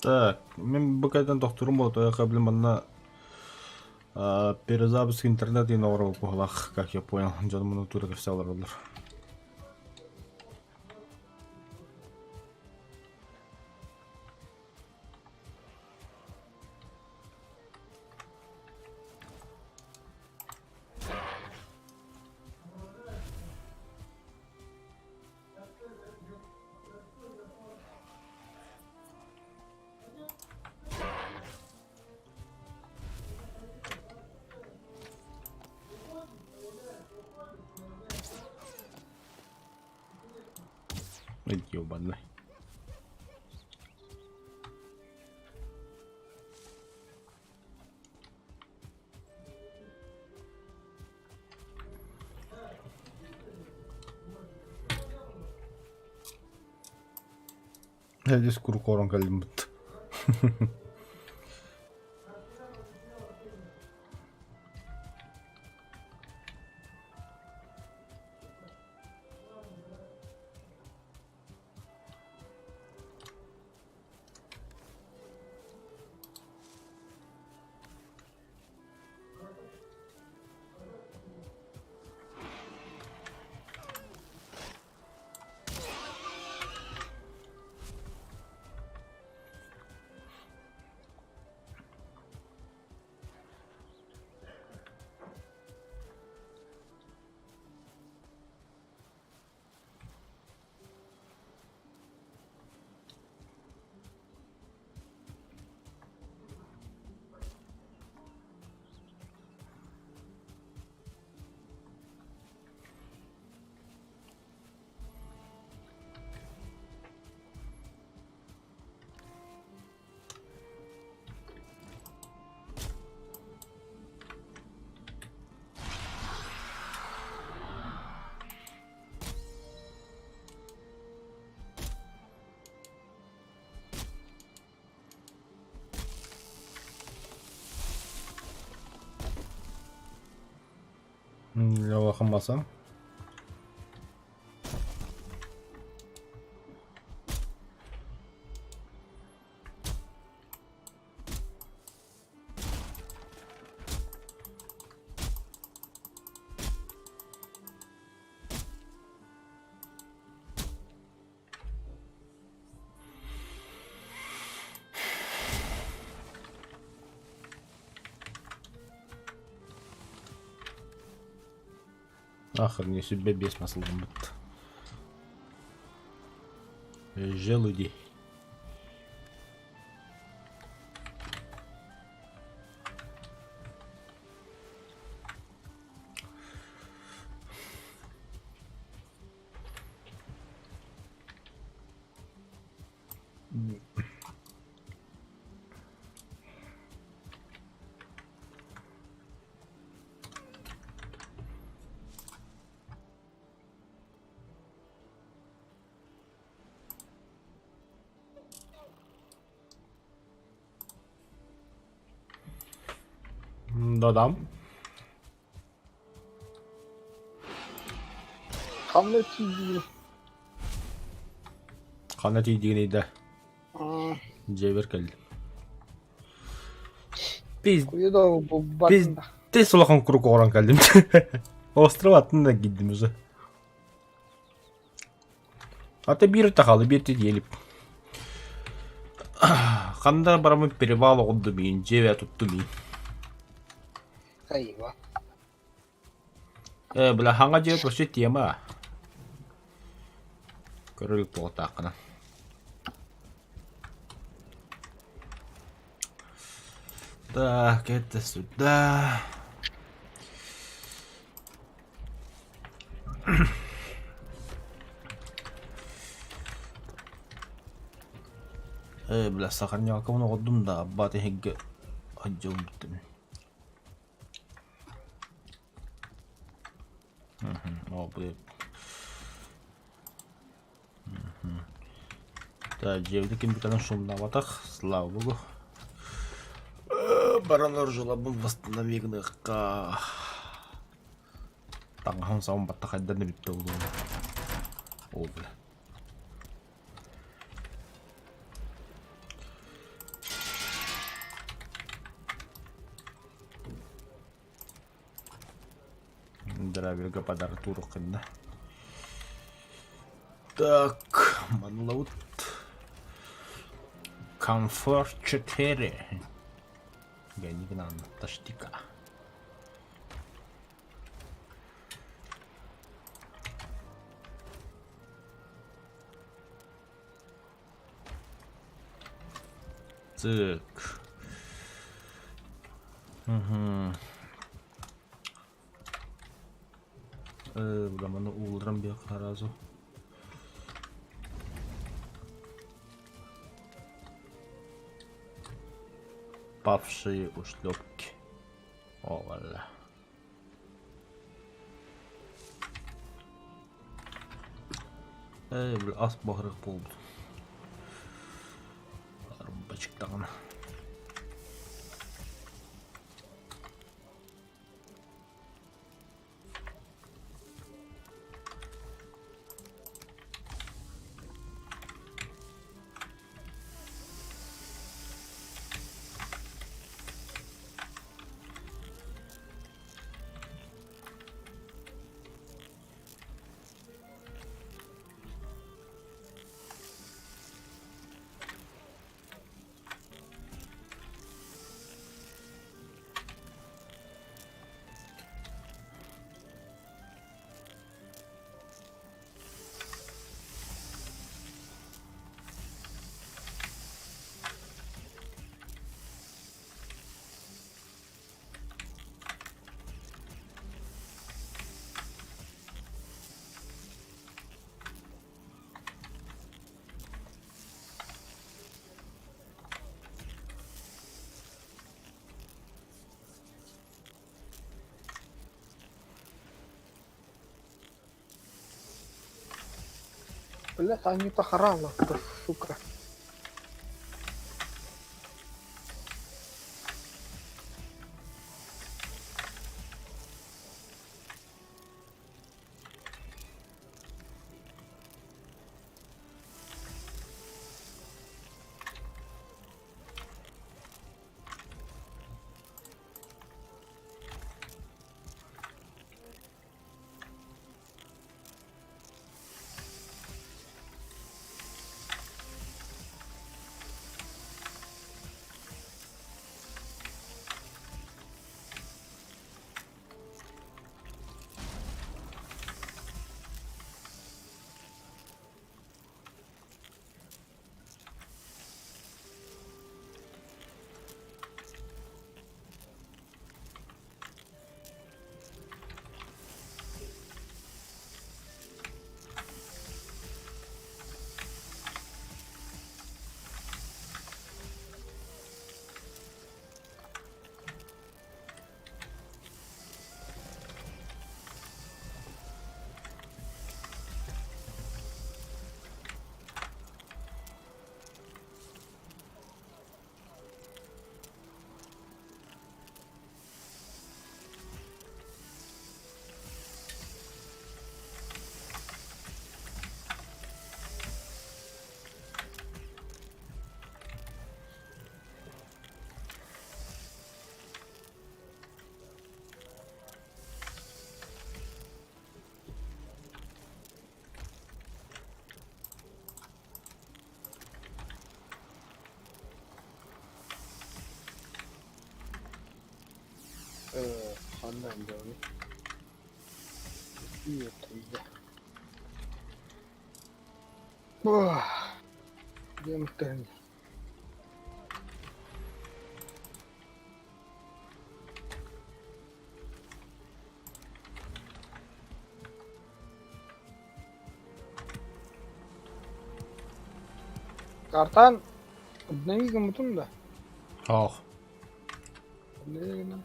Speaker 1: Так, мин бу кэлэн тохтуурум буолуо, блин, манна перезапуск интернет диэн оҥорор куһалаах, как я понял, дьон муну тура кэпсэ олороллор. Ебаный. Здесь куркорон кэлбит. Улахан маса. Ахыр не сүбэ биэс масылгыммыт. Желуди. Да-да.
Speaker 2: Ханна тиийдигин?
Speaker 1: Ханна тиийдигиний да? Дьиэбэр кэллим. Пиздец улахан куруук оҥорон кэллим. Остров аттын да киирдим уже. Ата биир тахалы биир тиэлип. Ханда барамын перевал оҕурдум миин, дьиэбэ туттум миин.
Speaker 2: Айва.
Speaker 1: Э, бля, хаҥа дьиэ вообще тема. Көрөлүк буолтааххына. Так, это сюда. Э, бля, сахарнялкабын оҕордум да, аббаат иһиггэ сылдьабын бүттүм. О, блин. Так, дьиэбит ким бүтэнэн шумнаабатах, слава богу. Баран оржулабын восстанови гыныахха. Таҥаһым сабын баттах хайдан да бүттэ буолуо. О, бля. Драйверга подарок туруоххун да. Так, манлаут. Комфорт 4. Генигнан таштика. Так. Угу. Бля, маны уулларан биэх сразу. Павшие ушлепки. О, валла. Ээ, бля, ас баһырык буолбут. Арбачыктаҕына.
Speaker 2: Блядь, Анюта хорала, сука. Ханна элбэҕий? Диэн Картан обнови гыммытым да?
Speaker 1: Ох.
Speaker 2: Обнови гынан.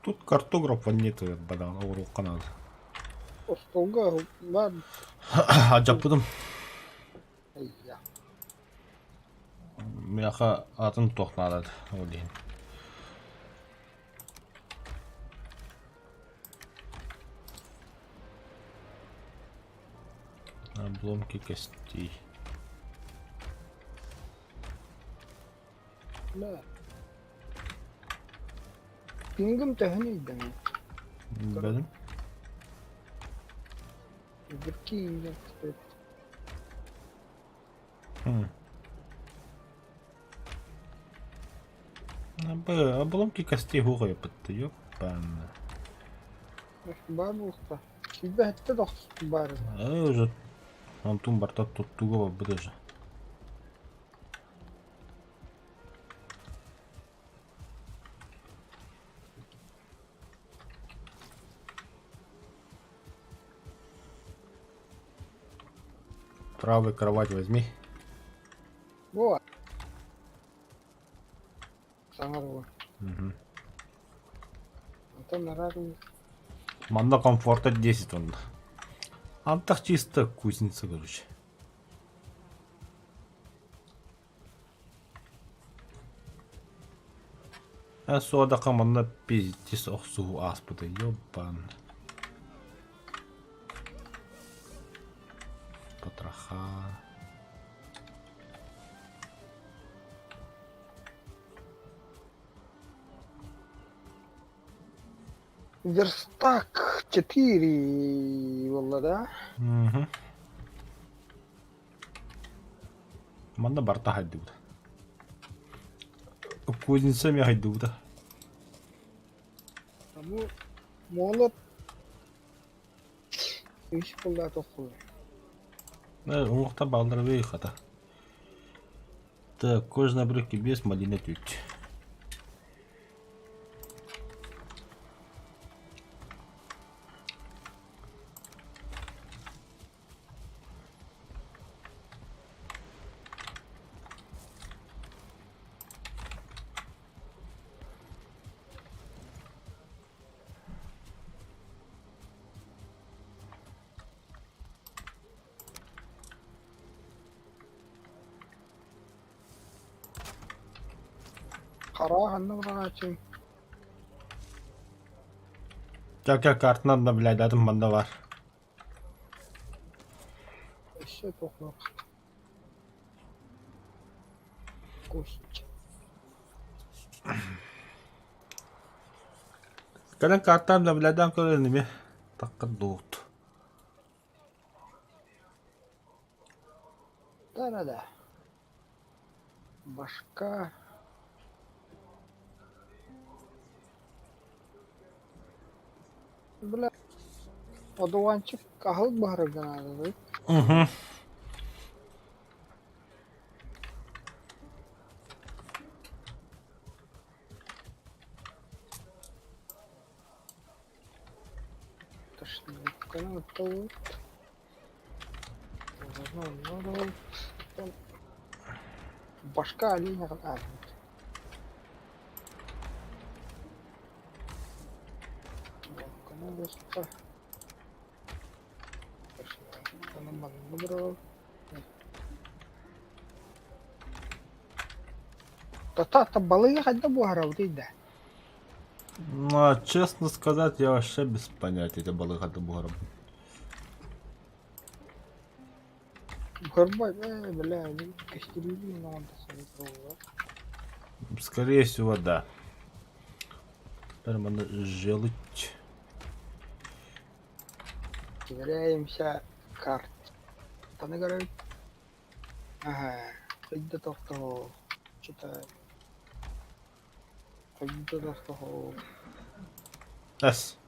Speaker 1: Тут картографа нет, бадан, оруукка надо.
Speaker 2: Остуолга баар.
Speaker 1: Адьаппытым.
Speaker 2: Айя.
Speaker 1: Миэхэ атын туох наада ол иһин. Обломки костей.
Speaker 2: Да. Пингым төһөнүй даҕаны?
Speaker 1: Билбэтим.
Speaker 2: Прикинь,
Speaker 1: Обломки костей хугайпытты, ёппан.
Speaker 2: Баар буолта. Сүүрбэһиттэ тохсус баар.
Speaker 1: Э, уже онтун барта туттууга барбыт уже. Правую кровать возьми.
Speaker 2: Вот. Саҥарыа.
Speaker 1: Угу.
Speaker 2: Онтон араар
Speaker 1: Манна комфорта 10 онно. Антах чисто кузница, короче. Эн суодаха манна пиздец охсуһуу ааспыта, ёбан. Потроха.
Speaker 2: Верстак 4 буолла да?
Speaker 1: Мгм. Манна барта хайдыбыт. Кузница эмиэ хайдыбыта.
Speaker 2: Бу молот үс буолла тоххуй.
Speaker 1: Уҥуохта бааллара хата. Так, кожаные обрывки без малина тють.
Speaker 2: Хара ханна быраҕааччыҥ?
Speaker 1: Ча картынан да блядь, атын манна бар.
Speaker 2: Өссө туох Кость.
Speaker 1: Кэлэн картам да блядь, көрөн эми такка дуут.
Speaker 2: Да-да-да. Башка. Бля, одуванчик аһылык баһарарга наада
Speaker 1: Угу.
Speaker 2: Башка оленя ааспыт. Та балыгы хайда буһарабытый да?
Speaker 1: Ну, а честно сказать, я вообще без понятия, это балык это буһарабын.
Speaker 2: Буһарбай, бля, кастрюли
Speaker 1: Скорее всего, да. Теперь надо желудь.
Speaker 2: Теряемся карт. Таны Ага, хайда тохтоо. Читай. Хайда тохтоо.
Speaker 1: Эс.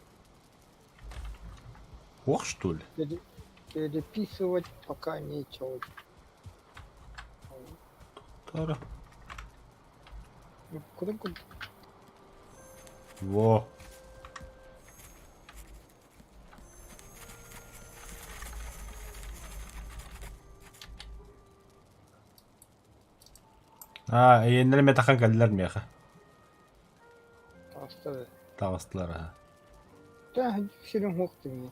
Speaker 1: Ох, что ли?
Speaker 2: Переписывать пока нечего.
Speaker 1: Тара.
Speaker 2: Ну, куда куда?
Speaker 1: Во. А, эйиэннэрэ эмиэ тахан кэллилэр миэхэ.
Speaker 2: Таҕыстылар.
Speaker 1: Таҕыстылар аһа.
Speaker 2: Сирин суох дии.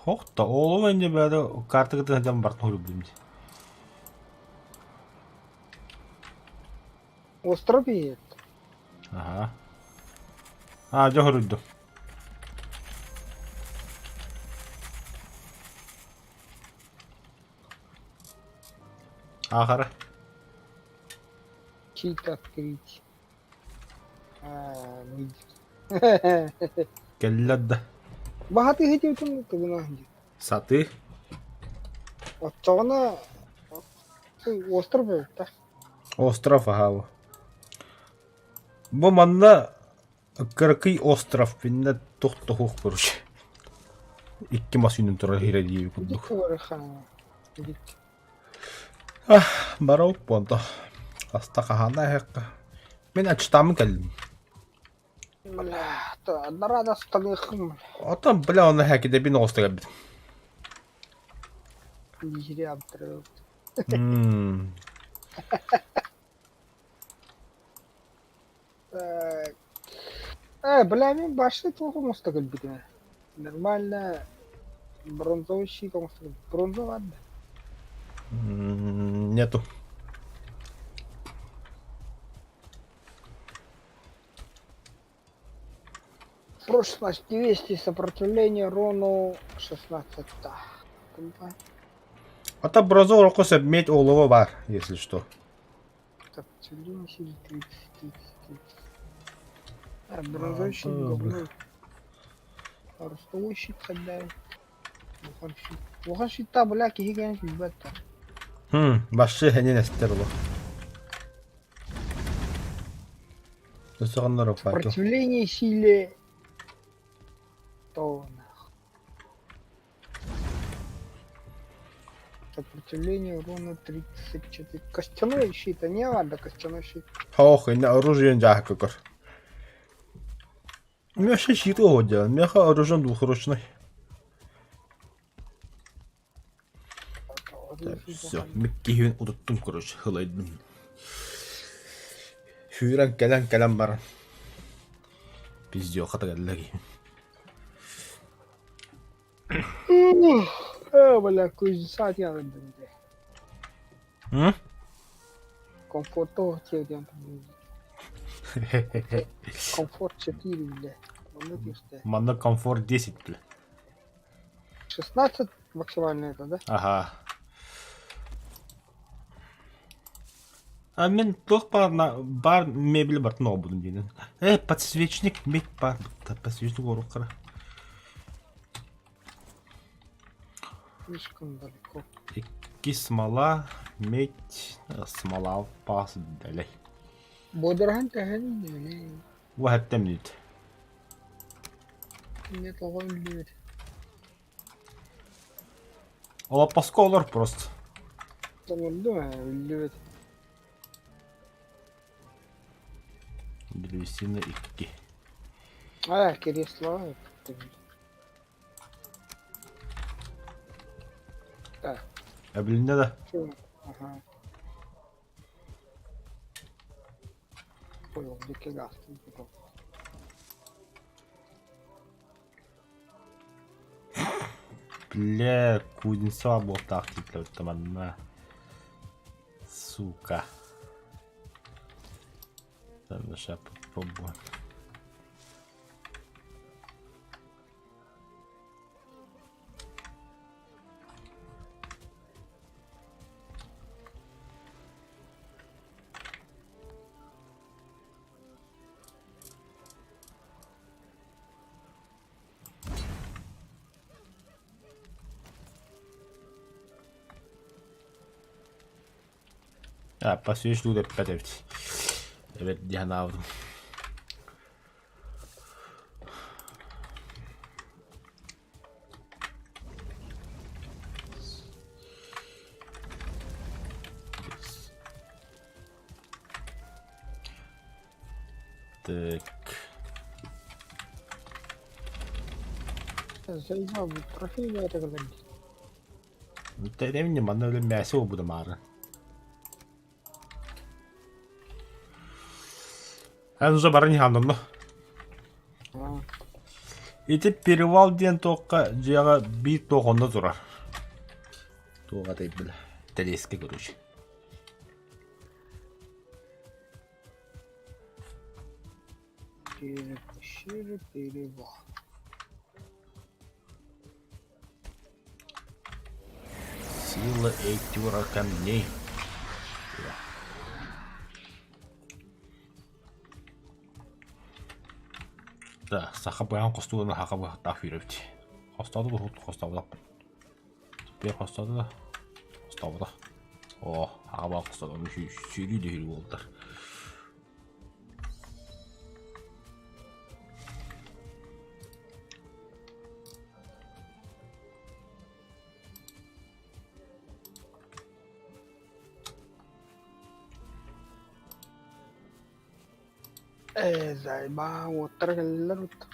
Speaker 1: Хох да, оолум инде бары картыгытын сылдьан бартын хоруйбутум дии.
Speaker 2: Остров иһит.
Speaker 1: Аһа. Аа, дьэ хоруйдум. Аахара.
Speaker 2: Чит открыть.
Speaker 1: Кэллэ да.
Speaker 2: Баһатыы диэбитим тугунан дии.
Speaker 1: Сатыы.
Speaker 2: Оччоҕуна остров эбит
Speaker 1: Остров аһаабы. Бу манна кыракый остров иннэ туох туһуох короче. Икки мас үүнэн турар иһирэ диэби курдук. Барабыт буолда. Хаста хаһаана эһэххэ. Мин аччытааммын кэллим.
Speaker 2: Бля, нарада станыхым.
Speaker 1: Отон, бля, оны хэкидэбин оҕуста кэлбитим.
Speaker 2: Биһири абдырып. Э, бля, мин башты туох оҥосто кэлбитим. Нормально бронзовый щит оҥосто Бронза ладно.
Speaker 1: Нету.
Speaker 2: Прочность 200, сопротивление рону 16. Да.
Speaker 1: А то бронза урокку сөп медь олово бар, если что.
Speaker 2: Сопротивление силе 30, 30, 30. А, бронзовый щит говно. Ростовой щит тогда. Улахан щит. Улахан щитта, бля, киһи кэлэн билбэт да.
Speaker 1: Хм, вообще хэнин эстер олох. Өссө факел.
Speaker 2: Сопротивление силе то нах. Сопротивление урона 34. Костяной щит, а не ладно, костяной щит.
Speaker 1: Ох, инна оружие дьаһакка көр. Меша щит оҕо Меха оружие двухручный. Так, все. Миккиһин утуттум, короче, хылайдым. Сүүрэн кэлэн кэлэн баран. Пиздёха кэллэ
Speaker 2: Э, бля, кузнеца делать
Speaker 1: М?
Speaker 2: Комфорт диэн Комфорт 4, бля. Оннук истэ.
Speaker 1: Манна комфорт 10, бля.
Speaker 2: 16 максимально это, да?
Speaker 1: Ага. А мин туох баар баар мебель бартын оҕобутун диэн. Э, подсвечник медь баар подсвечник орук
Speaker 2: Слишком далеко.
Speaker 1: Икки смола, медь, смола паас дэлэй.
Speaker 2: Бодорһон төһөн
Speaker 1: Уһаттан минут.
Speaker 2: Нет, тоҕо үллүбүт.
Speaker 1: Олоппоско олор просто.
Speaker 2: Тоҥордум ээ, үллүбүт.
Speaker 1: Древесина икки.
Speaker 2: А, кресло. Так.
Speaker 1: Эбилиннэ да?
Speaker 2: Ага. Понял, где газ.
Speaker 1: Бля, Кузнецова буолтаах дииллэр манна. Сука. Сейчас попробую. А, посвечу эппэт эбит. Эбит дии санаабытым. Так.
Speaker 2: Заебал, трофей это говорит.
Speaker 1: Дэвни манна өлө мясо буду маары. Эн уже бары ниханнонно. Ити перевал диэн туохха дьиэҕэ биир туох онно турар. Туоҕа бile. Тэлиэскэ короче.
Speaker 2: Перевал.
Speaker 1: Сила этюра камней. Да, саха быһан хостуурун саха быһахтаах күүрэбит. Хостоото да хостооботохпун. Теперь хостоото да хостообото. О, аҕа баа хостоото сүүрүү да сүүрүү буолтар.
Speaker 2: Ээ, зайба, уоттара кэллилэр вот.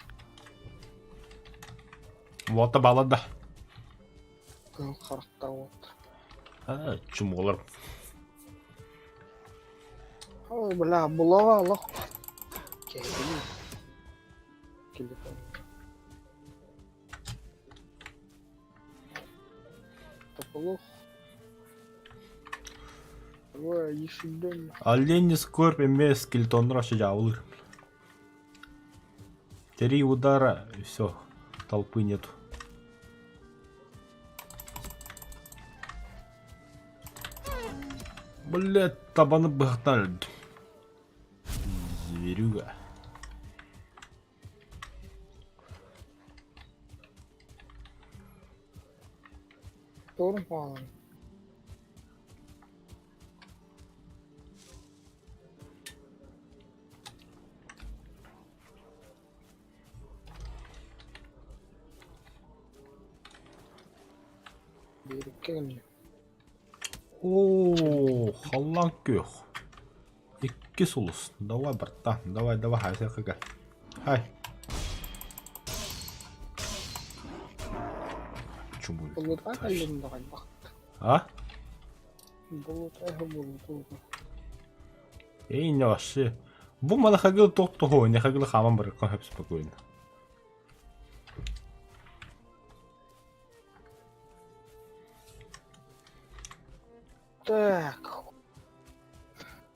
Speaker 1: Уота баалар да.
Speaker 2: Кыһыл харахтаах уот.
Speaker 1: А, чумолар.
Speaker 2: Ой, бля, булава олох. Кэһини. Телефон. Тополох.
Speaker 1: Олень скорбь эмиэ скелетоннар вообще дьаабылыыр. Три удара и все, толпы нету. Блядь, табаны быһахтан өлдүм. Зверюга.
Speaker 2: Doğru mu? Биириккэ кэллим.
Speaker 1: Оо, халлаан күөх. Икки сулус. Давай, братан, давай, давай, хайсыахха Хай. Чумуй.
Speaker 2: Булутаа кэллим да хайдах.
Speaker 1: А?
Speaker 2: Булутаа булутуу.
Speaker 1: Эй, не вообще. Бу маны хагыл тохтоһо, не хагыл хааман барыкка хөп спокойно.
Speaker 2: Так.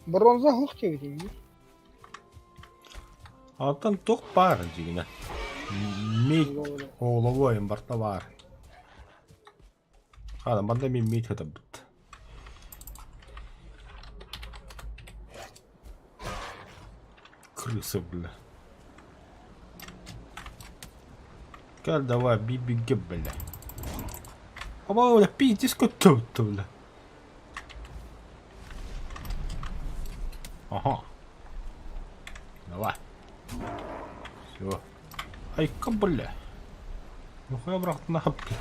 Speaker 2: Бронза суох диэбитиҥ дии.
Speaker 1: Алтан туох баар дьигинэ. Медь ооловой барта баар. Хаана манна мин медь хатарбыт. Крыса, бля. Кэл давай, би-бигэ, бля. Оба, бля, пиздец көттөбүттэ, бля. Ага. Давай. Все. Айка, бля. Нахуя бырахтына бля.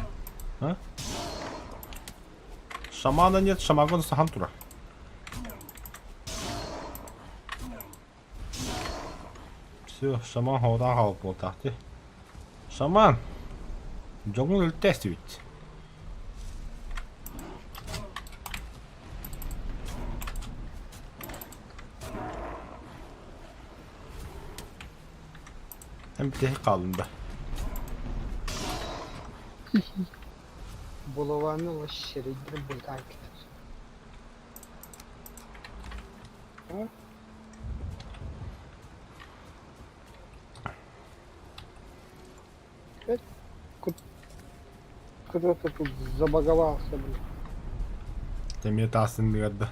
Speaker 1: А? Шамана нет, шамагон сахан тура. Все, шаман хоҕутан хаалбыт буолтаах дии. Шаман! Дьоҥҥун өлтөөстүбүт. Эн бүтэһик хааллым да.
Speaker 2: Булаваны вообще сирэйдэрин быһытаан кэтэр. Кто-то тут забаговался, блин.
Speaker 1: Эмиэ таас иннигэр да.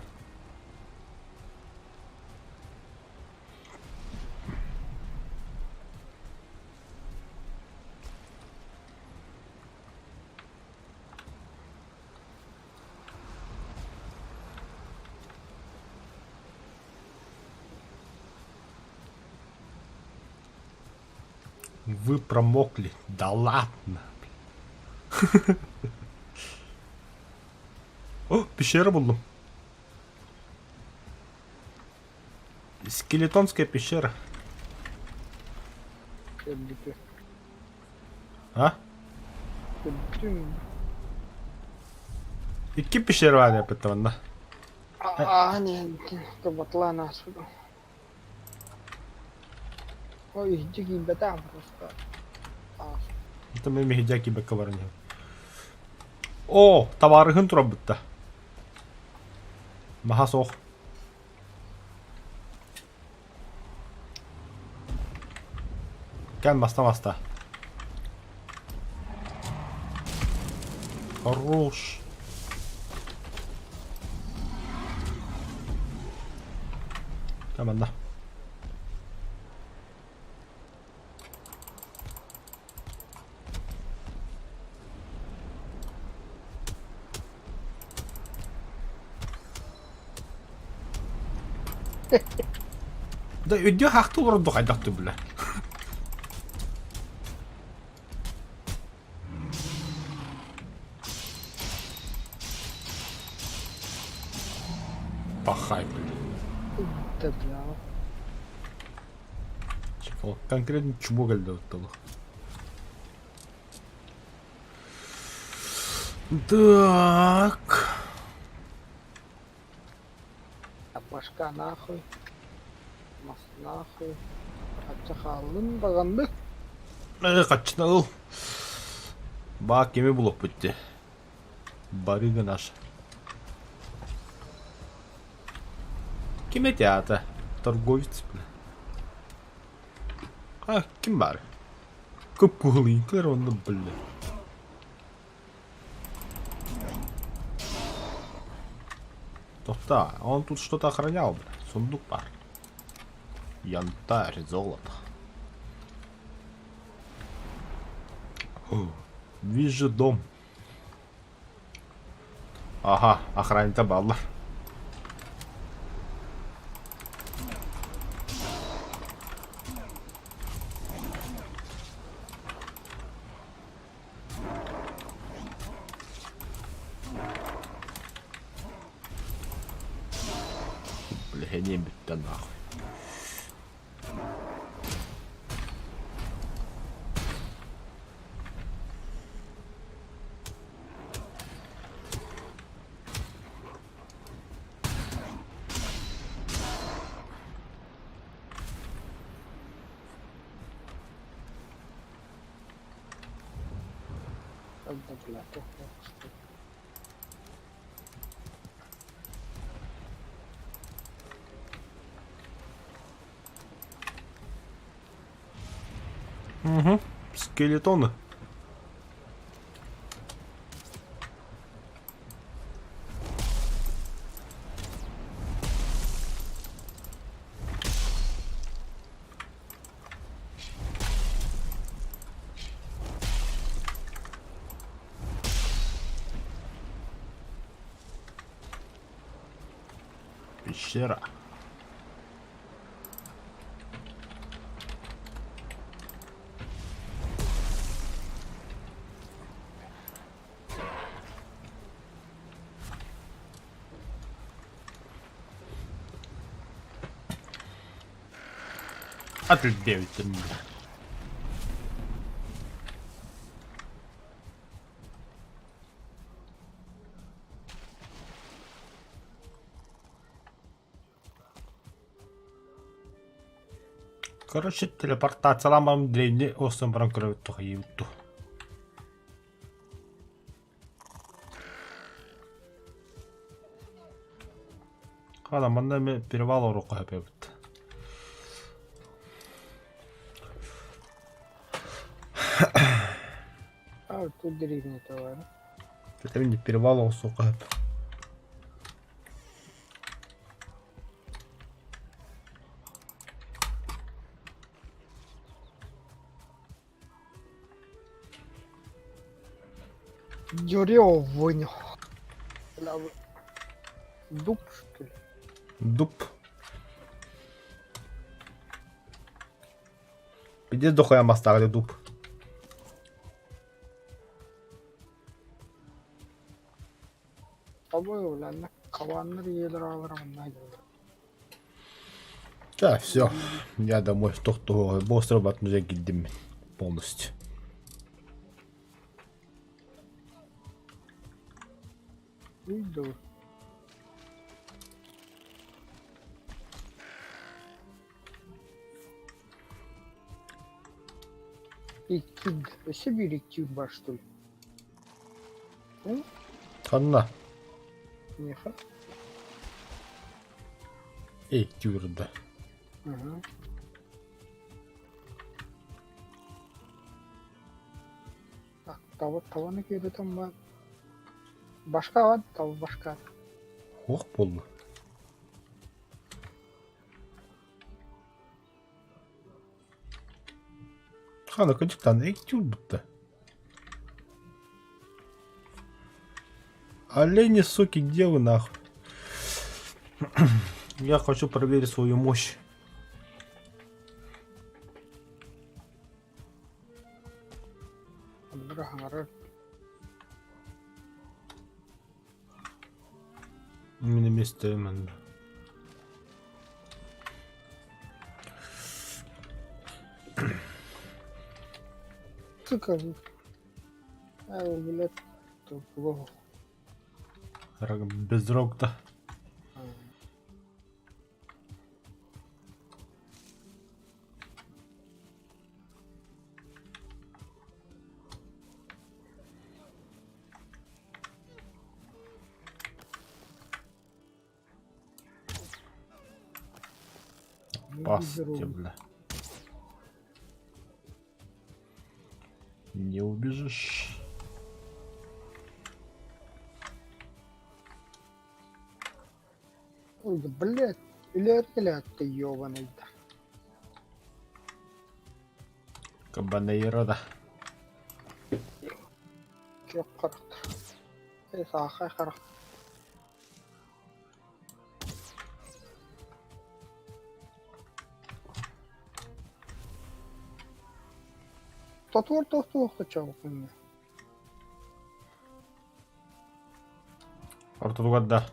Speaker 1: Вы промокли. Да ладно. О, пещера буллум. Скелетонская пещера. А? Икки пещера баар эппиттэ манна.
Speaker 2: Аа, не, батлаан ааспыт. Ой, иһдьи киирбэтэх просто.
Speaker 1: Это мен миһидьэ киирбэккэ баран иһэбин. О, табаарыһын турарбытта. Маһа суох. Кэл маста маста. Хорош. Кэл манна. Да өйдүө хаахты олордо хайдах бля. Пахай, бля.
Speaker 2: Да бля.
Speaker 1: Конкретно чмо кэллэ оттолу. Так.
Speaker 2: А башка нахуй. Мас нахуй. Хачча хааллын даҕаны.
Speaker 1: Хаччына ыл. Баа кими булуохпут дии. Барыга наш. Ким эти аата? Торговец, бля. А, ким баар? Кып-кыһыл онно, бля. Тоқта, он тут что-то охранял, бля. Сундук бар. Янтарь, золото. О, вижу дом. Ага, охранница баллар. Бля, не бүттэ нахуй.
Speaker 2: Да, бля, похуй.
Speaker 1: Угу. Скелетоны. Пещера. Отбейте меня. Короче, телепортацияламам древний остан баран көрөбүт тухайыбыт Хана манна эми перевал оруохха сөп эбит.
Speaker 2: А, тут древний товар.
Speaker 1: Это не перевал оҥостуохха сөп.
Speaker 2: Деревню. Бля, вы- Дуб, что ли?
Speaker 1: Дуб. Пиздец дохуя мастаҕа дуб.
Speaker 2: Тобой, бля, на кабаннар иелер алар манна дьыллар.
Speaker 1: Да, все. Я домой тохтоо бостро батмыза килдим полностью.
Speaker 2: Уйду. Иккид. Өссө биир икки бар что ли?
Speaker 1: Ханна.
Speaker 2: Миэхэ.
Speaker 1: Эй, тюрда.
Speaker 2: Ага. Так, таба табаны киирэтэн баар. Башка бар, таба башка.
Speaker 1: Ох буолла. Хана кыдьыктан эй тюрбутта. Олени, суки, где вы нахуй? Я хочу проверить свою мощь.
Speaker 2: Оннук хаҥарар.
Speaker 1: Мин эмиэ истэбин манна.
Speaker 2: Сука, Ай, блядь, плохо.
Speaker 1: Безрог да. Пасти, бля. Не убежишь.
Speaker 2: Ой, да, блядь, блядь, блядь, ты ёбаный.
Speaker 1: Кабанейро да.
Speaker 2: Күөх харахтар. Эй, саахай харах. Тотуор тохтуохта чоҕукунна.
Speaker 1: Ортотугар да.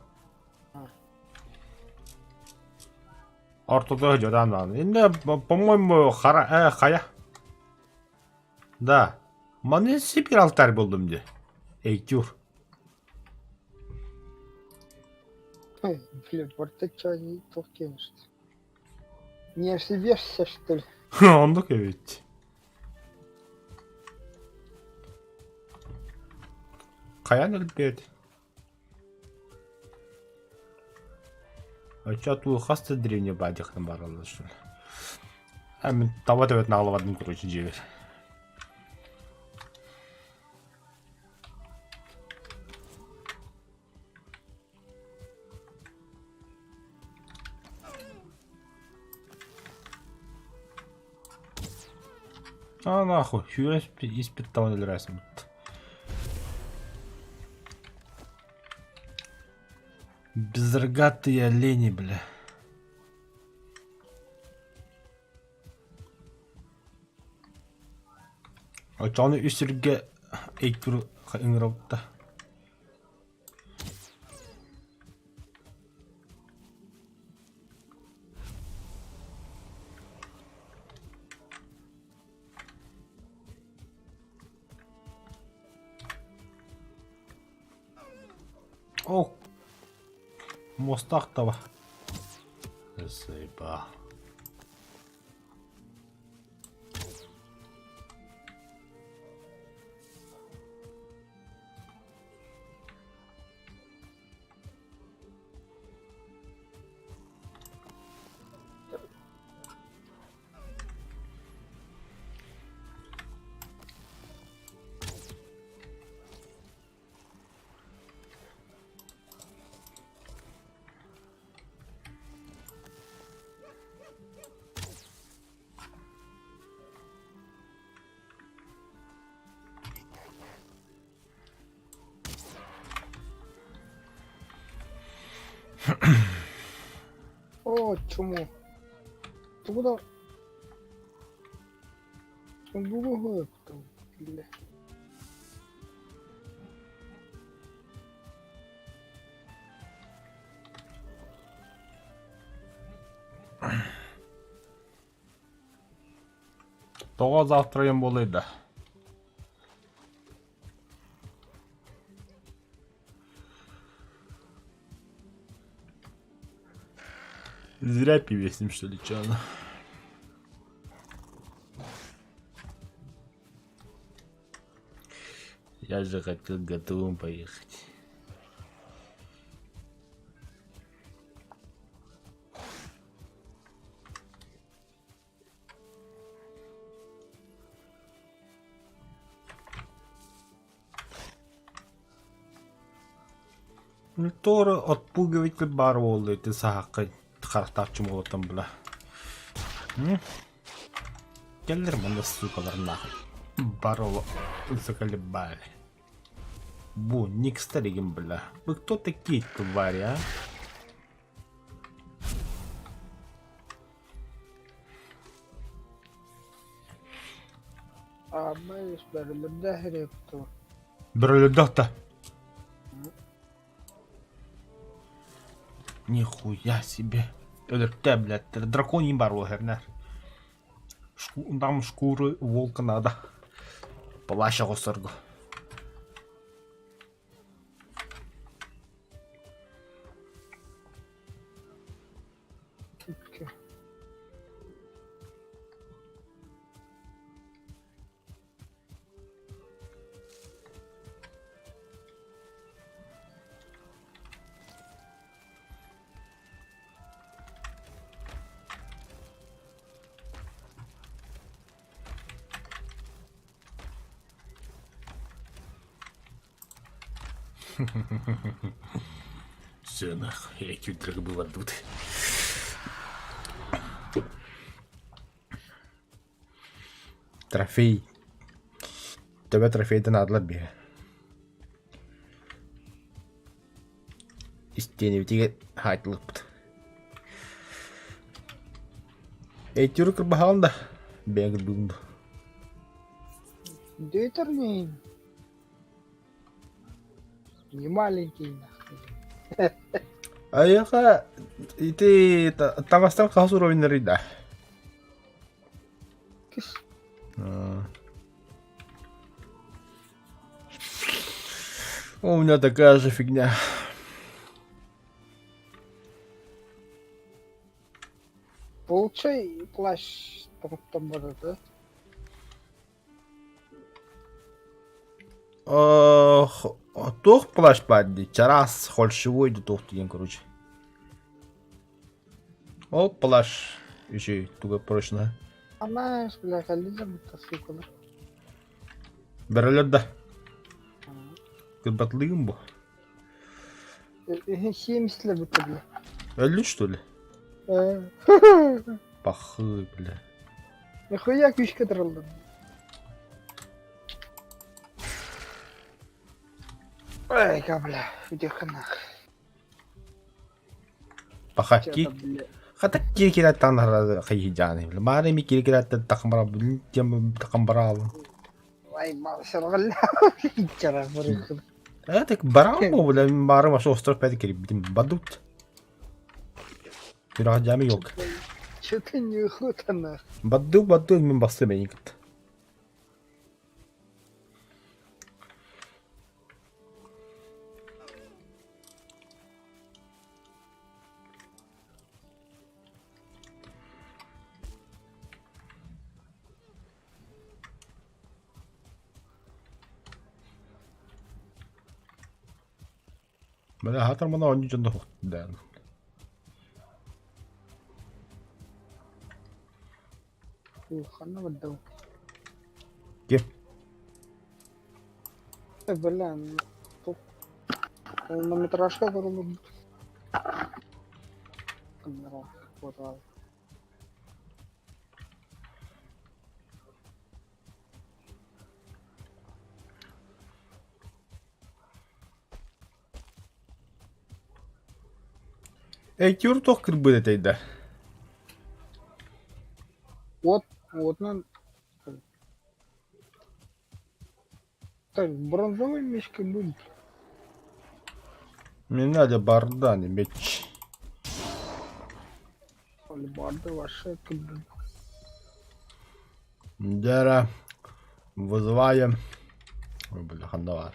Speaker 1: Ортотугар дьодан даҕаны. Иннэ, по-моему, хара, э, хайа. Да. Маны сипир алтарь булдум дии. Эйтюр.
Speaker 2: Блин, бортача не толкнешь. Не ошибешься, что ли?
Speaker 1: Оннук эбит. Хайан өлбүт. Оччо хас да древний баадьахтан бараллар что ли. А мин таба төбөтүн аҕалабардым короче дьиэбэр. А нахуй, сүүрэн испит табан өлөрөөсүммүт. Безрогатые олени, бля. Оччоҕуна үс сиргэ икки ыҥырабыт да. О, муостаах таба. Заебал.
Speaker 2: О, чмо. Ты куда? Сундугу там, бля.
Speaker 1: Тоҕо завтра им буолуой да? Зря пивесим, что ли, чё она? Я же хотел готовым поехать. Туора отпугиватель баар буолла ити саһахха харахтаах чумолоттон була. Кэллэр манна сукалар нахуй. Бароло заколебали. Бу никстар игин бля. Вы кто такие твари, а?
Speaker 2: Аабай бөрөлөрдөөх ириэптуо.
Speaker 1: Бөрөлөрдөөх да? Нихуя себе. Өлөртөө, блядь. Драконий бар уоһэрнэр. Нам шкуры волка надо. Плащ оҕосторго. Все нахуй, я кюдрах было тут. Трофей. Төбө трофейден аадылар биһэ. Истиэнибитигэр хаайтылыппыт. Эйтюру кырбаһаҕын да бэйэҥ кырбыыгын дуо?
Speaker 2: Дөйтөрнейин. Не маленький нахуй.
Speaker 1: Айаха ити таҥастан хаһыс уровеннарый да?
Speaker 2: Кис.
Speaker 1: У меня такая же фигня.
Speaker 2: Получай плащ там вот да?
Speaker 1: Туох плащ баар дии, чараас холщевой да туох диэн короче. Ол плащ үчүгэй туга прочно.
Speaker 2: Анаешь, бля, хализм-то, сука, да.
Speaker 1: Бөрөлөр да. Кырбатлыгым бу.
Speaker 2: 70 лет бля.
Speaker 1: Өллүн что ли? Пахы, бля.
Speaker 2: Нихуя күүскэ тураллар. Ай, бля, үтүөххэ
Speaker 1: Паха ки хата кири-кираттан хайыдьааны. Маары ми кири-кираттан тахмара тахамбараалын.
Speaker 2: Ай, саргалла. Чара барыхын.
Speaker 1: Э, так бараан бу бля, маары машы остров пәді кирибитим бадут. Пирах жами yok.
Speaker 2: Что-то неохота нах.
Speaker 1: Бадду бадду мен басты мени кытта. Бля, хатар мана онньу дьонно хуктан.
Speaker 2: Ханна бардым.
Speaker 1: Ким?
Speaker 2: Э, бля, полнометражка көрүлүн.
Speaker 1: Эйтюр туох кырбыт этэй да?
Speaker 2: Вот, вот Так, бронзовый мишка будет.
Speaker 1: Мне надо барда, не меч.
Speaker 2: Алебарда ваша кырбыт.
Speaker 1: Дера. Вызываем. Ой, бля, ханна бар.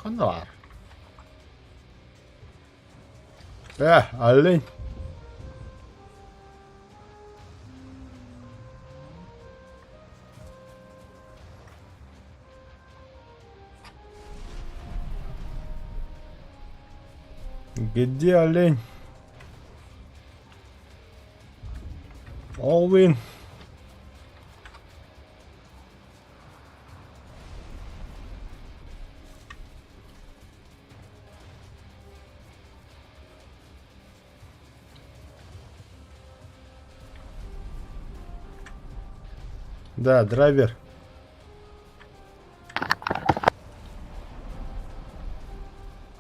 Speaker 1: Ханна бар. Э, олень. Где олень? Олвин. Да, драйвер.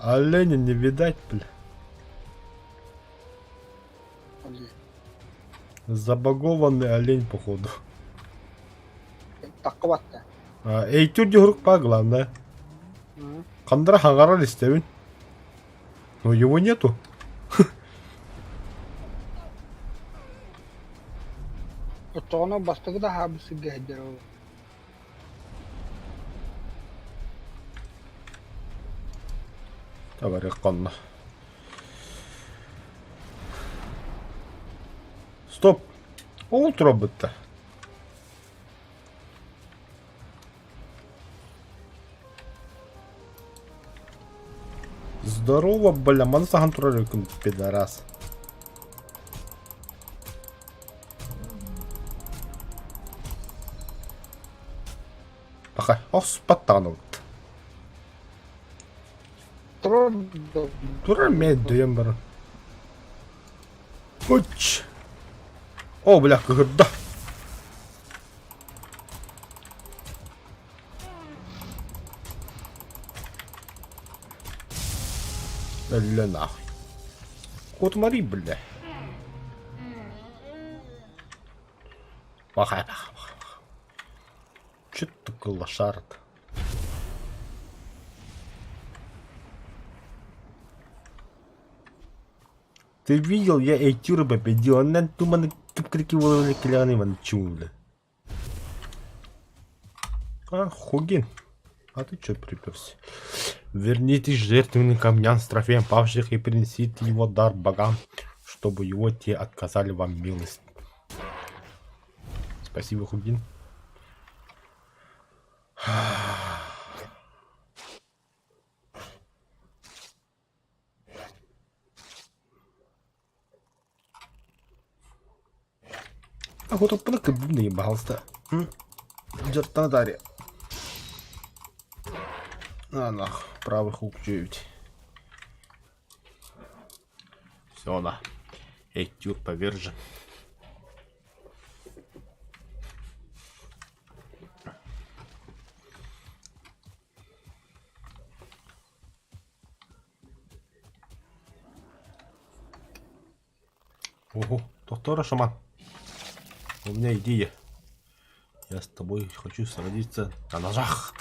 Speaker 1: Оленя не видать, бля. Забагованный олень, походу.
Speaker 2: Таххыбатта.
Speaker 1: Эйтүр дьуһурук баа главное. Хандара хаҥарар истэбин. Но его нету.
Speaker 2: Оччоҕуна бастакы да аһаабыт сиргэ сылдьар ол.
Speaker 1: Табарыах хонно. Стоп! Ол турабытта. Здорово, бля, маны сахан турар өкүм, пидорас. Пока, оспаттаҕын
Speaker 2: Турар
Speaker 1: Турар мен дөйөн баран. Уч! О, бля, кыһырда. Өллө нахуй. Кутмари, бля. Пахай, пахай, пахай. Че ты такой лошара-то? Ты видел, я Эйтюра победил, она туманы кипкрики волны кляны ван чули. А, Хугин, а ты чё приперся? Вернитесь жертвенным камням с трофеем павших и принесите его дар богам, чтобы его те отказали вам милость. Спасибо, Хугин. А вот он ебался. Дёртана дарья. На нах, правый хук 9. Все, на. Этюр повержен. Ого, доктора шаман. У меня идея. Я с тобой хочу сразиться на ножах.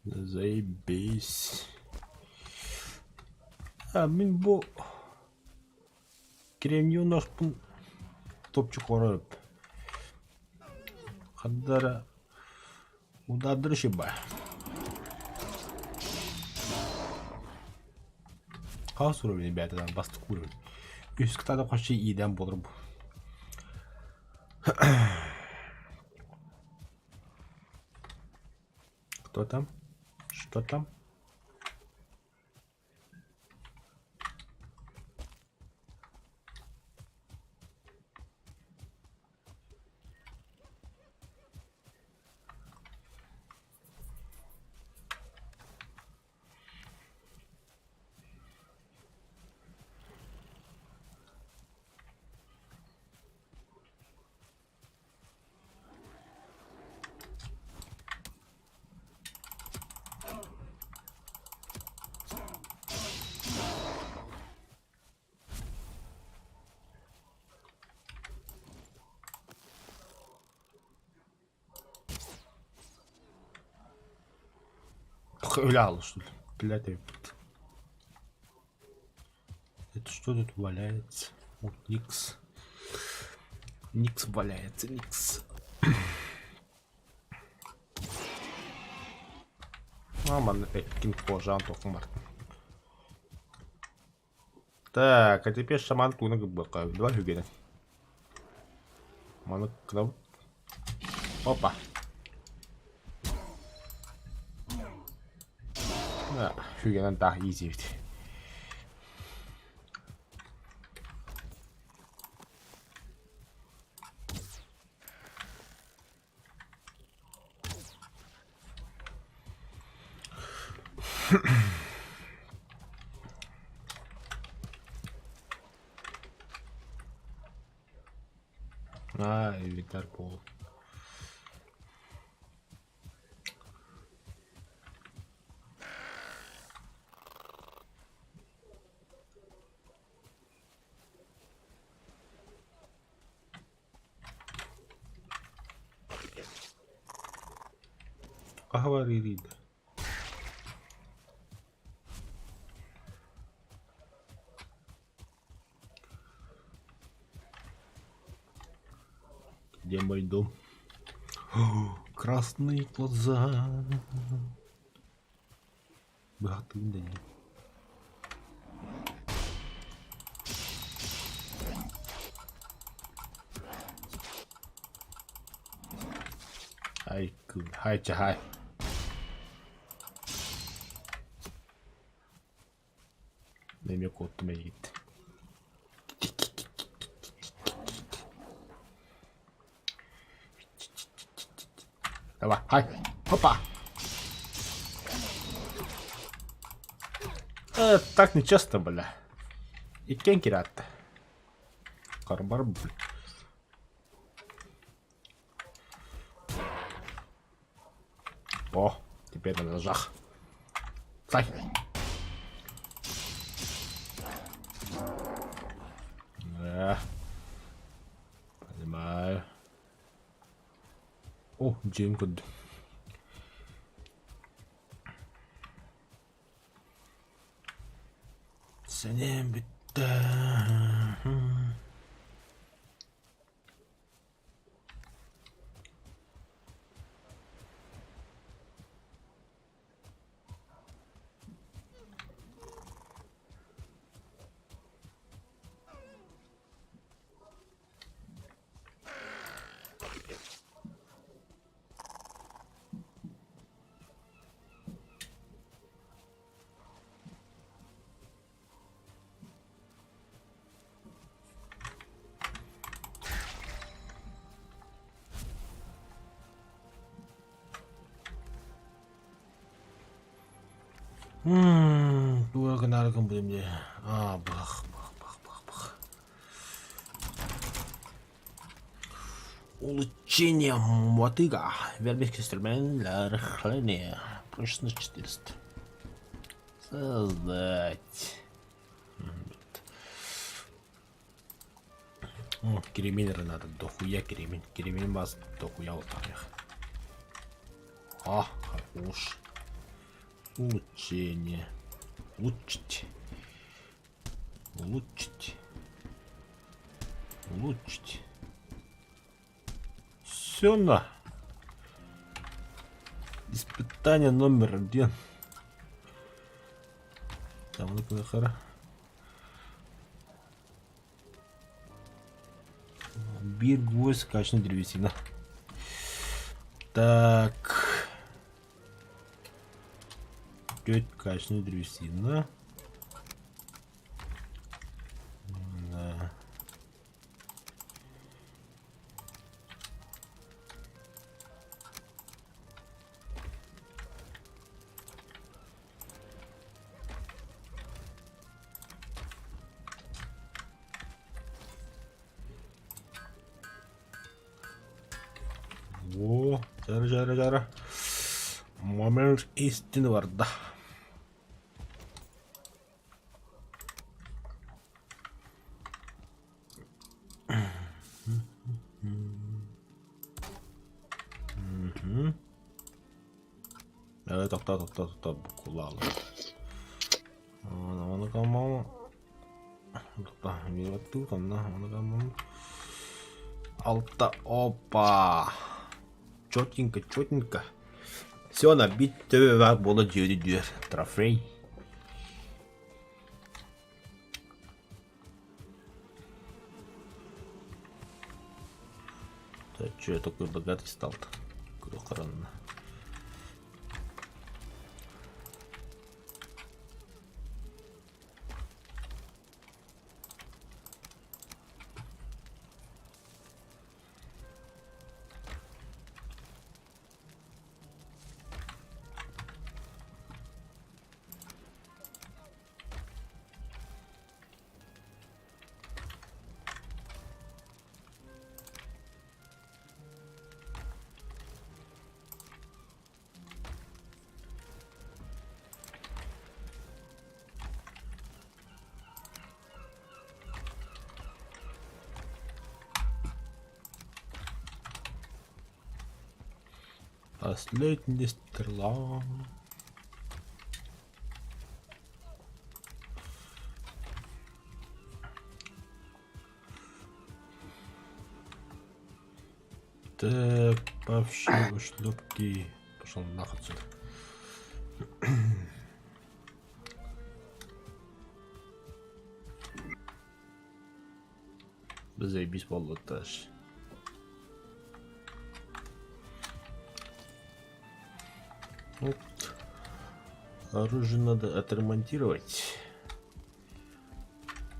Speaker 1: Заебись. А, мин бу кремний носпун топчу хорып. Хаддара удардыр шиба. Хаос уровень, ребята, там бастык уровень. Үс кытаада почти иидэн буолар бу. Кто там? Что там? Öyle alıştım. Блядь, Это что тут валяется? Вот Никс. Никс валяется, Никс. Манна эккин кожан тохмар. Так, а теперь шаман туна гыбыка. Давай хүгенен. Маны кынабыт. Опа. Хүгенен таах изи эбит. Баар буолуо. Говорили. Где мой дом? О, красные глаза. Богатый да нет. Хай, хай, хай. Эмиэ куоттум эйигиттэн. Давай, хай, опа! Так нечестно, бля. Иккиэн кирээтэ. Карбар, бля. О, теперь на ножах. Стай. Да. Понимаю. О, Джим куд. Сэниэм бүттэ. Туга гынары гын дии Аа бах бах бах бах бах. Улучшение мотыга. Вербовский инструмент для рыхления. Прочность 400. Создать. О, кремень надо, дохуя кремень. Кремень бас дохуя вот так. А, хорош. Улучшение. Улучшить. Улучшить. Улучшить. Все на. Испытание номер один. Там ну Биир гвоздь качественной древесина. Так. Пять качественной древесина. Да. О, жара, жара, жара. Момент истины барда. Тохтоо, тохтоо, тохтоо, букулаалы. Ону Алта, опа. Четенько, четенько. Все, набить төбө буола дьүөрү дүөр. Трофей. Да че я такой богатый стал-то? Охрана. Последняя стрела. Так, вообще шлепки. Пошел нахуй отсюда. Заебись болоташ. Вот. Оружие надо отремонтировать.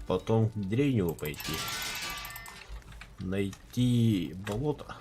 Speaker 1: Потом к Дреневу пойти. Найти болото.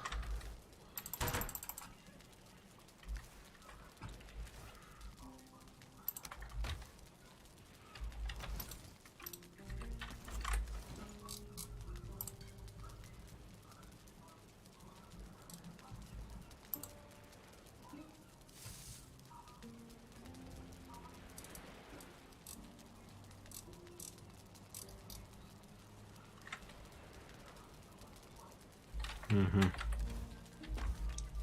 Speaker 1: Угу.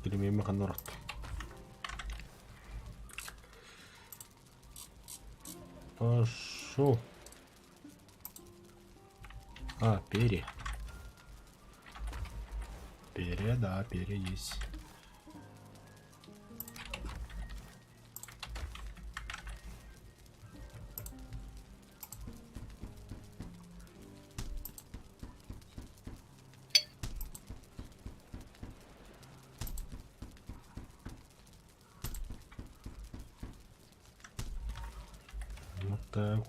Speaker 1: Кремень маханорт. Пошел. А, перья. Перья, да, перья есть. Вот так вот.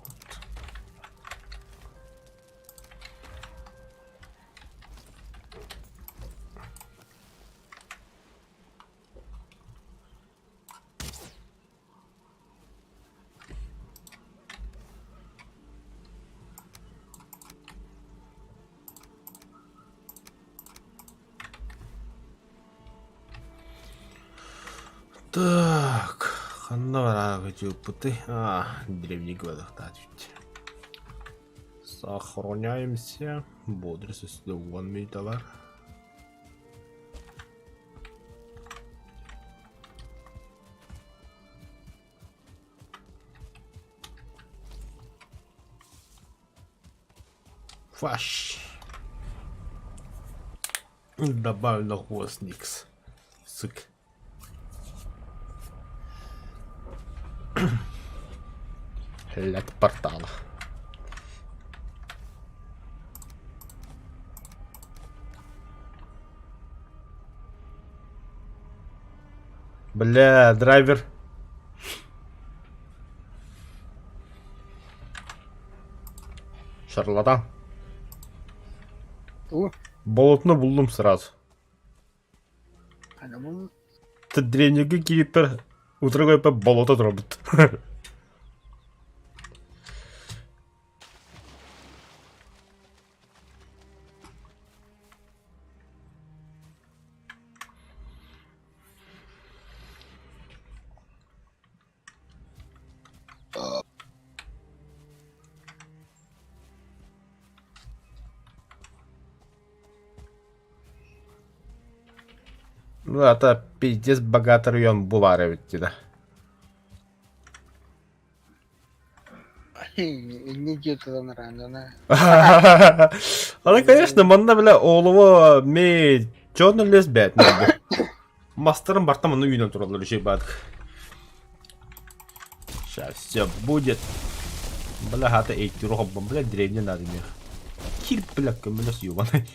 Speaker 1: Так, ханна бараага дьылпыты. А, древний гладахтаат. Сохраняемся. Бодрость уон товар. Фаш. Добавлю на хвост Никс. Сука. Лет портала. Бля, драйвер. Шарлатан.
Speaker 2: Тугу?
Speaker 1: Болотно буллум сразу.
Speaker 2: Ана
Speaker 1: Древнеги кииппэр утары көппө болото турабыт. Ну, это пиздец богатый район бу баар эбит дии да.
Speaker 2: Инньэ диэ туран арааннана.
Speaker 1: Аны, конечно, манна бля олово ме черный лес бэт Мастарым бартам ону үүнэн тураллар үчүгэй баадык. Сейчас все будет. Бля, хата эйттир хоббом, бля, деревня надо мне. Кир, бля, көмөлөс ебаный.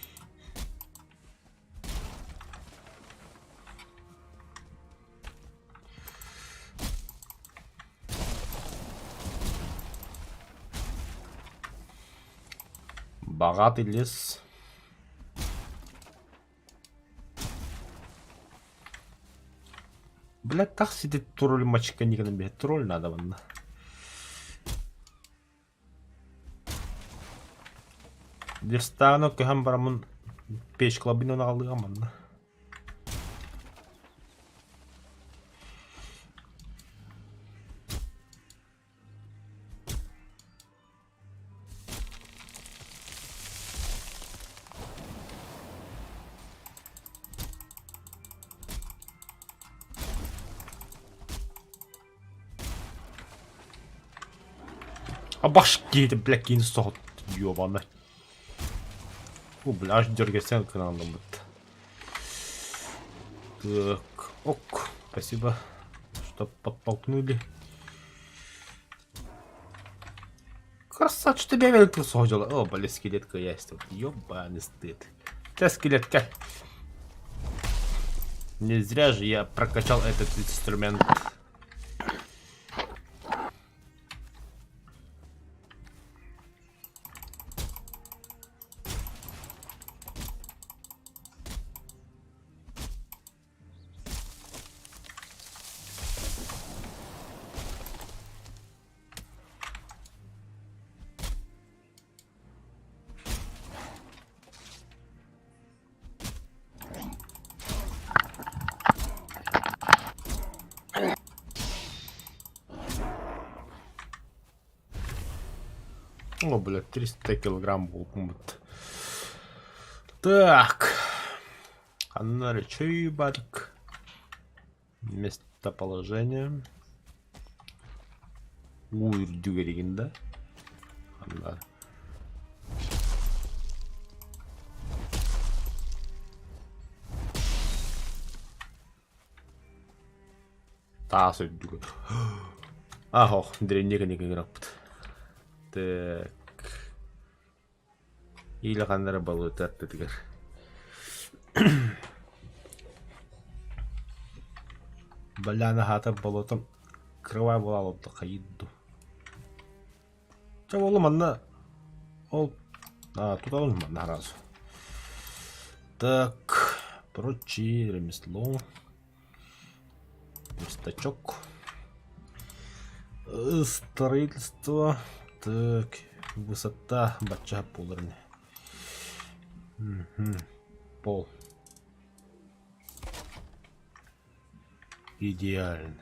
Speaker 1: Богатый лес. Бля, так сидит тролль мачка никогда не Тролль надо вон. Верстагынан көһөн бараммын печкалабын аҕалыам манна. Абаш киһитэ бля киин соһут ёбаный. Бу бля аж дергесен кыналлыммыт. Так, ок, спасибо, что подтолкнули. Красавчик тебя великий соһдьола. О, бля, скелетка есть тут. Ёбаный стыд. Ты скелетка. Не зря же я прокачал этот инструмент. О, блядь, 300 килограмм буолбут. Так. Ханна эрэ чөй барк. Местоположение. Уу үрдүгэригин да. Ханна. Таас үрдүгэр. Ah, ох, древний кэнники гынаппыт. Так. Иилэ ханна эрэ балыыта аттытыгар. Баляна аһаатар болуотум кырабай буола олордо хайыыр дуу. Чэ буолла манна ол а тутабын манна сразу. Так, прочие ремесло. Верстачок. Строительство. Так, высота бачча буолар ини. Пол. Идеально.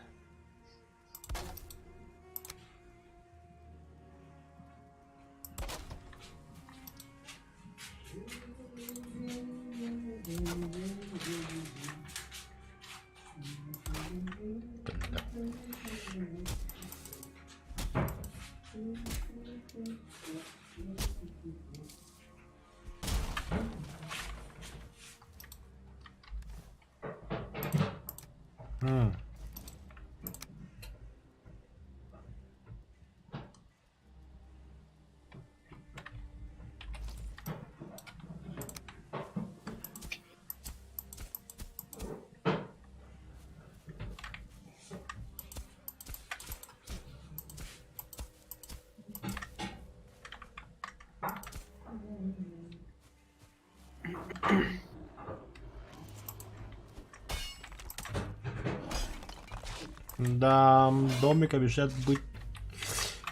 Speaker 1: Да, домик обещает быть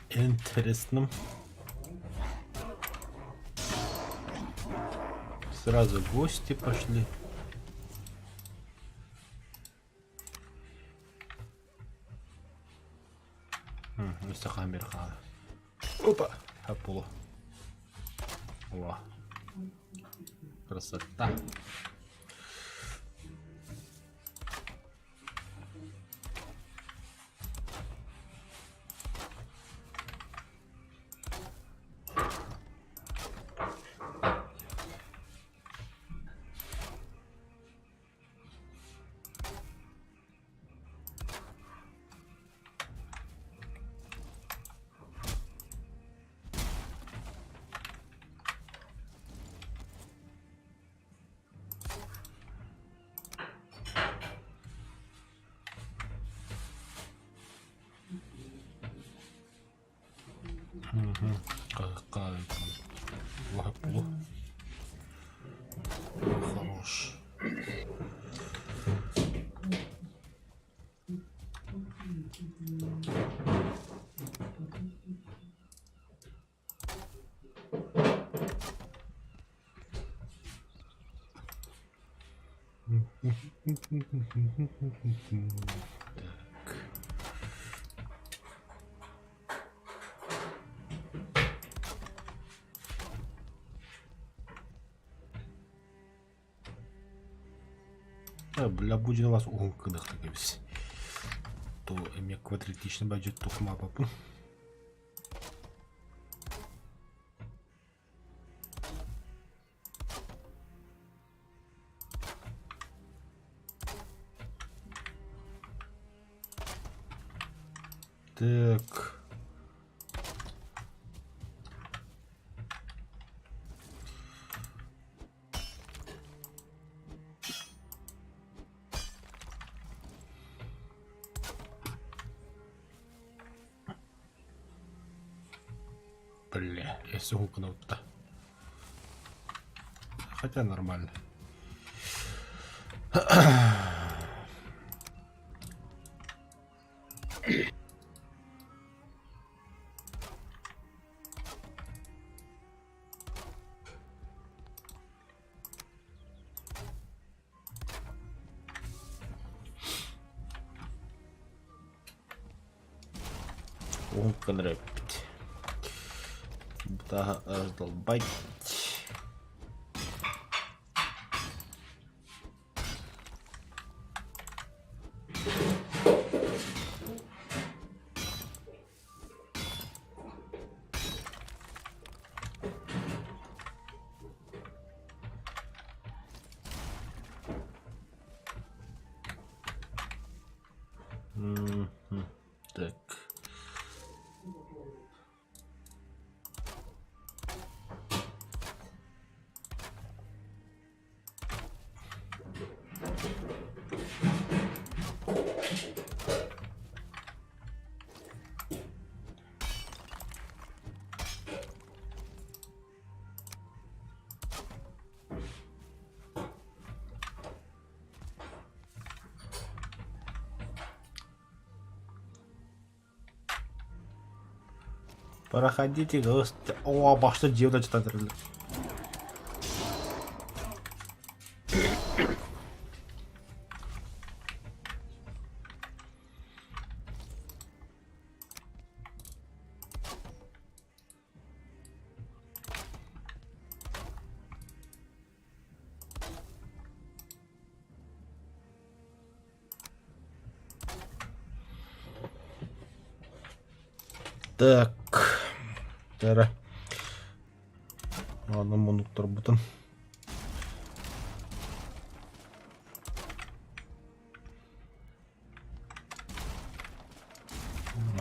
Speaker 1: интересным. Сразу гости пошли. Өссө камера хаала. Опа! Хаппула. О. Красота. Хорош. Так. Бля, будет у вас угол кыдахта кэбис. То эме квадратичный бадьет тухма папу. Так. Бля, я все гукнул-то. Хотя нормально. Уһун гынар эбиппит. Бытааһы раздолбать. Так. Проходите, гости. О, башта дьиэ да чытан Так. Тара. Ладно, муннуктарбытын.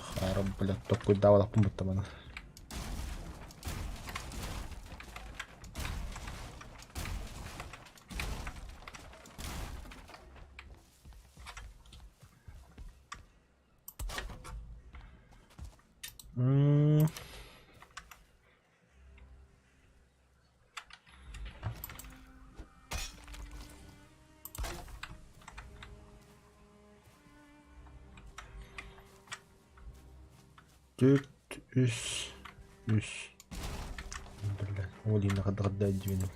Speaker 1: Хара, блядь, толкуйдаабатахпын бытта М. Түөрт үс үс Бля, ол иһин хадда дьиэнил.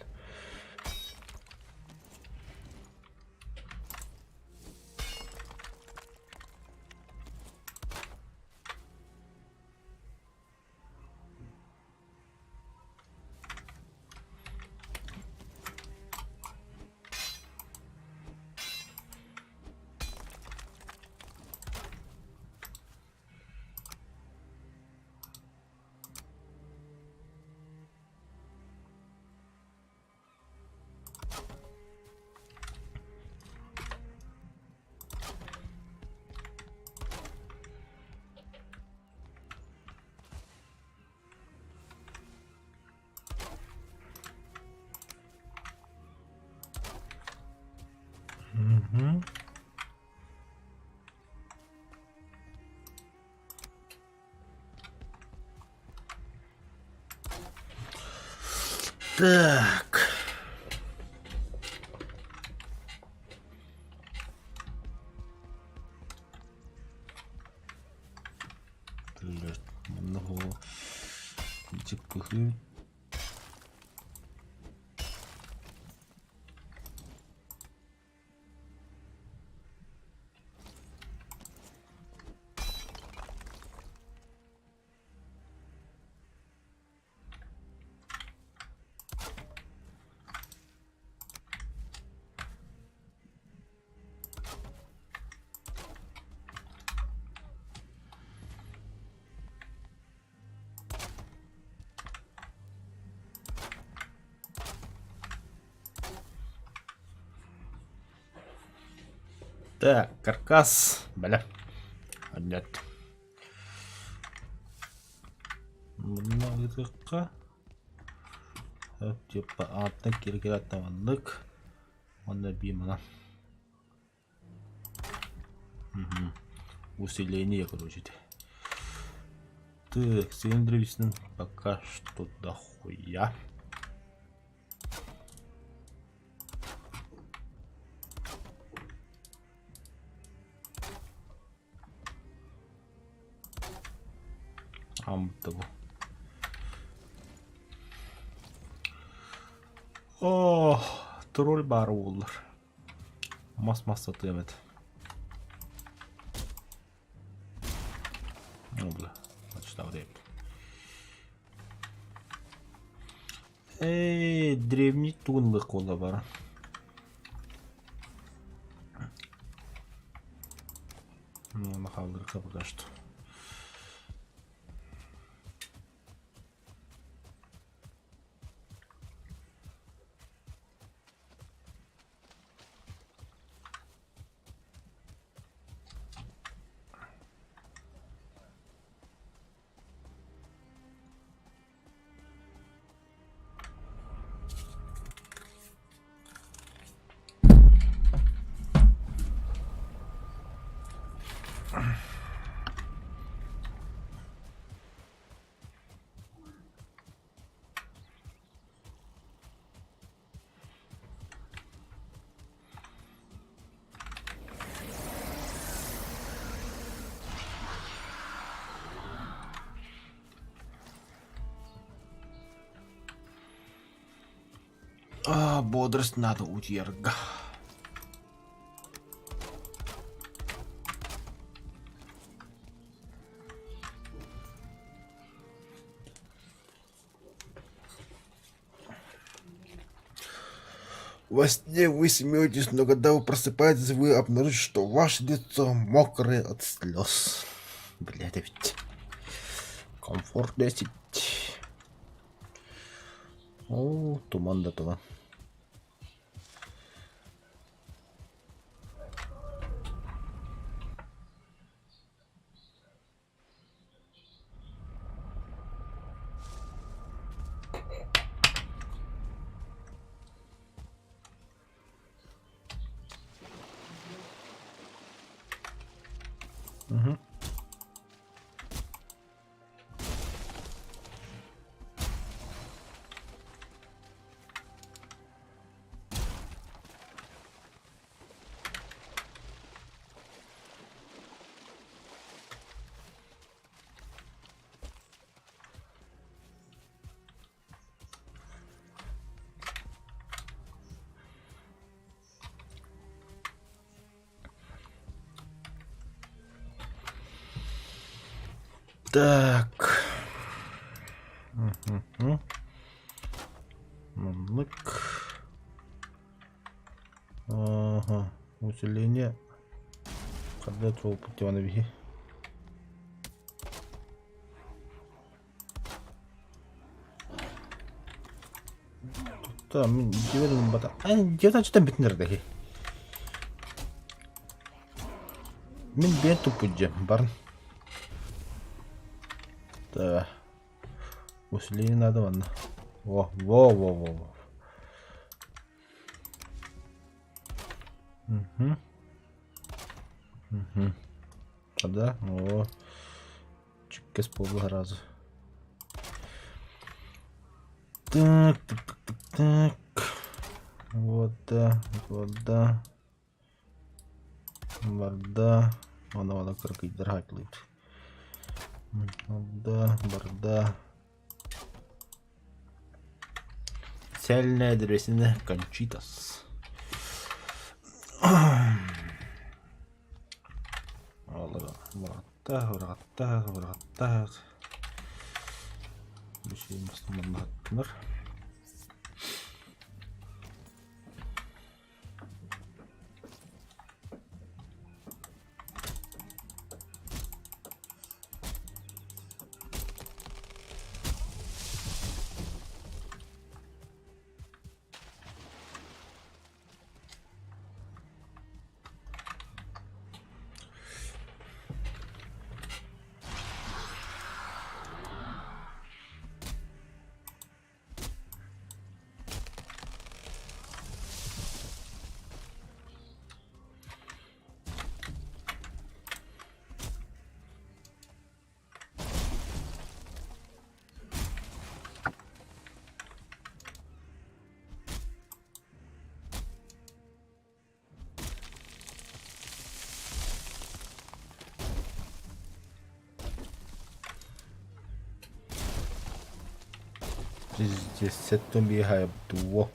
Speaker 1: Мгм. Так. Блядь, много диких. Так, каркас. Бля. Нет. Мунна ыытыахха. Типа ааттан киирэ маннык. Уонна биир манан. Угу. Усиление, короче. Так, цилиндровичным пока что дохуя. Амтыбы. О, тролль баар буоллар. Мас-мас сатыам этэ. Ну, бля, Ээ, древний тугун буола бара. Ну, хаалларга пока что. А, бодрость надо утьерга. Во сне вы смеетесь, но когда вы просыпаетесь, вы обнаружите, что ваше лицо мокрое от слез. Бля, это ведь комфортная сеть. О, туман да туман. Угу. Так. Мгм. Маннык. Ага. Усиление. Когда твой путь биһи. Та мин дьиэбэр бата. Ай, дьиэтэн чытан бүтүнэр дэһи. Мин биэн туппут дьиэм барын. Да. Усиление надо манна. Во, во, во, во, во. Угу. Угу. А да? О. Чиккес буолла сразу. Так, так, так, так, так. Вот, да, вот, да. Барда. Онно онно кыракыйдар хаатылыыбыт. Барда, барда. Цельная древесина кончитас. Быраҕатта, быраҕатта, быраҕатта. Бу Пиздец, сэттэн биэһэ дуо.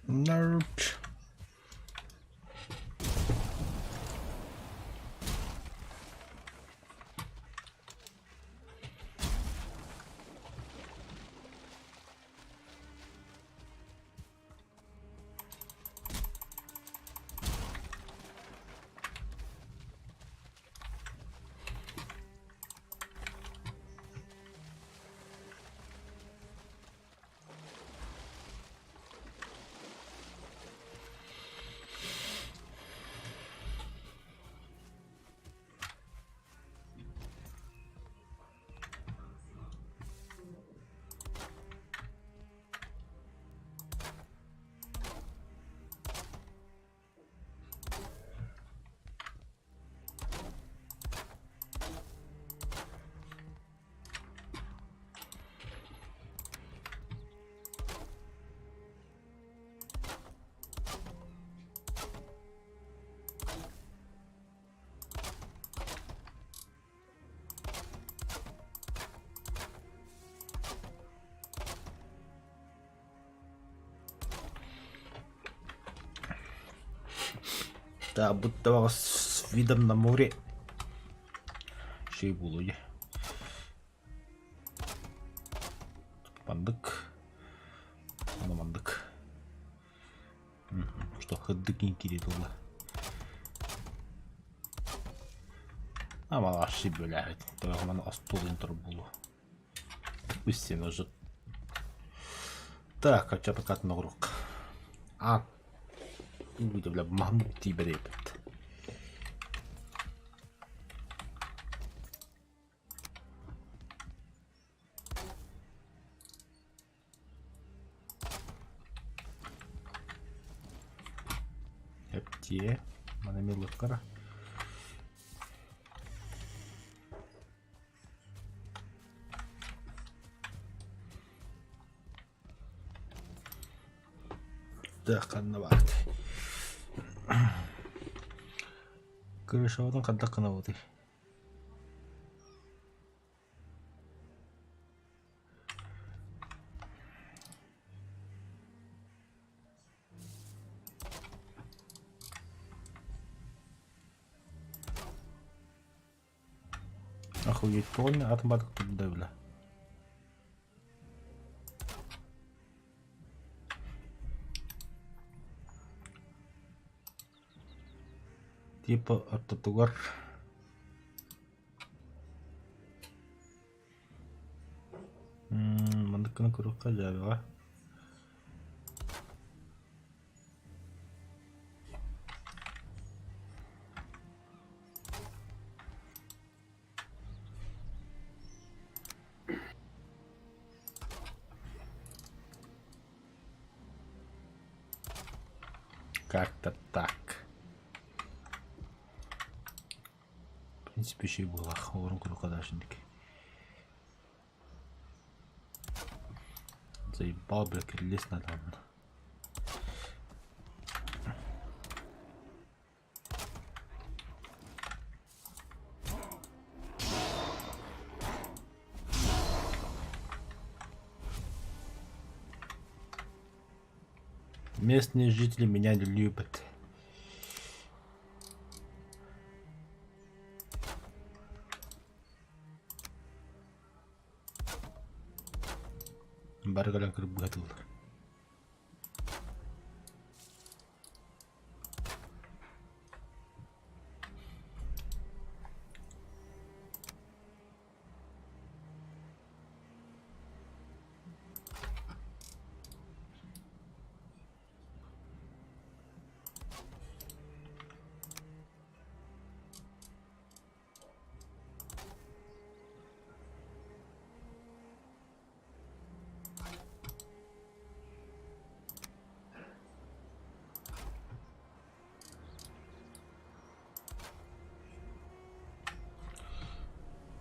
Speaker 1: Nerd. Да, будто с видом на море. Еще и буолуо Маннык. Аны маннык. Что хырдык киирии буолла. Амалаши бөлээбит. Тоҕо остуолун тур буолуо. Үссен уже. Так, а пока норук. А, бля, мам тиибэрэйбит. Эптиэ, маны милыккара. Так, ханна баарт. Крышабытын хайдах гынабытый? Охуеть, полный атын турда бля. Типа ортотугар маннык гына көрүөххэ дьээбэҕэ. Как-то так. В принципе, еще и было. Орун курукка дашындык. Заебал, бля, лезть надо. Местные жители меня не любят. Бары кэлэн кырбыатылар.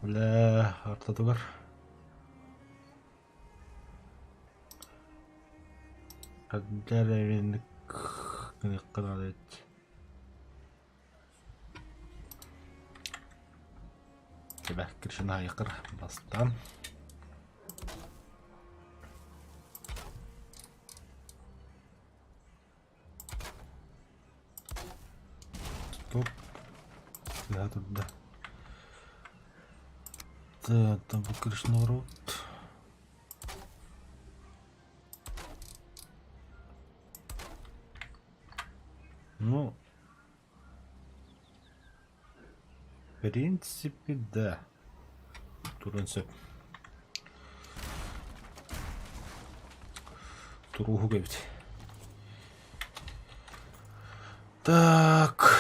Speaker 1: Бля, ортотугар. Хайдах гыныахха наада эбит. Кэбэхкир бастаан. Стоп. Сыһа турда. Так, бу Кришнород. Ну, в принципе, да. Туран сөп. Туруһук эбит. Так.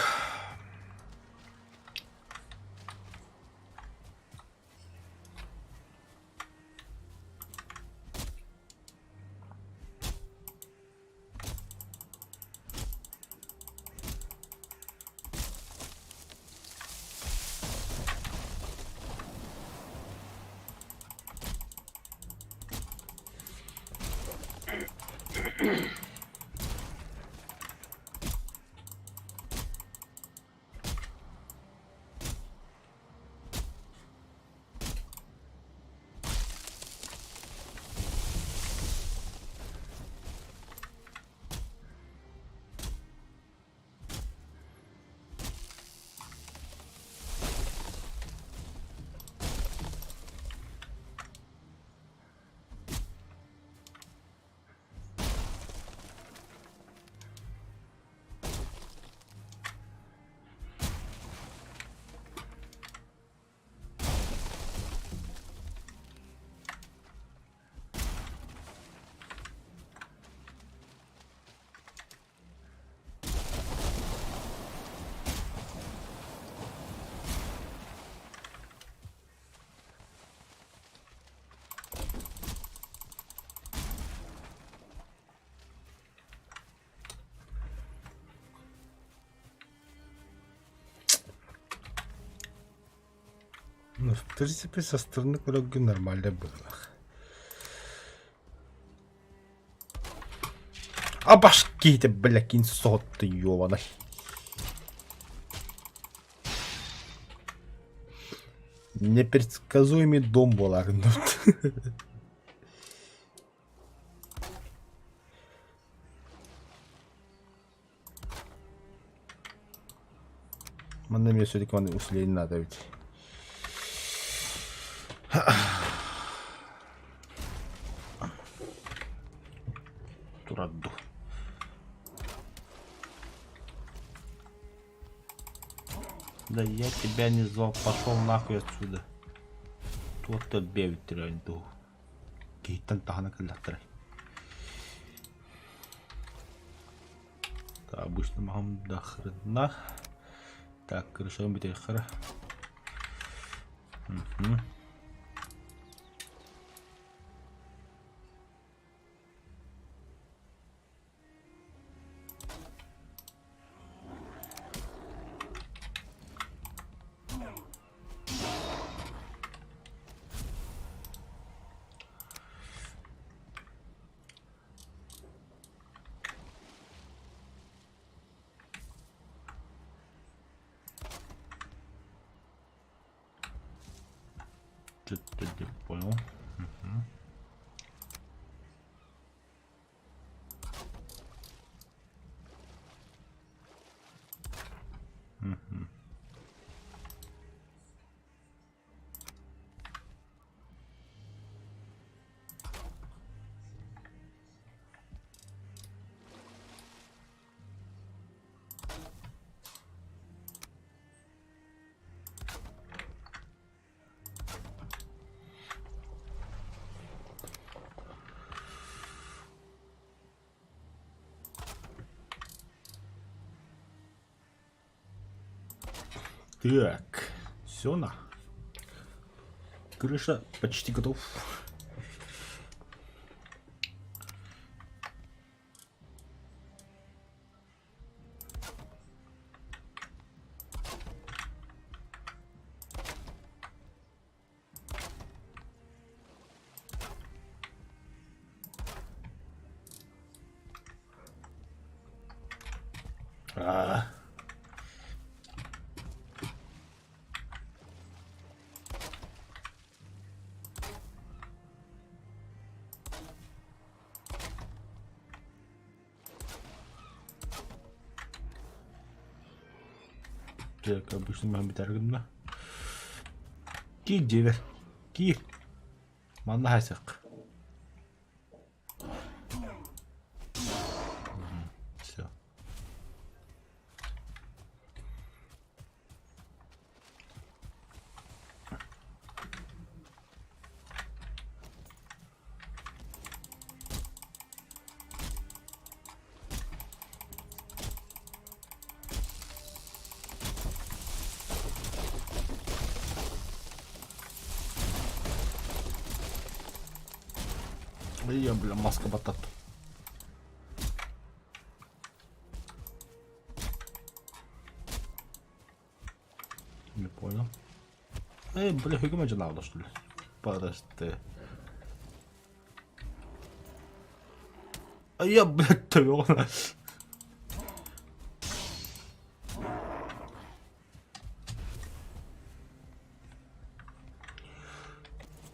Speaker 1: Ну, в принципе, со стороны көрөргө нормально быһыылаах. А башки-то, бля, кин сотты, ёбаный. Непредсказуемый дом буоларын Манна эмиэ все-таки маны усиление надо ведь. Турадду. Да я тебя не звал, пошел нахуй отсюда. Туох да бэбиттэр дуу. Киһиттэн таһына кэллэхтэрэ. Так, обычно маһым да хрена. Так, крышам бүтэйхара. Угу. Что-то не понял. Угу. Угу. Так, все на. Крыша почти готов. Аа. Так, обычно маһын бүтэр гынна. Киир дьиэбэр. Киир. Манна хайсык. Все. Я, бля, маска батат. Не понял. Эй, бля, хуйга дьанаалла что ли? Подожди. А я, блядь, тойон.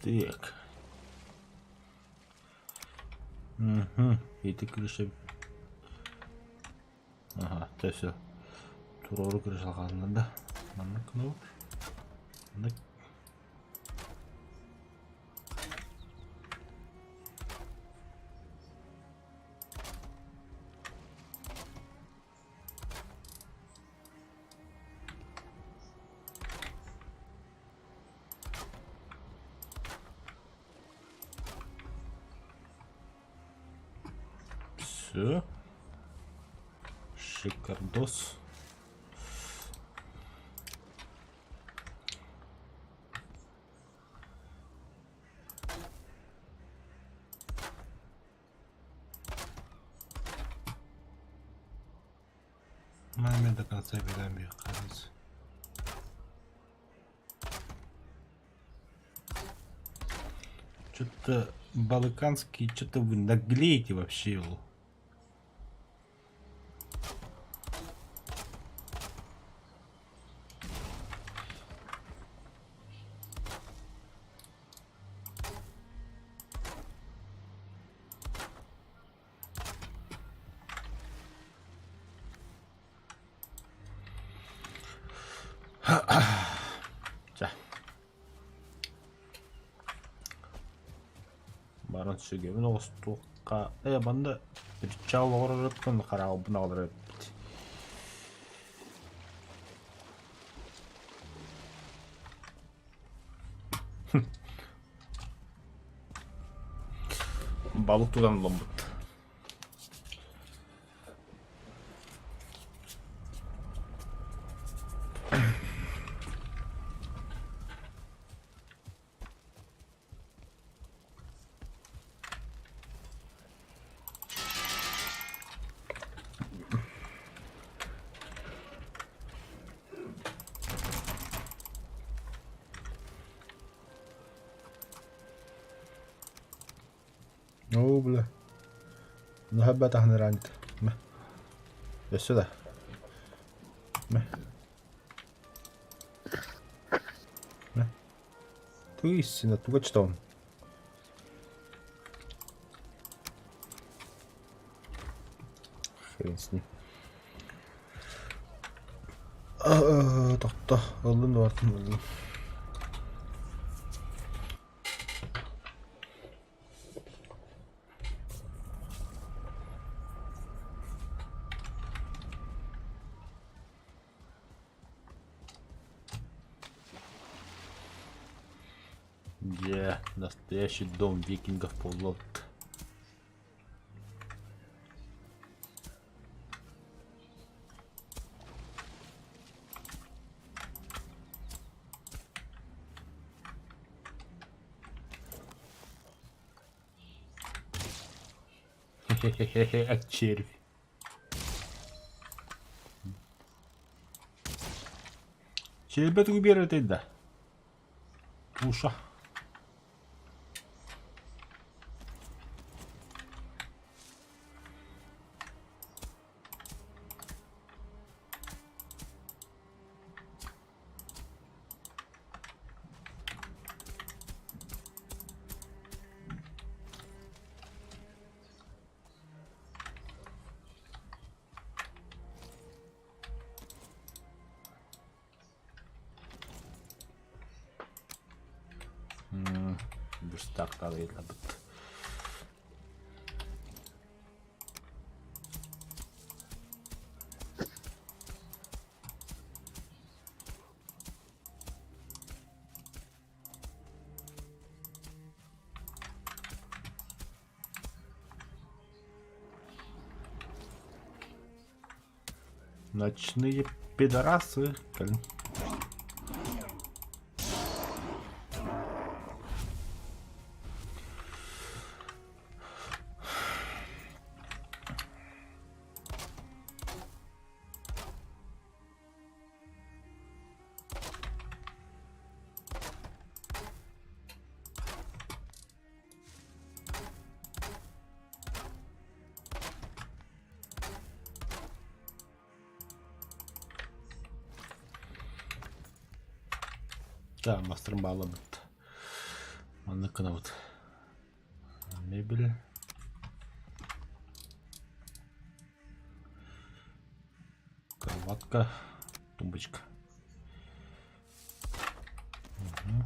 Speaker 1: Так. Угу. Ити крыша. Ага, то все. Туруору крышалҕаанна да. Маннык гынабыт. Маннык. Все. Шикардос. Маме до конца берем кажется. Что-то балыканский, что-то вы наглеете вообще его. Чэ. Баран сүгэбин оҕустуохха ээ манна причал оҥорорыттан хараабын аҕалар эбиппит. Балык тутан ылыммыт. Оо, бля. Наһаа ранит. Өссө да. Тугу истина, туга читаун. Хрен с ним. Тохто, ыллын бартын ыллын. Где настоящий дом викингов полот. Хе-хе-хе, червь. Червь убирает, да. Туша. Так, Ночные пидорасы. Да, мастер балабыт. Маннык гынабыт. Мебель. Кроватка, тумбочка. Угу.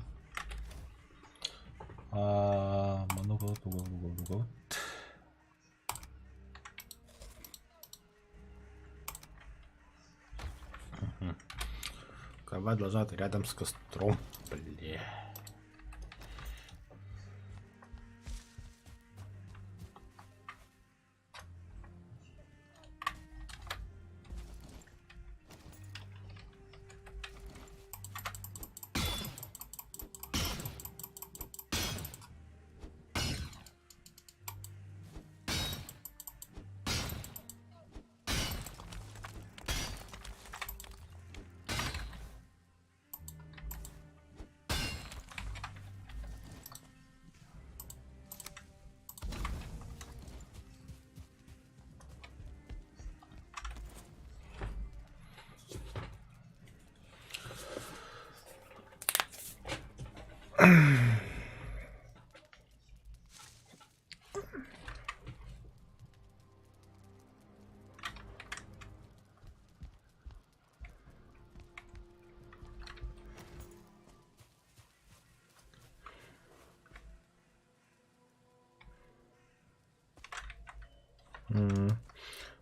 Speaker 1: А, много, много, много. Угу. Кровать должна быть рядом с костром. Бля.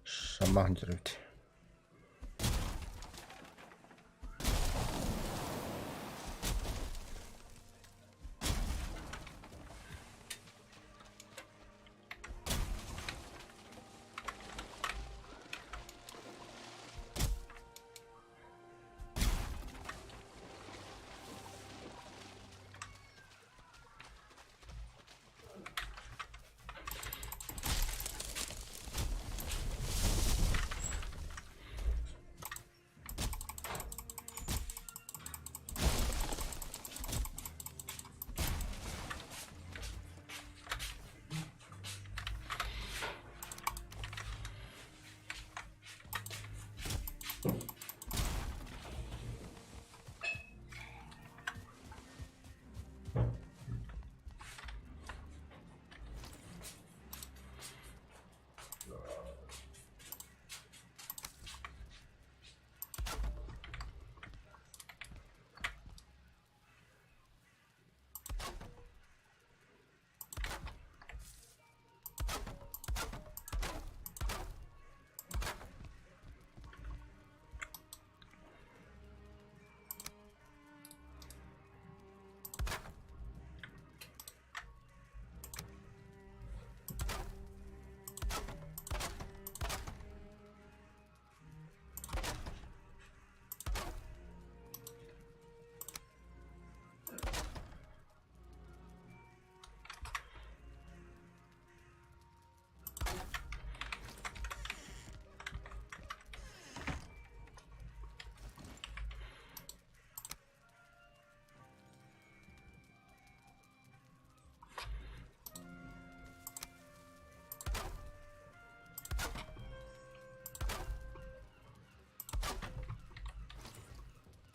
Speaker 1: Шаман эбит.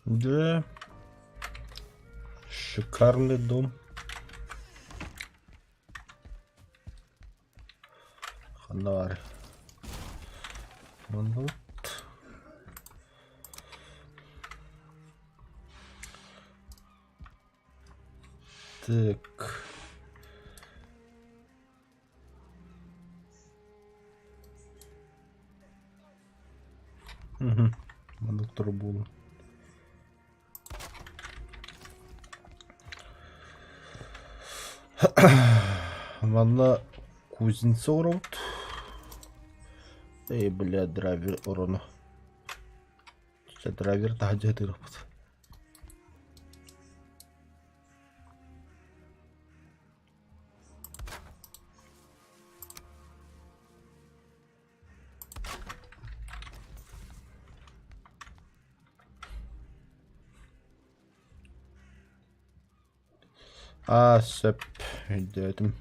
Speaker 1: Да. Шикарный дом. Ханар. Вот. Так. Маннык турбуун. Манна кузница оҥоробут. Эй, бля, драйвер ороно. Драйвер таһырдьа ытыырыахпыт. Аа сөп өйдөөтүм.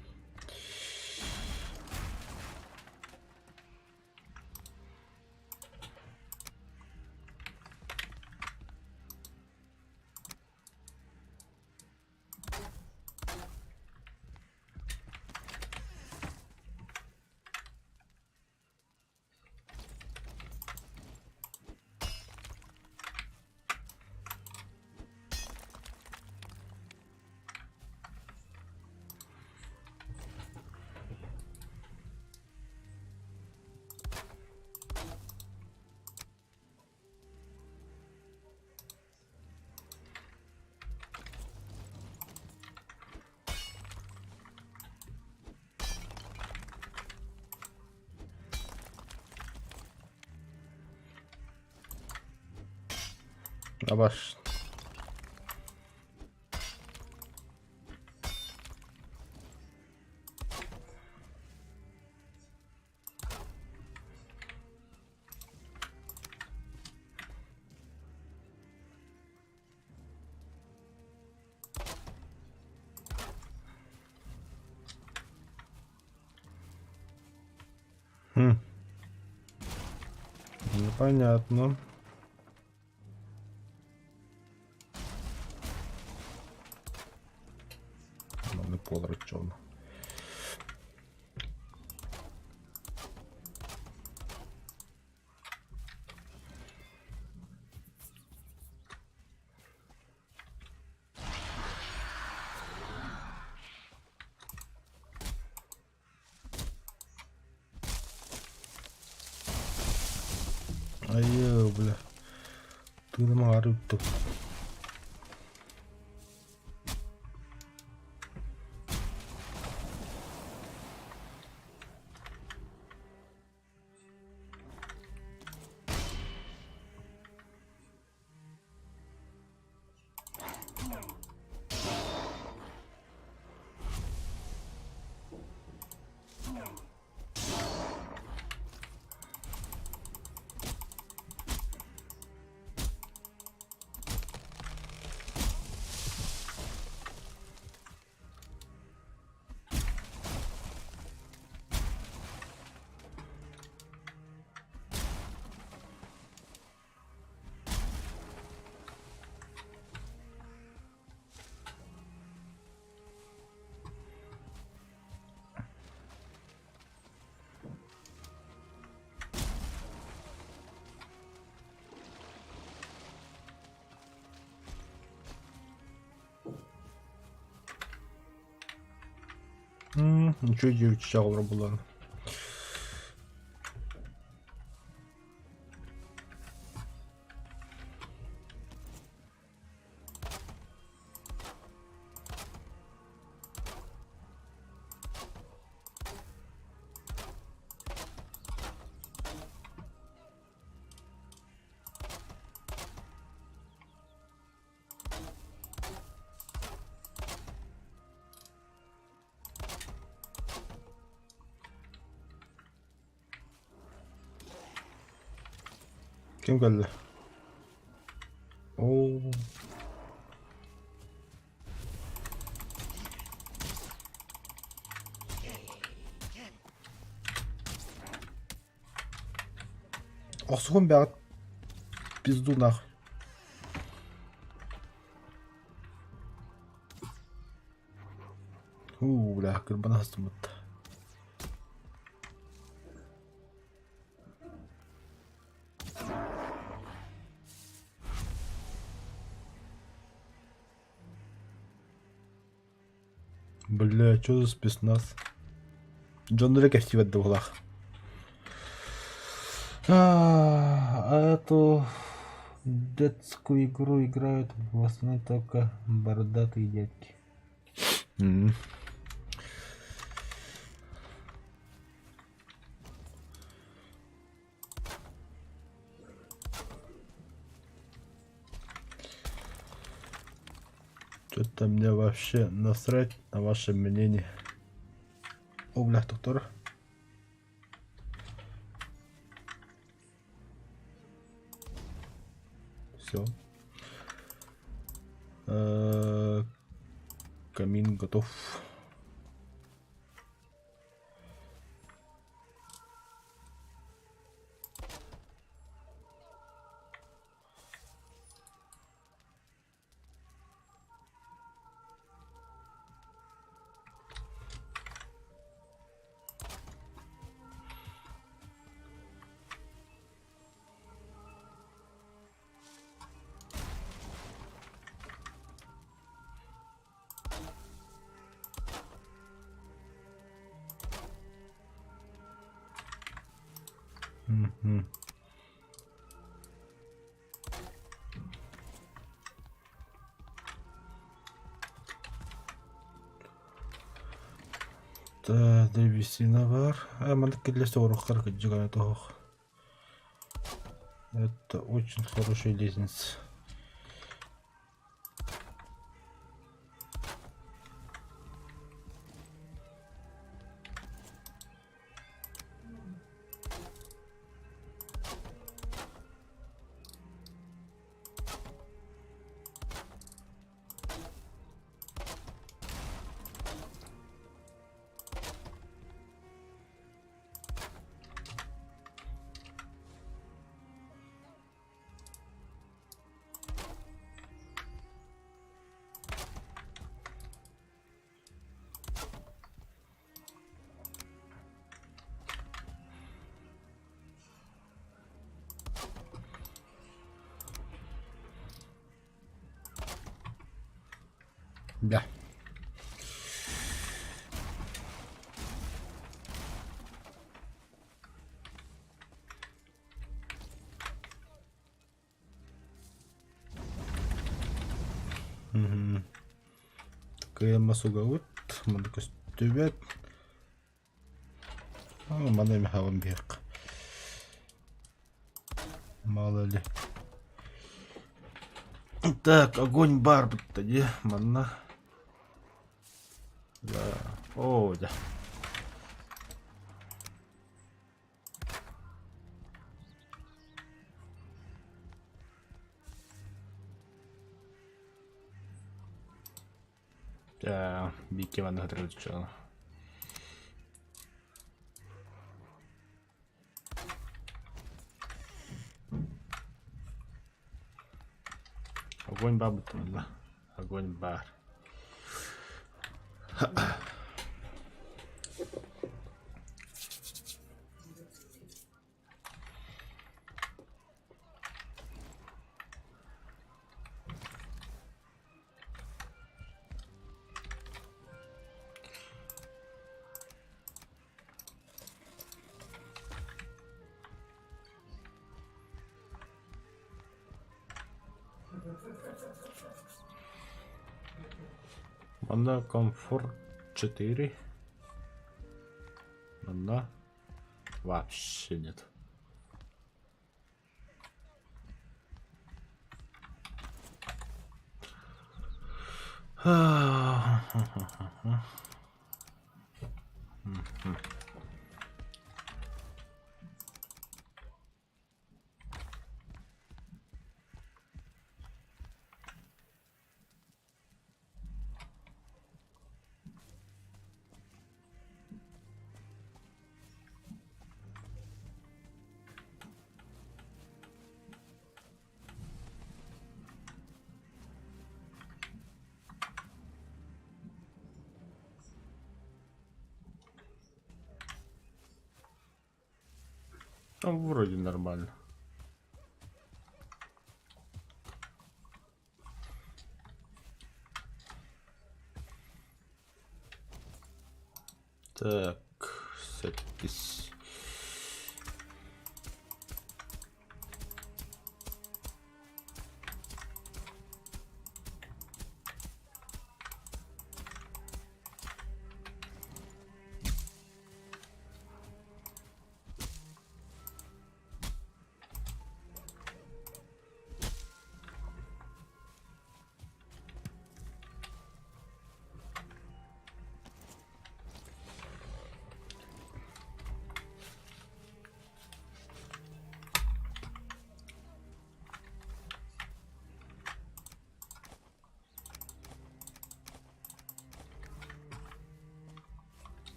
Speaker 1: Абаш. Хм. Ну, понятно. Манна буолар оччоҕуна. Айыы, бля. Тыыным аҥаары бүттүм. Үчүгэй дьүөччэх олорор буоллаҕына. Ким кэллэ? Оо. Охсуһун бэҕэт пизду нах. Уу, бля, кырбан астыммыт. Бля, что за спецназ? Дьоннор эрэ кэпсиибэт да быһыылаах. А эту детскую игру играют в основном только бородатые дядьки. Что-то мне вообще насрать на ваше мнение. О, бля, доктор. Все. Камин готов. Мгм. Древесина бар. А, маннык киллэрсэ оруохтар кырдьыга тоһох. Это очень хорошая лестница. Да. Кыйма сугабыт, манна көстүбэт. Маны эмэ хабан биһиэххэ. Мало ли. Так, огонь баар бытта дии манна. Да. О, да. Бииккэ манна сытар Огонь баар буттун Огонь баар. Манна комфорт 4. Манна вообще нет. Там вроде нормально. Так, запись.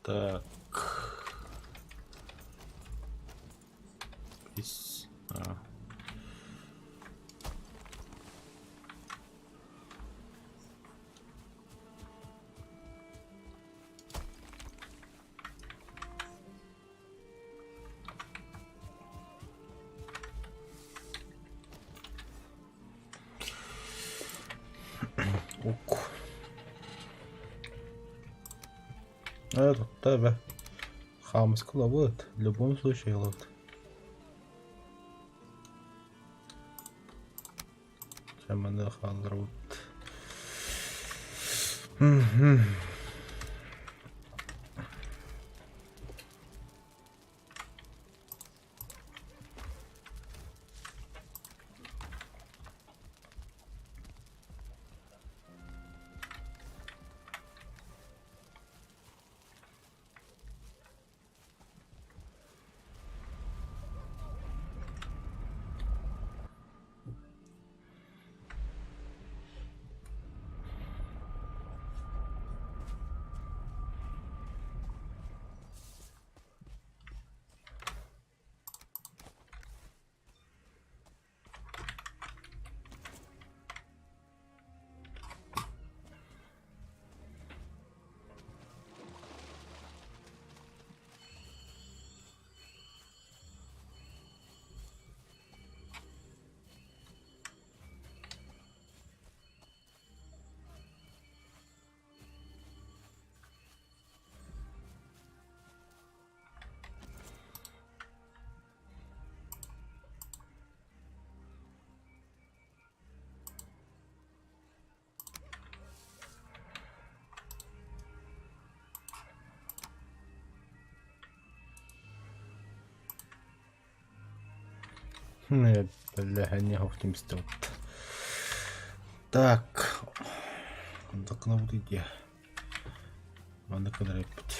Speaker 1: Так. Ис. А. Ук. Ээ тутта эбэ. Хаамыска ылабыт. В любом случае ылабыт. Чэ маны хаалларабыт. Мгм. Бэлэһэни оптимистабыт. Так, онтон идея. Маннык гынар эбиппит.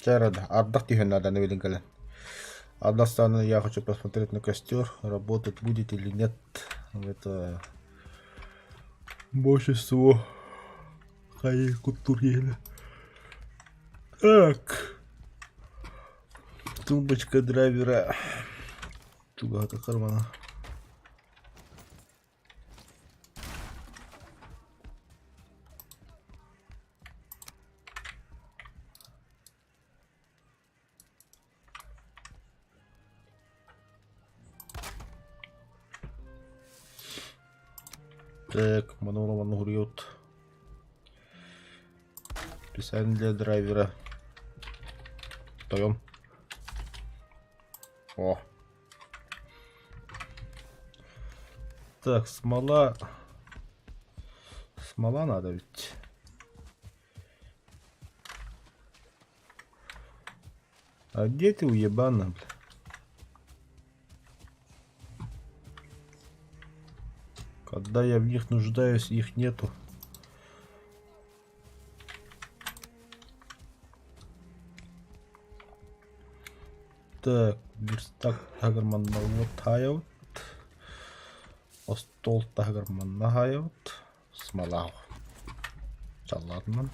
Speaker 1: Чэ эрэ ардах түһэн нааданы билин кэлэн. Ардах стану я хочу посмотреть на костер, работать будет или нет. Это больше всего хайы куттур Так. Тумбочка драйвера. Чугата кармана. Так, маны манна уһуруйабыт. Специально для драйвера. Тойон. О. Так, смола. Смола надо ведь. А где ты уебана, бля? Когда я в них нуждаюсь, их нету. Так, верстак таһыгар манна уот таайабыт. Остуол таһыгар манна хаайабыт. Смола Чаллаатынан.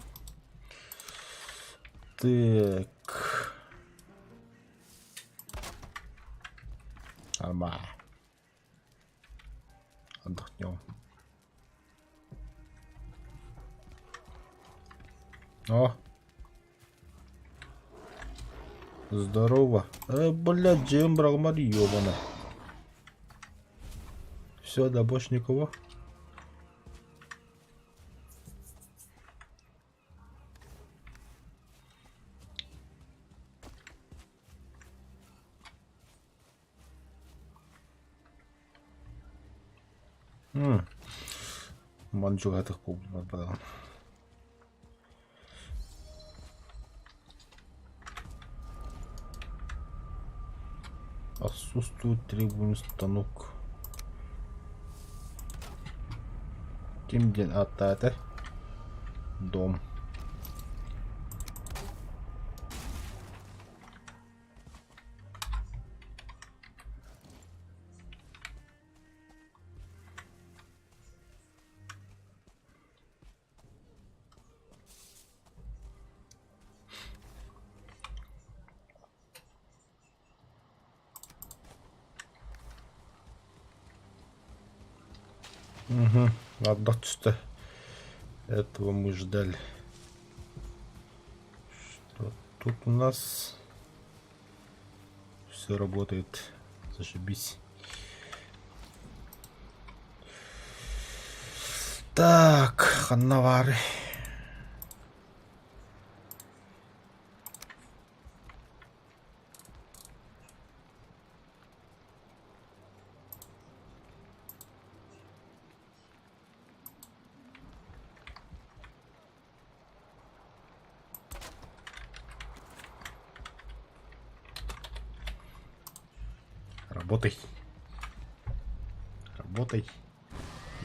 Speaker 1: Так. Нормально. Отдохнем. О! Здорово. Блядь, дьиэм быраҕымар ёбана. Все, да больше никого. Манчугатых буолбатаҕым. Отсутствует требуемый станок. Ким диэн ааттаата? Дом. Угу, ардах түстэ. Этого мы ждали. Что тут у нас? Все работает. Зашибись. Так, ханна баарый? Работай. Работай.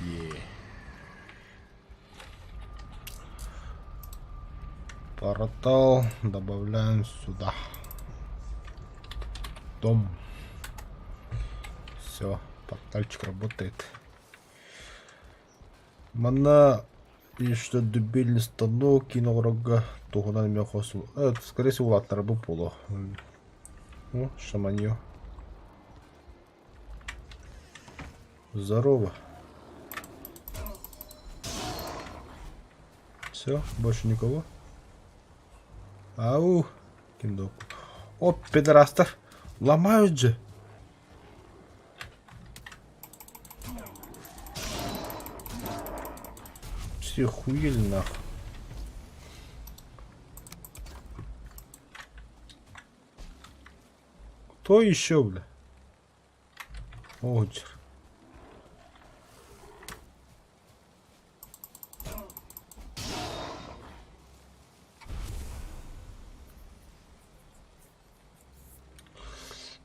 Speaker 1: Е. Портал добавляем сюда. Дом. Все, портальчик работает. Манна что дубильный станок киин оҕорорго туһунан эмиэ хос скорее всего улааттарбыт буолуо. О, шаманье. Здорово. Все, больше никого? Ау, ким да Оп, пидорастар. Ломают же. Все хуели нахуй. Кто еще, бля? О, чер.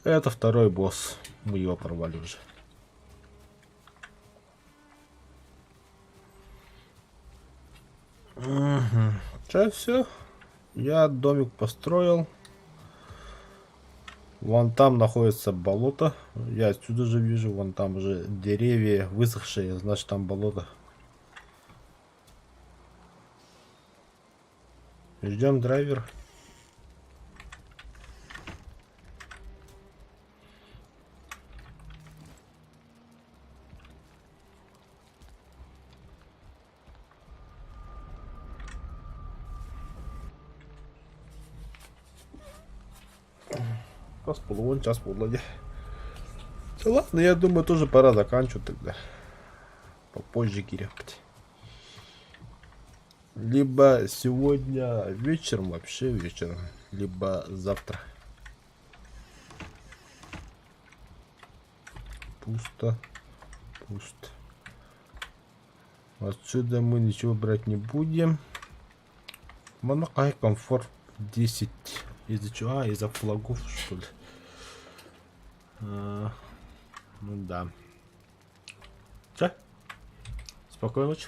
Speaker 1: Это второй босс. Мы его порвали уже. Угу. Сейчас все. Я домик построил. Вон там находится болото. Я отсюда же вижу, вон там уже деревья высохшие, значит там болото. Ждем драйвер. Хас буолуон час буолла дии. Ладно, я думаю, тоже пора заканчивать тогда. Попозже киириэхпит. Либо сегодня вечером, вообще вечером, либо завтра. Пусто. Пусто. Отсюда мы ничего брать не будем. Манна комфорт 10. Из-за чего? А, из-за флагов, что ли? А, ну да. Че? Спокойной ночи.